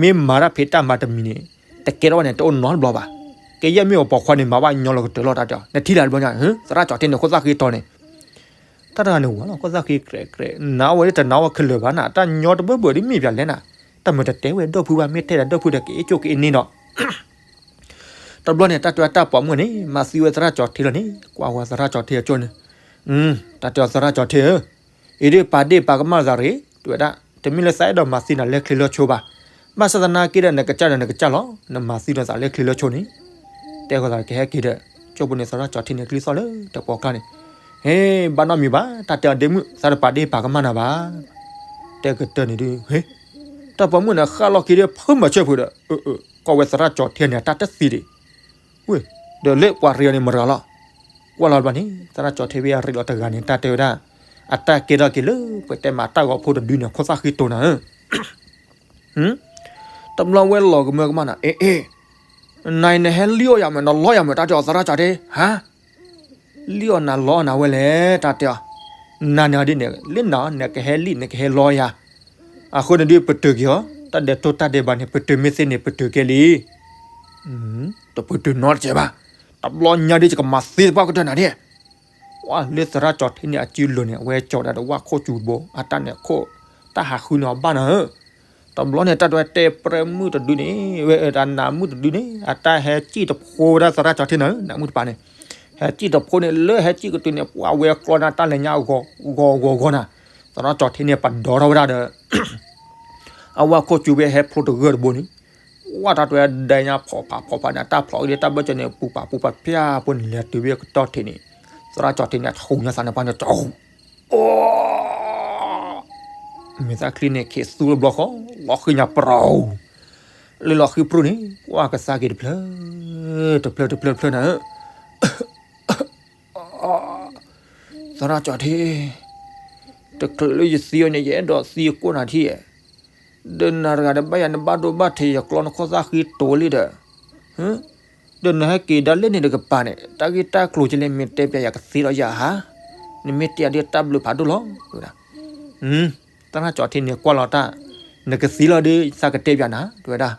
မ့ၢ်မၤတၢ်ဖံးတၢ်မၤတမံၤန့ၣ် တကဲထီၣ်ဘၣ်န့ၣ် တအိၣ်နီတဘျီဘၣ်. ကယဲၢ်မ့ၢ်အပိာ်ခွါန့ၣ် မၤဘၣ်ညီလီၤကတၢၢ်လီၤတၢ်တဲအီၤ. နထံၣ်လၢတဘျီညါ သရၣ်ကၠီၤထံန့ၣ် ခိၣ်သၣ်ဃ့တီၤန့ၣ် တၢ်တဂၤန့ၣ်ဝဲလီၤ ခိၣ်သၣ်ဃ့ကြဲးကြဲး နၤဝဲဒ်တနၤဝဲခဲလၢာ်ဘၣ်နၤ တၢ်ညီတဘၢဘၢဒ်မ့ၢ်ပၠးလဲၣ်နၤ, တၢ်မုာ်တတဲဝဲဒိၣ်ဖုဘၣ် မ့ၢ်တဲဒီးဒိၣ်ဖုဒီး ကအ့ၣ်ကၠိၣ်ကအ့ၣ်န့ၢ်ဒီး တဘျီန့ၣ် တၢ်တဲတၢ်ပိာ်မုၣ်န့ၣ် မၤသံဝဲသရၣ်ကၠီၤထံလီၤန့ၣ် ကွၢ်ဝဲသရၣ်ကၠီၤထံအကၠိၣ်န့ၣ်, တၢ်တဲအီၤသရၣ်ကၠီၤထံဧၢ, အံၤဒ်ပာ်ဒ့ၣ်ပာ်ကမၣ်သးရ့ၣ် တဲဝဲဒၣ်, တမ့ၢ်လၢသးအဲၣ်ဒိးမၤသံနၤလၢချ့လၢဆိဘၣ်. ဘၣ်ဆၣ်သနာ်က့ဒီး နကစၢ်ဒီးနကစၢ်လီၤ နမၤသံဒီးသးလၢချ့လၢဆိန့ၣ်, တဲဃီၤသးကဟဲက့ၤဒီး ကၠိၣ်ပူၤန့ၣ် သရၣ်ကၠီၤထံန့ၣ် ကျံသီၣ်လၢတပှီၤကျါန့ၣ်, ဟ့ ဘၣ်နီတမံၤဘၣ် တၢ်တဲအီၤဒ့မုၣ် သးတပာ်ဒ့ၣ်ပာ်ကမၣ်နၤဘၣ် တဲကတၢၢ်န့ၣ်ဒုး ဟ့ တၢ်ပိာ်မုၣ်န့ၣ် ဃၣ်လီၤခံဒီးဖုမၤဆၢၣ်ဖုးဒီး ကွၢ်ဝဲသရၣ်ကၠီၤထံန့ၣ် အတၢ်တသံဒံး, ဝ့ၢ် ဒီးလၢပှၤရ့အီၤန့ၣ်မတၤလီၤ. ကွၢ်လီၤတဘျီန့ၣ် သရၣ်ကၠီၤထံဝဲအရ့လီၤတဂၤန့ၣ် တၢ်တဲဝဲဒၣ်, အတၢ်ကဲထီၣ်က့ၤလၢ ပတဲမးတၢ်ဂီၤဖိတဒုန့ၣ် ခိၣ်သၣ်ဃံတိၤနၤဧၢ တဘျီဝဲလီၤကမၢကမၣ်နၤ အ့ အ့ နၤအံၤနဟဲလံၣ်အီၣ်ယၤမး နလီယၤမး တၢ်တဲအီၤသရၣ်ကၠီၤထံ ဟါ လံၣ်အီၣ်နၤလီအီၣ်နၤဝဲလဲၣ် တၢ်တဲအီၤ, နၤန့ၣ်ဒ်န့ၣ် လၢနၤ နကဟဲလံၣ် နကဟဲလီယၤ, အဃိန့ၣ်ဒုးပတုာ်က့ၤအီၤ တၢ်ဒဲးတိၢ်တၢ်ဒဲးဘးန့ၣ် ပတုာ်မ့ၢ်သ့န့ၣ် ပတုာ်ကဲလံ တပတုာ်နီတစဲးဘၣ်, တဘျီညါဒ်ယကမၤသံသပှၢ်ကတၢၢ်နၤဒ်, ဝဲလၢသရၣ်ကၠီၤထံန့ၣ် အစုလိၤန့ၣ် အဝဲကၠီၤဒၣ်ဒီးဝၣ်ခိၣ်စူၤတဘိ အတၢ်န့ၣ်ခိၣ် တၢ်ဟးဃုန့ၢ်အီၤဘၣ်နၤဧၢ, တဘျီန့ၣ် တၢ်တဲဝဲတဲပြဲမုၣ်တဒုန့ၣ် ဝဲတၢ်နးမုၣ်တဒုန့ၣ် အတၢ်ဟဲစံၣ်တဖိဝဲဒၣ်သရၣ်ကၠီၤထံနၤဧၢ နးမုၣ်တပၤန့ၣ်, ဟဲစံၣ်တဖိန့ၣ် လၢဟဲစံၣ်ကတုၤန့ၣ် ပှၤဝဲကျီနၤတၢ်လဲၤညါဂီၤဂီၤဂီၤဂီၤနၤ, သရၣ်ကၠီၤထံန့ၣ် ပဒိးထီၣ်ဝဲဒၣ်ဒီး အဝၣ်ခိၣ်စူၤဝဲဟဲဖျိတဂၢၢ်တဘိန့ၣ်, ဝဲတၢ်တဲဝဲဒၣ်ညါဖီၣ်ဖးဖီၣ်ဖးန့ၣ် အတၢ်ဖျိးအံၤဒီးတၢ်ဘၢၣ်စၢၤန့ၣ် ပူၤပာ်ပူၤပာ်ဖျါဖိန့ၣ် လဲၤတုၤဝဲကတီၢ်ထံးန့ၣ်, သရၣ်ကၠီၤထံန့ၣ် အထူၣ်ညါသးန့ၣ်ပှၤန့ၣ် ကၠီၤ အိ မ့ၢ်သးချံန့ၣ် ခ့သူတဘျီဃီ လီၤဃံညါပရီ, လၢလီၤဃံပြူၢ်န့ၣ် ကွၢ်ကသါက့ၤတဖျၢၣ် တဖျၢၣ်တဖျၢၣ်တဖျၢၣ်နၤဧၢ, သရၣ်ကၠီၤထံ, တချုးလၢယသံအီၤန့ၣ် ယအဲၣ်ဒိးသံအကိၣ်နၤထံၣ်, ဒီးနၤတဂၤဒီးဘၣ်ယၤနဘၣ်ဒိဘၣ်ထံးယကျီနခိၣ်သၣ်ဃံတိၤလံဒီး ဒီးနဟဲက့ၤဒၣ်လဲၣ်န့ၣ်တကပၤန့ၣ် တၢ်ဂ့ၢ်တၢ်ကျိၤကလဲၣ် မ့ၢ်တဲပျးယၤကသ့လီၤယၤဧါ, နမ့ၢ်တဲယၤဒ်တၢ်ဘျုးဖးဒိၣ်လီၤ, ဝဲဒၣ်, သရၣ်ကၠီၤထံန့ၣ်ကွၢ်လီၤတၢ်, နကသ့လီၤဒီး သးကတဲပျးနၤ တဲဝဲဒၣ်,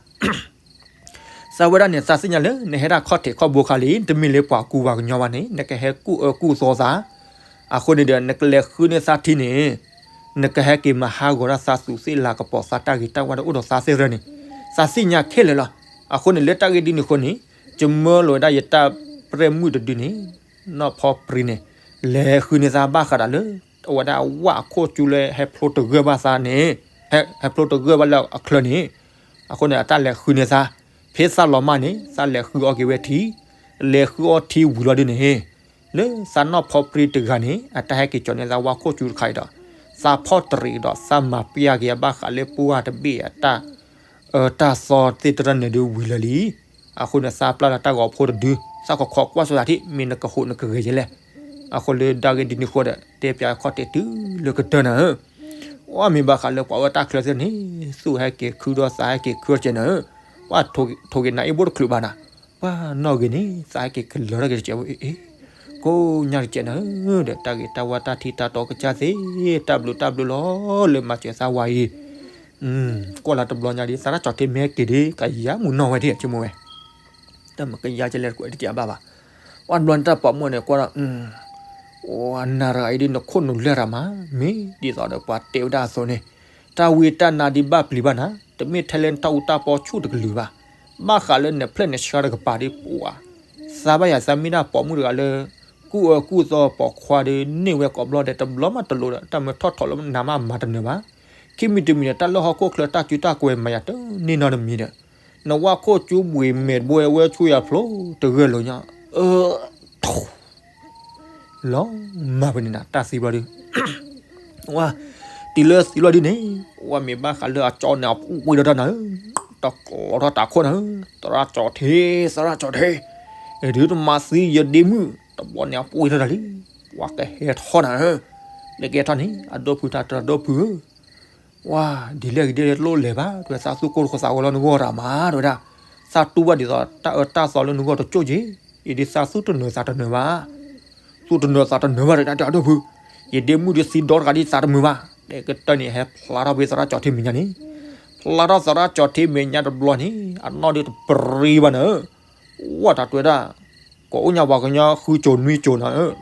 သးဝဲဒၣ်န့ၣ် သးသ့ၣ်ညါလၢ နဟဲဒၣ်ခီၣ်ထံးခီၣ်ဘိခါလံ တမ့ၢ်လၢပှၤကူပှၤကညီဘၣ်န့ၣ် နကဟဲကူၣ်အၢကူၣ်သီသး, အဃိန့ၣ်ဒီး နကလဲၤဃုန့ၢ်သးထံန့ၣ် နကဟဲက့ၤမၤဟးဂီၤဒၣ်သးသူၣ်သ့ၣ်လၤကပီၤသးတၢ်ဂ့ၤတၢ်ဝါဒီးအိၣ်ဒီးသးသ့ၣ်ရၢန့ၣ် သးသ့ၣ်ညါခဲလၢာ်လီၤ. အဃိန့ၣ် လၢတၢ်ဂ့ၢ်ဒ်န့ၣ်အဃိန့ၣ် ယမၢလီၤဝဲဒၣ်ယတၢ်ပြဲၢ်မုၣ်တဒုန့ၣ် နီၢ်ဖီပြံန့ၣ် လဲၤဃုန့ၢ်သးဘၣ်ဃးဒီးလၢ အဝဲဒၣ်အဝၣ်အခိၣ်ကၠူလၢဟဲဖျိတဂၢၢ်ဘၣ်သးန့ၣ် ဟဲဖျိတဂၢၢ်ဘၣ်လၢအချၢန့ၣ် အဃိန့ၣ် အတၢ်လဲၤဃုန့ၢ်သး ဖဲသးလီၤမၢ်န့ၣ် သးလဲၤဃုအီၣ်က့ၤဝဲထံ, လဲၤဃုအီၣ်ထံဝံၤလီၤဒုန့ၣ် လၢသးနီၢ်ဖီပြံတဂၤန့ၣ် အတၢ်ဟဲက့ၤကၠီၤန့ၢ်သးဝၣ်ခိၣ်ကၠူတခါအံၤဒီး သးဖီၣ်တရံးဒီး သးမၤပျၢ်က့ၤအဘၣ်ဃးလၢပှၢ်တဘ့ၣ်အတၢ် အၢတၢ်သီသ့ၣ်တရၢန့ၣ်ဒုးဝံၤလၢာ်လံ. အဃိန့ၣ် သးပျၢ်လီၤတၢ်ဂီၤဖိတဒု သးခီခီကွၢ်ဆိသးထံၣ် မ့ၢ်နကဟူးနကဂဲၤယလဲၣ်. အဃိလၢဒၣ်ဂ့ၢ်ဒ်န့ၣ်အဃိဒီး တဲပျးခီၣ်တဲာ်တုၤလၢကတၢၢ်နၤဧၢ, ဝဲမ့ၢ်ဘၣ်ဃးလၢပှၤအၢတၢ်ချၢသ့ၣ်န့ၣ် သူၣ်ဟဲက့ၤခုဒီးသးဟဲက့ၤခုအီၣ်ကဲနၤဧၢ, ပှၤထိၣ်က့ၤနၤအ့ၣ်ဘိတချုးဘၣ်နၤ, ပှၤနီၢ်ဂ့ၤန့ၣ် သးဟဲက့ၤကလၢာ်ထီၣ်က့ၤတကဲးဝဲအ့ၣ်, ကိးညါတကဲးနၤဧၢ, ဒီးတၢ်ဂ့ၤတၢ်ဝါတၢ်ထံတၢ်တီကစၢ်သ့ၣ် တၢ်ဘျုးတၢ်ဘျုးလီၤ လၢမၤစၢၤသးဝါအံၤ ကွၢ်လၢတဘျီညါဒ် သရၣ်ကၠီၤထံမ့ၢ်ဟဲက့ၤဒ် ကယၤမုၢ်နီၢ်ဝဲဒၣ် ဆိကမိၣ်ဝဲ, တၢ်မ့ၢ်ကယၤကလဲၤတကွဲးတကဲဘၣ်ဘၣ်. ပှၤတဘျီန့ၣ်တၢ်ပိာ်မုၣ်န့ၣ် ကွၢ်ဒီး နၤတဂၤအံၤဒ် နခိၣ်နူာ်လၢ်တၢ်မး မ့ၢ်ဒ်သိးဒီးပှၤတဲဝဲဒၣ်အသိးန့ၣ်, တၢ်ဝံတၢ်နါဒ်ဘၣ်ပျံၤဘၣ်နၤ, တမ့ၢ်ထဲလၢနတၢ်အူတၢ်ပီဆူၣ်တကလုာ်ဘၣ်. ဘၣ်ဃးလၢနဖျၢၣ်နဆှါတကပၤဒ်ပှၤ သးဘၣ်ယၤသးမ့ၢ်ဒၣ်ပိာ်မုၣ်တဂၤလၢ ကူၣ်အၢကူၣ်သီပိာ်ခွါဒီး န့ၢ်ဝဲကိးဘျီဒဲး တဘျီမးတလိၤဒီး တၢ်မ့ၢ်ထီၣ်ထီၣ်လၢနၤမးမၤတနၢၤဘၣ်. ခံမံၤတမံၤဒီး တၢ်လၢဟီၣ်ခိၣ်ချၢတၢ်စုတၢ်ကဝဲၤမၤယၤတန့ၢ်နီတမံၤဒီး နဝၣ်ခိၣ်ကၠူဘှံးမဲာ်တဘိဝဲဆူယၤဖျိတဂၢၢ်လိာ်ညီ, အၢ လီၤမၢ်ဖဲန့ၣ်နၤ တၢ်သံဘျီဒု ဝါ, တုၤလၢသံဘျီဒုန့ၣ် ဝါမ့ၢ်ဘၣ်ဃးလၢအကၠီန့ၣ် အပှ့ၤဒီးတၢ်နၤဧၢ, တကျီထီၣ်တၢ်ခိၣ်နၤဧၢ, သရၣ်ကၠီၤထံ, သရၣ်ကၠီၤထံ, ဒုးတမၤသံယဒ့မုၣ် တဘျီန့ၣ် အပှ့ၤထီၣ်တၢ်လံ, ဝါကဟဲထီၣ်နၤဧၢ, လၢကဟဲထီၣ်န့ၣ် အဒိၣ်ဖုတၢ်တဒိၣ်ဖုဧၢ ဝါ, ဒ်လဲၣ်ဂ့ၤဒ်လဲၣ်တလိၣ်လဲၤဘၣ်, တဲဝဲသးသူၣ်ကိၢ်တဃိသးဝဲလီၤနဂီၢ်တၢ်မး, တဲဝဲဒၣ်, သးတူၢ်ဘၣ်ဒ်သိး တၢ်အၢတၢ်သီလၢနဂီၢ်တကၠိၣ်က့ၤ, အံၤဒ်သးသူၣ်တနၢၤသးတနၢၤဘၣ်, သူၣ်တနၢၤသးတနၢၤဘၣ်တဲဒၣ်အဒိၣ်ဖု, ယဒ့မုၣ်ဒ်သံဒီတဂၤဒ်သးတမုာ်ဘၣ်, တဲကတၢၢ်န့ၣ် ဟဲဖျါထီၣ်ဖဲသရၣ်ကၠီၤထံမဲာ်ညါန့ၣ်, ဖျါထီၣ်သရၣ်ကၠီၤထံမဲာ်ညါတဘျီန့ၣ် အနီၢ်ဒ်တပရံဘၣ်နၤဧၢ, ဝါတၢ်တဲဝဲဒၣ် ကိးအိၣ်ညါပှၤကညီဃုကၠိၤနွံကၠိၤနၤဧၢ,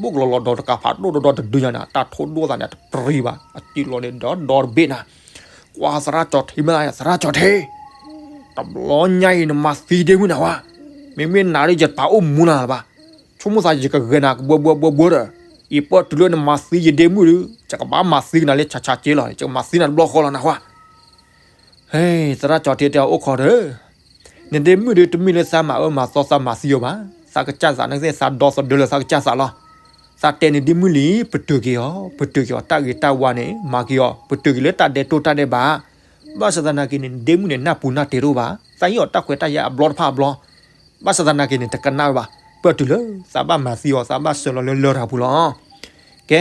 ဘိၣ်ကလီၤလီၤဒီးတကးဖးဒိၣ်ဒီးဒီတဒုညါနၤ, တၢ်ထိၣ်ဒိၣ်သးန့ၣ် တပရံဘၣ်, အစုလီၤန့ၣ်ဒီဒီတဘ့ၣ်နၤ, ကွၢ်သရၣ်ကၠီၤထံမ့ၢ်သရၣ်ကၠီၤထံ, တဘျီညါအံၤနမၤသံဒ့မုၣ်နၤဝါ, မ့မ့ၢ်နၤဒ်ယတပာ်အိၣ်မူနၤလၢၤဘၣ်, ဆိကမိၣ်သးယကဂဲၤနၤကဘှီဘှီဘှီဘှီဒီး, ယပၢၢ်တုၤလၢနမၤသံယဒ့မုၣ်ဒုး ယကဘၣ်မၤသံကနၤလၢဆးဆးက့လီၤ, ယကမၤသံနၤတဘျီဃီလီၤနၤဝါ ဟဲ, သရၣ်ကၠီၤထံတဲအအိၣ်ခိးဒီး, နဒ့မုၣ်ဒုးတမ့ၢ်လၢသးမၤအၢမၤသီသးမၤသံအီၤဘၣ်, သးကစၢ်သးန့ၣ်သ့ၣ်သးဒီသဒၢလၢသးကစၢ်သးလီၤ, သးတဲနဒ့မုၣ်လံ, ပတုာ်က့ၤအီၤ, ပတုာ်က့ၤအီၤ တၢ်ဂ့ၤတၢ်ဝါန့ၣ် မၤက့ၤအီၤ, ပတုာ်က့ၤလၢတၢ်ဒဲးတိၢ်တၢ်ဒဲးဘး, ဘၣ်ဆၣ်သနာ်က့န့ၣ် နဒ့မုၣ်န့ၣ် နၢ်ပူၤနၢ်တဲာ်တအိၣ်ဘၣ်, သးဟ့ၣ်အီၤတၢ်ခွဲးတၢ်ယာ်အဘျီတဖၣ်အဘျီ ဘၣ်ဆၣ်သနာ်က့န့ၣ် တကနၣ်ဝဲဘၣ်, ပၢၢ်တုၤလၢ သးဘၣ်မၤသံအီၤ သးဘၣ်ဆှၢလီၤလၢလၢၢ်တၢ်ပူၤလီၤ. ကဲ,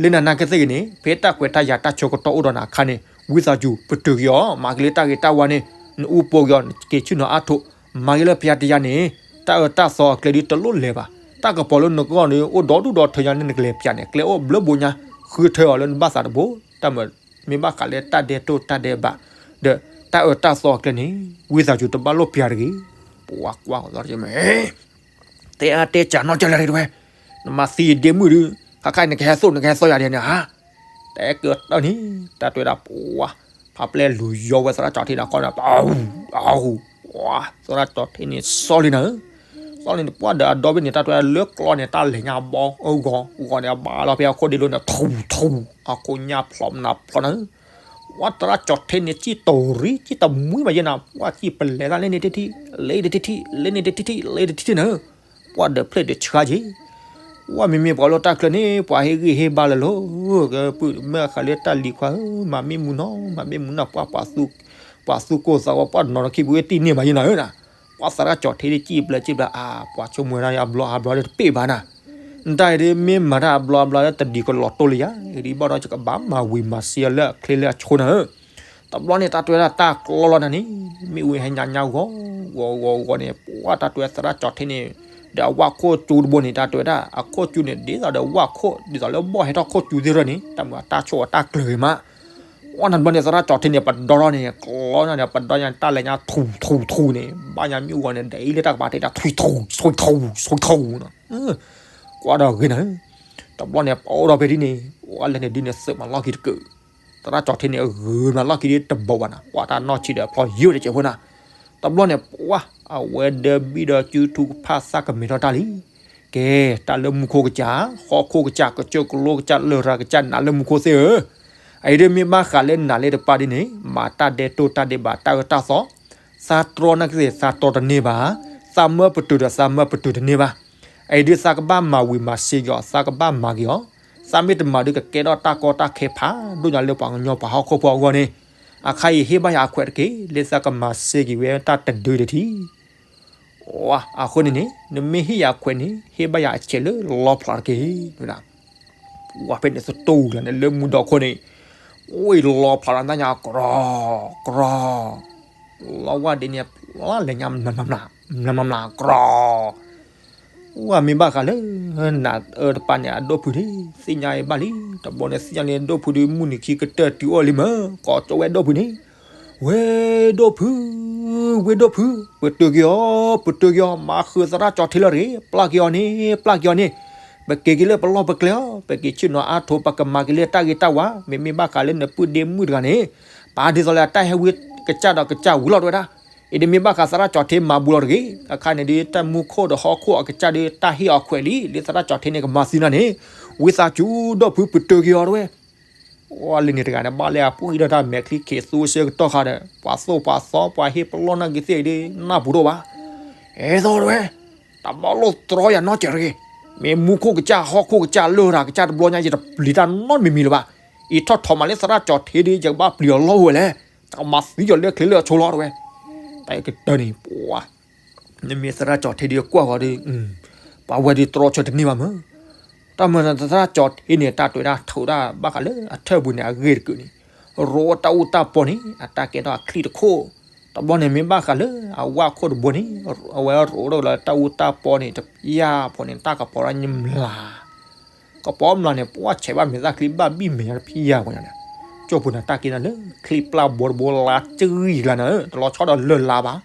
လၢနၤနာ်က့သ့ၣ်ဂ့ၤန့ၣ် ဖဲတၢ်ခွဲးတၢ်ယာ်တၢ်ဆၢကတီၢ်အိၣ်ဒီးနၤအခါန့ၣ် ဝံသးစူၤ ပတုာ်က့ၤအီၤ မၤက့ၤလၢတၢ်ဂ့ၤတၢ်ဝါန့ၣ်, နအူပိာ်က့ၤအီၤ က့ၤဆ့ၣ်နီၤအါထိး, မၤက့ၤလၢဖဲတယါန့ၣ်, တၢ်အၢတၢ်သီအကျဲဒ်တလိၣ်လဲၤဘၣ်, တၢ်ကပီၤလၢနဂီၢ်န့ၣ် အိၣ်ဒီဒူၣ်ဒီထၢညါန့ၣ် နကလဲၤပၠးန့ၣ် ကျဲအိၣ်ဘျၢဘိညါ, ဃုထၢအီၤလၢနဘၣ်သးတဘိ, တၢ်မ့ၢ် မ့ၢ်ဘၣ်ဃးလၢတၢ်ဒဲးတိၢ်တၢ်ဒဲးဘး, ဒီးတၢ်အၢတၢ်သီအကျဲန့ၣ် ဝံသးစူၤတဘၣ်လိၣ်ပၠးတဂ့ၤ, ပှၤကွၢ်ကီးသီတက့ၢ်မ့ၢ် တဲအါတဲကၢနီၢ်ကၢလဲၣ်တဝဲ, နမၤသံယဒ့မုၣ်ဒုး, ခါခါအံၤနကဟဲသိၣ်နကဟဲသီယၤဒ်န့ၣ်ဧါ, တဲကတၢၢ်န့ၣ်, တၢ်တဲဝဲဒၣ်ပှၤ, ဖးပျဲၢ်လူၤယီဝဲသရၣ်ကၠီၤထံန့ၣ် ခီန့ၣ်, အဟူ, အဟူ, ပှၤ, သရၣ်ကၠီၤထံန့ၣ် စီလံနၤဧၢ, စီလံန့ၣ် ပှၤဒီးအဒီဘ့ၣ်န့ၣ် တၢ်တဲဝဲဒၣ်လၢကျီန့ၣ် တၢ်လဲၤညါဘီအဂီၤ, ဂီၤန့ၣ် အဘၣ်လီၤဖဲအခိၣ်ဒ့လိၤန့ၣ် ထူထူ, အခိၣ်ညၣ်ဖျိးမနၤဖျိးနၤဧၢ ပှၤသရၣ်ကၠီၤထံန့ၣ် စံၣ်တရံ စံၣ်တမှံဘၣ်ယဲနၤ, ပှၤစံၣ်ပလဲၤသးလၢန့ၣ်တထံၣ်, လၢတထံၣ်, လၢန့ၣ်တထံၣ်, လၢတထံၣ်နၤဧၢ, ပှၤဒီးဖျၢၣ်ဒီးဆှါက့ၤ, ပှၤမ့မ့ၢ်ပှၤလၢတၢ်ချၢန့ၣ် ပှၤဟ့ၣ်ဂံၢ်ဟ့ၣ်ဘါလၢၤလီၤ, ကဲပုၢ်မ့ၢ်ဃးလၢတၢ်လံၤခွါဧၢ, မၤမ့ၢ်မူနီၤ, မၤမ့ၢ်မူနီၤ, ပှၤ, ပှၤသူၣ်ကိၢ်သးဂီၤ ပှၤနီၤလီၤခံပူၤဝဲတံၢ်န့ၢ်ဘၣ်ယဲနၤဧၢနၤ, ပှၤသရၣ်ကၠီၤထံဒ်စံၣ်ပျဲစံၣ်ပျဲ အါ, ပှၤဆိကမိၣ်ဝဲဒၣ်အဘျီအါဘျီလၢတပ့ၢ်ဘၣ်နၤ နတၢ်အံၤဒ်မ့ၢ်မၤတၢ်အဘျီအါဘျီလၢတဒံးကလီၤတိၢ်လၢယၤ, ဒ်ဘၣ်ဒီးယကဘၣ်မၤဝံၤမၤစ့အီၤလၢအချ့လၢအဆိနၤဧၢ, တဘျီန့ၣ် တၢ်တဲဝဲဒၣ်တၢ်ကျီလီၤနၤန့ၣ်, မ့ၢ်ဝံၤဟဲညါညါဂီၤ, ဂီၤဂီၤဂီၤန့ၣ် ပှၤတၢ်တဲဝဲသရၣ်ကၠီၤထံန့ၣ်, ဒီးအဝၣ်ခိၣ်ကၠူတဘိန့ၣ် တၢ်တဲဝဲဒၣ် အခိၣ်ကၠူန့ၣ် ဒ်သိးဒီးဝၣ်ခိၣ် ဒ်သိးလၢဘီၣ်ဟဲထီၣ်ခိၣ်ကၠူသ့ၣ်ရၢန့ၣ် တၢ်မၤတၢ်ဆိၣ်အတၢ်ကျၢၤဂ့ၤမး ဝဲန့ၣ်တဘျီန့ၣ် သရၣ်ကၠီၤထံန့ၣ် ပဒီထီၣ်န့ၣ် ကျီန့ၣ် ပဒီန့ၣ် တၢ်လဲၤညါထူၣ်ထူၣ်ထူၣ်န့ၣ် ဘၣ်ညါမ့ၣ်အူဂီၤန့ၣ် ဒ်အံၤလၢတၢ်ကပၤတဲတၢ်ထူၣ်ထူၣ်ထူၣ်ထူၣ်နီၤ ကွၢ်ဒီးဂ့ၤနၤ တဘျီန့ၣ် ပအိၣ်ဒီးဖဲဒ်န့ၣ် ပှၤလဲၤန့ၣ်ဒ်န့ၣ် သုးမၤလီၢ်ခံတကၢၢ် သရၣ်ကၠီၤထံန့ၣ် အဂုၤမၤလီၢ်ခံဒ်တဘိးဘၣ်နၤ ကွၢ်တၢ်နီၢ်ဆံးဒီးဖျီယိာ်တကဲးဖိနၤ တဘျီန့ၣ် ပှၤ အဝဲဒၢဘံၣ်ဒီးစုထူကဖၣ်သၣ်ကမဲာ်ထီၣ်တၢ်လံ ကဲ တၢ်လၢမူခိၣ်ကစၢ် ဃီခိၣ်ကစၢ် ကစၢၢ်ကလိကစၢ် လရာ်ကစၢ် နၤလၢမူခိၣ်သ့ၣ်ဧၢ, အအံၤဒ်မ့ၢ်ဘၣ်ဃးလၢနၤလၢတပၤဒ်န့ၣ် မၤတၢ်ဒဲးတိၢ်တၢ်ဒဲးဘး တၢ်အၢတၢ်သီ, သးတြီနာ်က့သ့ၣ် သးတြီတန့ၢ်ဘၣ်, သးမၢပတုာ်ဒီးသးမၢပတုာ်တန့ၢ်ဘၣ်, အအံၤဒ်သးကဘၣ်မၤဝံၤမၤစ့က့ၤအီၤ သးကဘၣ်မၤက့ၤအီၤ, သးမ့ၢ်တမၤဒ်ကကဲထီၣ်တၢ်ကီတၢ်ခဲဖးဒိၣ်ညါလၢပှၤကညီပှၤဟီၣ်ခိၣ်ဖိအဂီၢ်န့ၣ်, အခါအံၤဟ့ၣ်ဘၣ်ယၤအခွဲးတက့ၢ် လၢသးကမၤစ့က့ၤဝဲတၢ်တဒုတထံၣ် အဃိန့ၣ်န့ၣ် နမ့ၢ်ဟ့ၣ်ယၤခွဲးန့ၣ် ဟ့ၣ်ဘၣ်ယၤအဆဲးလၢလီဖျးတက့ၢ်. ဝဲဖဲန့ၣ်သတူၢ်လၢန့ၣ်လၢမူဒီခိၣ်န့ၣ် အိၣ်လီဖျးလီၤတၢ်ညါ ကြီ ကြီ လီဝဲဒ်န့ၣ် ဖျါလဲၤညါ မျးမျးမျး ကြီ ဝဲမ့ၢ်ဘၣ်ဃးလၢ နးအၢတပၤန့ၣ် အဒိၣ်ဖုဒုး သ့ၣ်ညါအံၤဘၣ်လံ, တဘျီန့ၣ်သ့ၣ်ညါလၢဒိၣ်ဖုဒုး မုၢ်နံၤခံကတၢၢ်တုၤအီၣ်လံမး, ကိးကၠီဝဲဒိၣ်ဖုန့ၣ်, ဝဲဒိၣ်ဖု, ဝဲဒိၣ်ဖု, ပတုာ်က့ၤအီၤ, ပတုာ်က့ၤအီၤ, မၤဃုာ်သရၣ်ကၠီၤထ့လီၤတဂ့ၤ, ပျၢ်က့ၤအီၤန့ၣ်, ပျၢ်က့ၤအီၤန့ၣ်, ပက့ၤက့ၤလၢပလီၢ်ပကျဲအီၤ, ပက့ၤဆ့ၣ်နီၤအါထိး ပကမၤက့ၤလၢတၢ်ဂ့ၤတၢ်ဝါ, မ့မ့ၢ်ဘၣ်ဃးလၢနပုၢ်ဒ့မုၣ်တဂၤန့ၣ်, ပာ်ဒ်သိးလၢအတၢ်ဟဲဝံကစၢ်ဒီးကစၢ်ဝံၤလီၤတဝဲဒၣ် အံၤတမ့ၢ်ဘၣ်ဃးသရၣ်ကၠီၤထ့မၤဘူးလီၤတဂ့ၤ, အခါန့ၣ်ဒုး တၢ်မူခိၣ်ဒီးဟီၣ်ခိၣ်အကစၢ်ဒုး တၢ်ဟ့ၣ်အီၤခွဲးလံ, လၢသရၣ်ကၠီၤထ့န့ၣ် ကမၤသံနၤန့ၣ်, ဝံသးစူၤဒိၣ်ဖုပတုာ်က့ၤအီၤတဝဲ, ဝဲလၢန့ၣ်တဂၤန့ၣ် ဘၣ်လၢအပှံၢ်ထီၣ်တၢ်မဲာ်ချံခံးသူဆၢကတီၢ်ခါဒီး ပှၤသိၣ်ပှၤသီပှၤဟ့ၣ်ပလီၢ်နာ်က့ၤသ့ၣ်အံၤဒုး နၢ်ပူၤတအိၣ်ဘၣ်, အဲၣ်သိးတဝဲ, တဘၣ်လိၣ်တြီယၤနီတစဲးတဂ့ၤ, မ့ၢ်မူခိၣ်ကစၢ်ဟီၣ်ခိၣ်ကစၢ်လၢတၢ်ကစၢ်တဘျီညါ ယတပျံၤတၢ်နီတမံၤမံၤလၢၤဘၣ်, အံၤထီၣ်ထီၣ်မးလၢသရၣ်ကၠီၤထ့ဒုး ယကဘၣ်ပျံၤအီၤလီၢ်ဝဲလဲၣ်, တၢ်ကမၤသံယီၤလၢချ့လၢအဆိလီၤတဝဲ, တၢ်အံၤကတၢၢ်န့ၣ် ပှၤ နမ့ၢ်သရၣ်ကၠီၤထ့ဒုးကွၢ်ဃီၤဒီး, ပှၤဝဲဒုးတြီဆၢတန့ၢ်ဘၣ်မး, တၢ်မၤသရၣ်ကၠီၤထ့န့ၣ် တၢ်တွဲၤတၢ်ထုးတၢ်ဘၣ်ဃးလၢအထၢၣ်ပူၤန့ၣ် အဂ့ၢ်တကုာ်န့ၣ်, ရိတၢ်အူတၢ်ပီန့ၣ် အတၢ်ကဲထီၣ်အချံၣ်တခိၣ်, တဘျီန့ၣ်မ့ၢ်ဘၣ်ဃးလၢအဝၣ်ခိၣ်တဘိန့ၣ်, အဝဲရိတၢ်လၢတၢ်အူတၢ်ပီန့ၣ် တပျၢ်ဖိန့ၣ် တၢ်ကပီၤဒၣ်ညမျး ကပီၤမျးန့ၣ် ပှၤဆဲးဘၣ်မဲာ်သၣ်ချံဘၣ်ဘံၣ်မဲာ်ညါတဖံးယၤပှၤညါန့ၣ်, ကၠိၢ်ပူၤန့ၣ် တၢ်က့ၤနၤလၢချံပျၢ်ဘီတဘိလါကရံၣ်ကျါနၤဧၢ, တလီၤဆီဒီးလၢလါဘၣ်,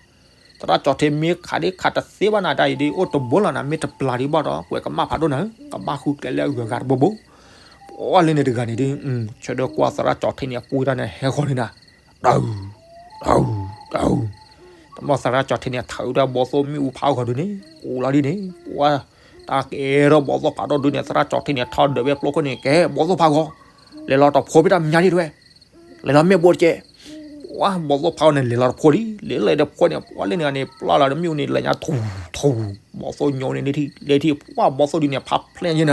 သရၣ်ကၠီၤထ့မ့ၢ်ခးဒ်ခးတသ့ဘၣ်နၤ တၢ်အံၤဒ်အိၣ်တဘိလီၤနၤ မ့ၢ်တပျၢ်ဒံးဘၣ်ဒီး ကွဲးကမၣ်ဖးဒိၣ်နၤဧၢ, ကဘၣ်ဃုကျဲလၢအဂုၤအဂၤတဘိဘိ, ပှၤလၢန့ၣ်တဂၤန့ၣ်ဒုး, ဆၢဒိၣ်ကွၢ်သရၣ်ကၠီၤထ့န့ၣ် အပူၤတၢ်န့ၣ် ဟဲဃီၤန့ၣ်နၤ, တၢ်, တၢ်, တၢ်, တဘျီသရၣ်ကၠီၤထ့န့ၣ် ထးအုးတၢ်ဘီသိၣ်မ့ၣ်အူဖးဂီၤဒုးန့ၣ်, အိၣ်လီၤဒ်န့ၣ်, ပှၤ တၢ်ကဲထီၣ်ဘီသိၣ်ဖးဒိၣ်ဒုးန့ၣ် သရၣ်ကၠီၤထ့န့ၣ် ထီၣ်ဒၢးဝဲပျိခိၣ်န့ၣ် ကဲဘီသိၣ်ဖးဂီၤ, လဲၤလီၤတဖိဖဲတၢ်မဲာ်ညါဒ်တဝဲ, လဲၤလီၤမ့ၣ်ပိၢ်တကဲး, ပှၤဘီသိၣ်ဖးဂီၤန့ၣ် လဲၤလီၤတဖိလံ, လဲၤလီၤတဖိန့ၣ် ပှၤလၢန့ၣ်ဂၤန့ၣ် ပျၢ်လီၤဒီးမ့ၣ်အူန့ၣ် လဲၤညါထူ, ထူ, ဘီသိၣ်ညိန့ၣ် လဲၤထံၣ် ပှၤဘီသိၣ်ဒုးန့ၣ် ဖးဖျဲၣ်ညါနၤဧၢ,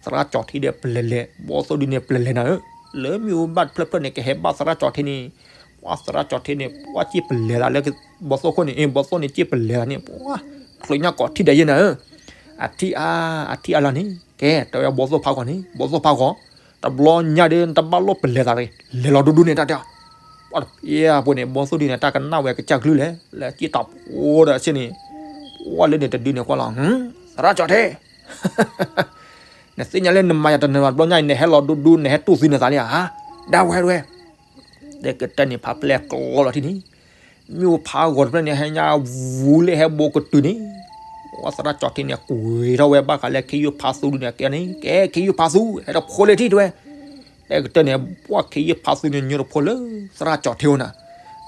သရၣ်ကၠီၤထ့ဒီးပလဲၤလဲၤ ဘီသိၣ်ဒုးန့ၣ်ပလဲၤလဲၤနၤဧၢ, လၢမ့ၣ်အူဘၣ်တဖျၢၣ်ဖျၢၣ်န့ၣ် ကဟဲဘၣ်သရၣ်ကၠီၤထ့န့ၣ်, ပှၤသရၣ်ကၠီၤထ့န့ၣ် ပှၤစ့ၢ်ပလဲၤသးလၢ ဘီသိၣ်ခိၣ်န့ၣ်, အ့ ဘီသိၣ်န့ၣ်စ့ၢ်ပလဲၤသးန့ၣ် ပှၤ ချုးညါကိးထံၣ်ဒဲးယဲနၤဧၢ, အထံၣ်အါ, အထံၣ်အါလီၤန့ၣ် ကဲ တဲဝဲဘီသိၣ်ဖးဂီၤန့ၣ် ဘီသိၣ်ဖးဂီၤ, တဘျီညါဒီး နတဘၣ်လိၣ်ပလဲၤသးတဂ့ၤ, လဲၤလီၤဒူဒူန့ၣ်တၢ်တဲအီၤ, ပှၤတဖျဲၣ်ဖိန့ၣ် ဘီသိၣ်ဒုးန့ၣ် တၢ်ကနၣ်ဝဲကစၢ်ကလုၢ်လဲၣ်, လဲၤစ့ၢ်တၢ်ဖိဒီးဆ့ၣ်န့ၣ်, ပှၤလၢန့ၣ်တဒုန့ၣ်ကွၢ်လီၤ, သရၣ်ကၠီၤထ့ နသ့ၣ်ညါလၢနမၤယၤတနၢၤဘၣ်တဘျီညါအံၤ နဟဲလီၤဒူဒူ နဟဲတူၢ်သံနသးလံဧါ, ဒၣ်ဝဲတဝဲ, တဲကတၢၢ်န့ၣ် ဖးဖျဲၣ်ကျီလီၤထံၣ်န့ၣ်, မ့ၣ်အူဖးဂီၤတဖျၢၣ်န့ၣ် ဟဲညါဝူလၢဟဲဘိကတုၤန့ၣ်, ပှၤသရၣ်ကၠီၤထ့န့ၣ် ကွံာ်ထီၣ်ဝဲဘၣ်ဃးလၢခ့ယုၢ်ဖးသူဒုးန့ၣ် ကဲန့ၣ် ကဲခ့ယုၢ်ဖးသူ ဟဲတဖိလၢထံၣ်တဝဲ, တဲကတၢၢ်န့ၣ် ပှၤခ့ယုၢ်ဖးသူန့ၣ် ညိတဖိလၢသရၣ်ကၠီၤထ့အိၣ်နၤ,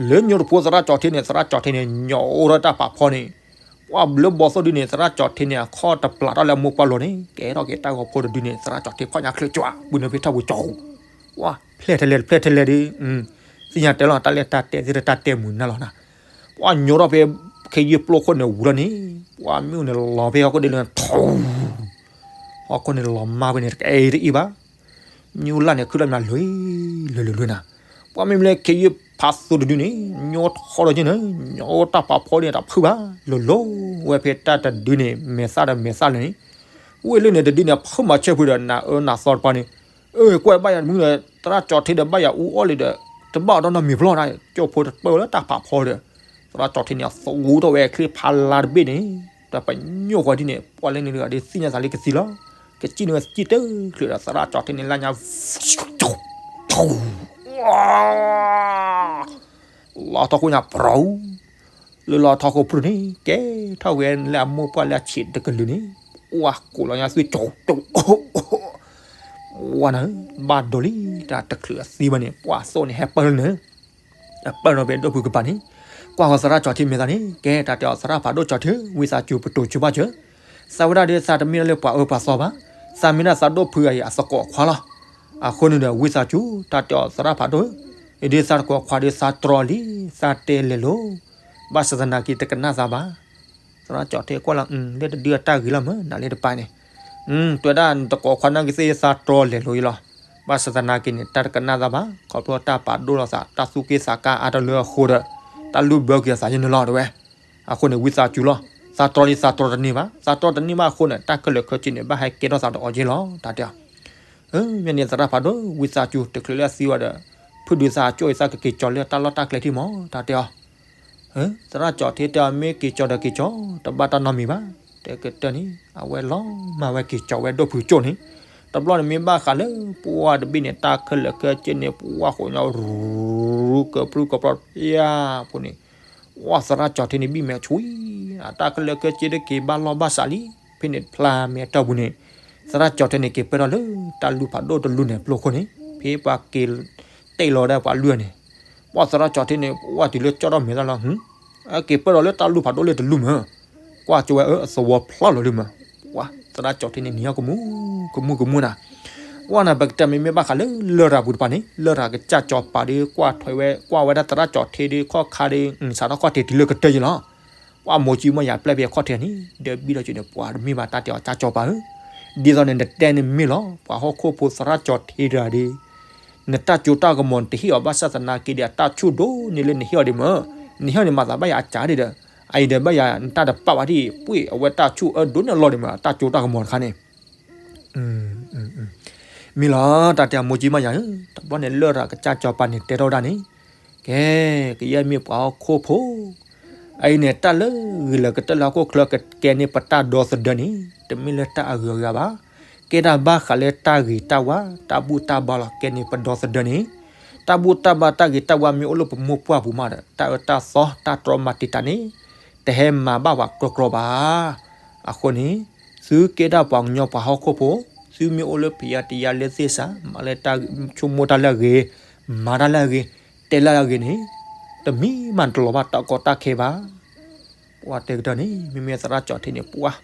လၢညိတဖိသရၣ်ကၠီၤထ့န့ၣ် သရၣ်ကၠီၤထ့န့ၣ် ညီအိၣ်ထီၣ်တၢ်ဖးဖီန့ၣ်, ပှၤဘျၢဘီသိၣ်ဒုးန့ၣ် သရၣ်ကၠီၤထ့န့ၣ် အခီၣ်တပျၢ်ထီၣ်လၢအမိၢ်ပှၢ်လိၤန့ၣ် ကဲထီၣ်က့ၤတၢ်ဂီၤဖိတဒုန့ၣ် သရၣ်ကၠီၤထ့ဖီၣ်ညါချၢကၠီၤ ပုၢ်နုာ်ဖဲထီၣ်ပူၤကၠီၤ, ပှၤဖျဲၣ်ထဲလဲၣ်တဖျဲၣ်ထဲလဲၣ်ဒုး, သ့ၣ်ညါတဲလီၤ တၢ်လၢတၢ်တဲသ့ၣ်တၢ်တဲမုာ်နၢ်လီၤနၤ, ပှၤညိထီၣ်ဖဲခ့ယုၢ်ပျိခိၣ်န့ၣ်ဝူလီၤန့ၣ်, ပှၤမ့ၣ်အူန့ၣ်လီၤဖဲဟီၣ်ခိၣ်ဒ့လၢထူ, ဟီၣ်ခိၣ်န့ၣ်လီၤမၢ်ဖဲန့ၣ် တကဲအံၤတအံၤဘၣ် မ့ၣ်အူလၢ်န့ၣ် ခုၣ်လၢမးလွံၢ်, လွံၢ်လွံၢ်လွံၢ်နၤ, ပှၤမ့မ့ၢ်လၢခ့ယုၢ်ဖးသူတဒုန့ၣ် ညိထီၣ်ဒီးက့နၤ, ညိတၢ်ဖးဖီန့ၣ်တဖုဘၣ်, လိၤလိၤဝဲဖဲတၢ်တဒုန့ၣ် မဲာ်သၣ်ဒီးမဲာ်သၣ်လၢာ်န့ၣ်, ဝဲလၢန့ၣ်တဒုန့ၣ် ဖုမၤဆၢဖုဒီး နၤအၢနၤသီတပၤန့ၣ်, အၢ ကွၢ်ဘၣ်ယၤမုၢ်ဒီး သရၣ်ကၠီၤထ့ဒီးဘၣ်ယၤအူအီၣ်လံဒီး တဘၣ်အီၤဒီးနီတမံၤဖျီနၤ, ကၠိဖိတပၢၢ်လၢတၢ်ဖးဖီဒီး သရၣ်ကၠီၤထ့န့ၣ် အသူထီၣ်ဝဲချ့ဖးလါတဘ့ၣ်န့ၣ်, ဒီးပညိၣ်ဃီဒ်န့ၣ် ပှၤလၢန့ၣ်တဂၤဒီးသ့ၣ်ညါသးလၢကသံလီၤ, ကစံၣ်န့ၢ်ဝဲစံၣ်တချုးဒီး သရၣ်ကၠီၤထ့န့ၣ် လၢညါ လီၤထီၣ်ခိၣ်ညါပြီ, လၢလီၤထီၣ်ခိၣ်ပြူၢ်န့ၣ် ကဲထီၣ်ဝဲလၢအမိၢ်ပှၢ်လၢအဆံးတကလုာ်န့ၣ်, ပှၤကိးလီၤညါသွံၣ်ကၠီၤကၠီၤ ပှၤနၤ, ဘၣ်ဒိလံ တၢ်တချုးအသံဘၣ်န့ၣ် ပှၤသိၣ်န့ၣ် ဟဲပၢၢ်လၢန့ၣ် အပၢၢ်နီၤဖဲဒိၣ်ဖုကပၤန့ၣ်, ကွၢ်ဃီၤသရၣ်ကၠီၤထ့မဲာ်သးန့ၣ် ကဲတၢ်တဲအီၤ သရၣ်ဖးဒိၣ်ကၠီၤထ့ ဝံသးစူၤပတိၤစူၤဘၣ်စၢၤ, သးဝဲဒၣ်ဒီးသးတမ့ၢ်လၢပှၤအၢပှၤသီဘၣ်, သးမ့ၢ်ဒၣ်သးဒိၣ်ဖုအံၤအသကိးအခွါလီၤ. အဃိန့ၣ်ဒီး ဝံသးစူၤ တၢ်တဲအီၤသရၣ်ဖးဒိၣ်, အဒုးသးတကိးခွါဒီးသးတြီလံ, သးတဲလဲၤလိၤ, ဘၣ်ဆၣ်သနာ်က့တကနၣ်သးဘၣ်. သရၣ်ကၠီၤထ့ကွၢ်လီၤ လၢတဒုအတၢ်ဂ့ၤလီၤမး နၤလၢတပၤန့ၣ်, တွဲဒၣ်နတကိးခွါနာ်က့သ့ၣ်သးတြီလဲၤလိၤအံၤလီၤ. ဘၣ်ဆၣ်သနာ်က့န့ၣ် တၢ်တကနၣ်သးဘၣ် ခီဖျိတၢ်ပာ်ဒိၣ်လီၤသး တၢ်သူၣ်က့ၣ်သးကါအါထီၣ်လၢအဃိဒီး တၢ်လုၢ်ဘၢက့ၤအသးယဲၢ်န့ၣ်လီၤတဝဲ. အဃိန့ၣ် ဝံသးစူၤလီၤ. သးတြီလံသးတြီတန့ၢ်ဘၣ်, သးတြီတန့ၢ်ဘၣ်အဃိန့ၣ် တၢ်ခဲလၢာ်ခဲဆ့န့ၣ် ဘၣ်ဟဲကဲထီၣ်သးဒီးအီၤက့ၤလီၤ တၢ်တဲအီၤ. မ့ၢ်န့ၣ် သရၣ်ဖးဒိၣ် ဝံသးစူၤ တချုးလၢအသံဝဲဒီး ဖုဒုးသးကၠိၣ်အံၤ သးကက့ၤကၠီၤလၢတၢ်လီၢ်တၢ်ကျဲထံၣ်မး တၢ်တဲအီၤ. သရၣ်ကၠီၤထ့တဲအီၤ မ့ၢ်က့ၤကၠီၤဒီးက့ၤကၠီၤ တဘၣ်တၢ်နီတမံၤဘၣ်. တဲကတၢၢ်န့ၣ် အဝဲလီၤမၢ်ဝဲက့ၤကၠီၤဝဲဒိၣ်ဖုကၠိၣ်န့ၣ်, တဘျီန့ၣ်မ့ၢ်ဘၣ်ဃးလၢပှၢ်တဘ့ၣ်န့ၣ် တၢ်ခဲလၢာ်ခဲဆ့န့ၣ် ပှၢ်ဃိးညီရူ ကပြုၢ်ကပြီၢ်ဖၠၣ်ဖိန့ၣ်, ဝဲသရၣ်ကၠီၤထ့န့ၣ် ဘံၣ်မဲာ်ဆွံ, အတၢ်ခဲလၢာ်ခဲဆ့တက့ၤဘၣ်လီၢ်ဘၣ်စးလံ, ဖဲန့ၣ်ဖျါမဲာ်တီၢ်ပူၤန့ၣ်, သရၣ်ကၠီၤထ့န့ၣ် က့ၤပၢၢ်ထီၣ်လၢတၢ်လူၢ်ဖးဒိၣ်တလူၢ်န့ၣ် ပျိၢ်ခိၣ်န့ၣ် ဖဲပှၤက့ၤတဲလီၤဒၣ်ပှၤလွံၢ်န့ၣ်, ပှၢ်သရၣ်ကၠီၤထ့န့ၣ် ပှၢ်တုၤလၢကၠီၣ်ထီၣ်မဲာ်တၢ်လီၤ, ဟ, က့ၤပၢၢ်ထီၣ်လၢတၢ်လူၢ်ဖးဒိၣ်လၢတလူၢ်မး, ကွၢ်ကၠီၤဝဲအသဝီဖျါလီၤလံမး, ပှၢ်သရၣ်ကၠီၤထ့န့ၣ် နံၤဟီၣ်ကမူ ကမူကမူနၤ, ပှၢ်နၤ ပကတဲမ့မ့ၢ်ဘၣ်ဃးလၢလရာ်ပူၤတပၤန့ၣ် လရာ်ကစၢ်ကၠီၤပၤဒီး ကွၢ်ထွဲဝဲ ကွၢ်ဝဲဒၣ်သရၣ်ကၠီၤထ့ဒီးခီၣ်ခါဒီး စးထီၣ်ခီၣ်ထံးတုၤလၢကတၢၢ်ယံၤလီၤ, ပှၢ်မိၢ်ကၠံမီၢ်ယၤပျဲၢ်ဖဲခီၣ်ထံးန့ၣ် ဒီးဘံၣ်ထီၣ်ကၠိန့ၣ် ပှၢ်တမ့ၢ်ဘၣ်တၢ်တဲအီၤကၠၢ်ကၠီၤပၤဧၢ, ဒ်သိးန့ၣ် နတဲန့ၣ်မ့ၢ်လီၤ ပှၤဟီၣ်ခိၣ်ဖိသရၣ်ကၠီၤထ့တဂၤဒီး နတၢ်စိတၢ်ကမီၤနတဟ့ၣ်အီၤဘၣ်ဆၣ်သနာ်က့ဒီး အတၢ်ဆိၣ်ဒိၣ်န့ၢ်လၢနဟ့ၣ်အီၤဒံးမး, နဟ့ၣ်အီၤန့ၣ်မၤသးဘၣ်ယၤအစၢ်ဒံးဒီး အအံၤဒီးဘၣ်ယၤနတၢ်တပာ်ဘၣ်ဒံး ပှ့ၢ်အဝဲတၢ်ဆိၣ်အၢဒိၣ်န့ၢ်အလီၢ်ဒံးမး အတၢ်စိတၢ်ကမီၤတခါန့ၣ် မ့ၢ်လီၤ တၢ်တဲအမိၢ်ကၠံမီၢ်ယၤဧၢ, တဘျီန့ၣ်လရာ်ကစၢ်ကၠီၤပၤန့ၣ်တဲထီၣ်ဝဲဒၣ်န့ၣ်, ကဲ, ကယဲၢ်မ့ၢ်ပှၤဟီၣ်ခိၣ်ဖိ, အအံၤန့ၣ် တၢ်လၢဂ့ၤလၢကတၢၢ်လၢဟီၣ်ခိၣ်ချၢကကဲန့ၢ်ပတၢ်ဒီသဒၢန့ၣ် တမ့ၢ်လၢတၢ်အဂုၤအဂၤဘၣ်, ကဲဒၣ်ဘၣ်ဃးလၢတၢ်ဂ့ၤတၢ်ဝါ တၢ်ဘူၣ်တၢ်ဘါလီၤ ကဲန့ၢ်ပဒီသဒၢန့ၣ်, တၢ်ဘူၣ်တၢ်ဘါတၢ်ဂ့ၤတၢ်ဝါမ့ၢ်အိၣ်လၢပမိၢ်ပှၢ်ပူၤမးဒီး တၢ်အၢတၢ်သီတၢ်တြီမၤတံာ်တာ်န့ၣ် တဟဲမၤဘၣ်ပှၤကြီကြီဘၣ်. အဃိန့ၣ် သုကဲဒၣ်ပှၤကညီပှၤဟီၣ်ခိၣ်ဖိ, သုမ့ၢ်အိၣ်လၢဖံးယါတံာ်ယါလၢသ့ၣ်စး မၤလၢတၢ်ဆိကမိၣ်တၢ်လၢအဂ့ၤ, မၤတၢ်လၢအဂ့ၤ, တဲလၢအဂ့ၤန့ၣ်, တမံၤမးနတလီၤဘၣ်တၢ်ကီတၢ်ခဲဘၣ်. ပှၢ်တဲကတၢၢ်န့ၣ် မ့မ့ၢ်သရၣ်ကၠီၤထ့န့ၣ် ပှၢ်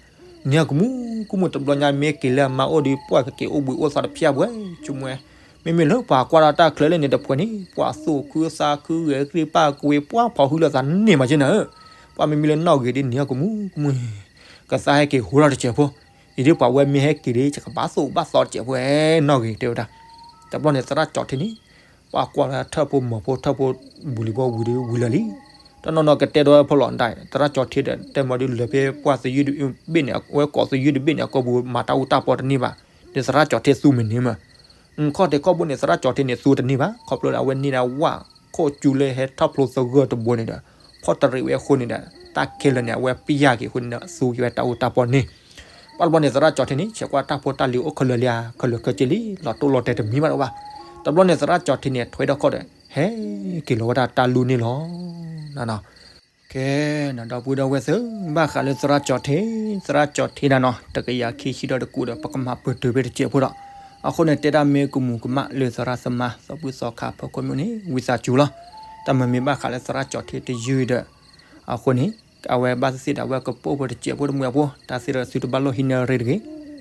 နံၤဟီၣ်ကမူကမူ တဘျီညါမ့ၢ်က့ၤလၢအမါအိၣ်ဒီး ပှၢ်ကက့ၤအိၣ်ဘှံးအိၣ်သါတဖျၢၣ်ဘၣ် ဆိကမိၣ်ဝဲ, မ့မ့ၢ်လၢပှၤကွၢ်ဒီးတၢ်ချၢလၢန့ၣ်တဖှဲးန့ၣ် ပှၢ်သူၣ်ခုသးခုဂဲၤက့ၤပၢ်ကွ့ၤ ပှၢ်ဖီၣ်ဟုလၢသးန့ၢ်မးက့နၤဧၢ, ပှၢ်မ့မ့ၢ်လၢနီၣ်ဂ့ၤဒ်နံၤဟီၣ်ကမူကမူ ကသါဟဲက့ၤဟူထီၣ်တစဲးဖိ, အံၤဒ်ပှၤဝဲမ့ၢ်ဟဲက့ၤဒီး ယကဘၣ်သူၣ်ဘၣ်သီတစဲးဖိနီၣ်ဂ့ၤတဲဝဲဒၣ်. တဘျီန့ၣ်သရၣ်ကၠီၤထ့န့ၣ် ပှၢ်ကွၢ်လၢထၢၣ်ဖိမီၤဖိ ထၢၣ်ဖိဘူၣ်လံၤဘီဝံၤဒီးဝံၤလၢာ်လံ. တနီၤနီၤကတဲဒီးဖီလီၤဒၣ် သရၣ်ကၠီၤထ့ဒီး တဲမီၤဒုးလၢာ်ဖဲပှၢ်သယုၢ်တဘ့ၣ်န့ၣ် အဝဲကိးသယုၢ်တဘ့ၣ်န့ၣ် အကိာ်ပူၤမၤတၢ်အူတၢ်ပီတန့ၢ်ဘၣ်, ဒီးသရၣ်ကၠီၤထ့သူမ့ၢ်န့ၣ်မး ခီၣ်ထံးခီၣ်ဘိန့ၣ် သရၣ်ကၠီၤထ့န့ၣ် သူတန့ၢ်ဘၣ် ခီဖျိလၢအဝဲန့ၢ်ဒၣ်ဝၣ်ခိၣ်ကၠူလၢဟဲထီၣ်ဖျိသဂၢၢ်တဘိန့ၣ်ဒီး ဖီၣ်တရံးဝဲအဃိန့ၣ်ဒီး တၢ်ခဲလၢာ်န့ၣ် အဝဲပျၢ်က့ၤအဃိန့ၣ်ဒီး သူက့ၤဝဲတၢ်အူတၢ်ပီန့ၣ်. ပှၢ်တဘျီန့ၣ် သရၣ်ကၠီၤထ့န့ၣ် ဆဲးကွၢ်တၢ်ဖိတၢ်လံၤအိၣ်ခဲလၢာ်လံဧါ ခဲလၢာ်ခဲဆ့လံ လီၤတိၢ်လီၤတဲာ်တမံၤဘၣ်တအိၣ်ဘၣ်. တဘျီန့ၣ်သရၣ်ကၠီၤထ့န့ၣ် ထွဲထီၣ်ခီၣ်ဒီး ဟဲက့ၤလီၤဝဲဒၣ်တၢ်လူၢ်န့ၣ်လီၤ. ကဲ, နဒီပုၢ်ဒီဝဲၢ်သ့ၣ် ဘၣ်ဃးလၢသရၣ်ကၠီၤထ့, သရၣ်ကၠီၤထ့ဒၣ်နီၤ တကယၤခံဆံဒီးတကူဒီး ပကမၤပတုာ်ဖဲတစဲးဖိဒီး အဃိန့ၣ် တဲဒၣ်မ့ၢ်ကမူၤကမၣ်လၢသရၣ်သမါ သီဘူၣ်သီခါဖီခိၣ်မ့ၢ်န့ၣ် ဝံသးစူၤလီၤ. တၢ်မၤမ့ၢ်ဘၣ်ဃးလၢသရၣ်ကၠီၤထ့တယုၢ်ဒီး အဃိန့ၣ် အဝဲဘၣ်သ့ၣ်သ့ၣ်ဒၣ်ဝဲကပိာ်ဖိတစဲးဖိတမုာ်အဖိ တၢ်သ့ၣ်ဒီးသုတဘၣ်လိၣ်ဟံးန့ၢ်ရ့တဂ့ၤ.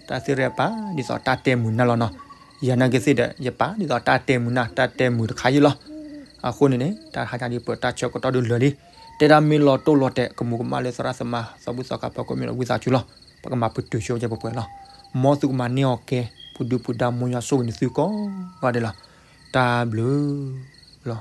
တၢ်သ့ၣ်ရဲၣ်ပာ်ဒ်သိးတၢ်တဲမုာ်နၢ်လီၤနီၤ. ယၤနာ်က့သ့ၣ်ဒီး ယပာ်ဒ်သိးတၢ်တဲမုာ်နၢ် တၢ်တဲမုာ်တခါယံၤလီၤ. အဃိန့ၣ်န့ၣ် တၢ်ဟါညါဒ်ပၢၤတၢ်ဆၢကတီၢ်ဒုးလၢာ်လံ. တဲဒၣ်မ့ၢ်လီၤတိၢ်လီၤတဲာ် ကမူၤကမၣ်လၢသရၣ်သမါ သီဘူၣ်သီခါဖီခိၣ်မ့ၢ်ဒီး ဝံသးစူၤလီၤ. ပကမၤပတုာ်ဆိကဲပှဲၤပှဲၤလီၤ. မ်သုကမၤန့ၢ်အီၤကဲ ပဒုၣ်ပဒါမိၢ်ယွၤဆိၣ်ဂ့ၤန့ၢ်သုကိးဂၤဒဲးလီၤ. တၢ်ဘျုးလီၤ.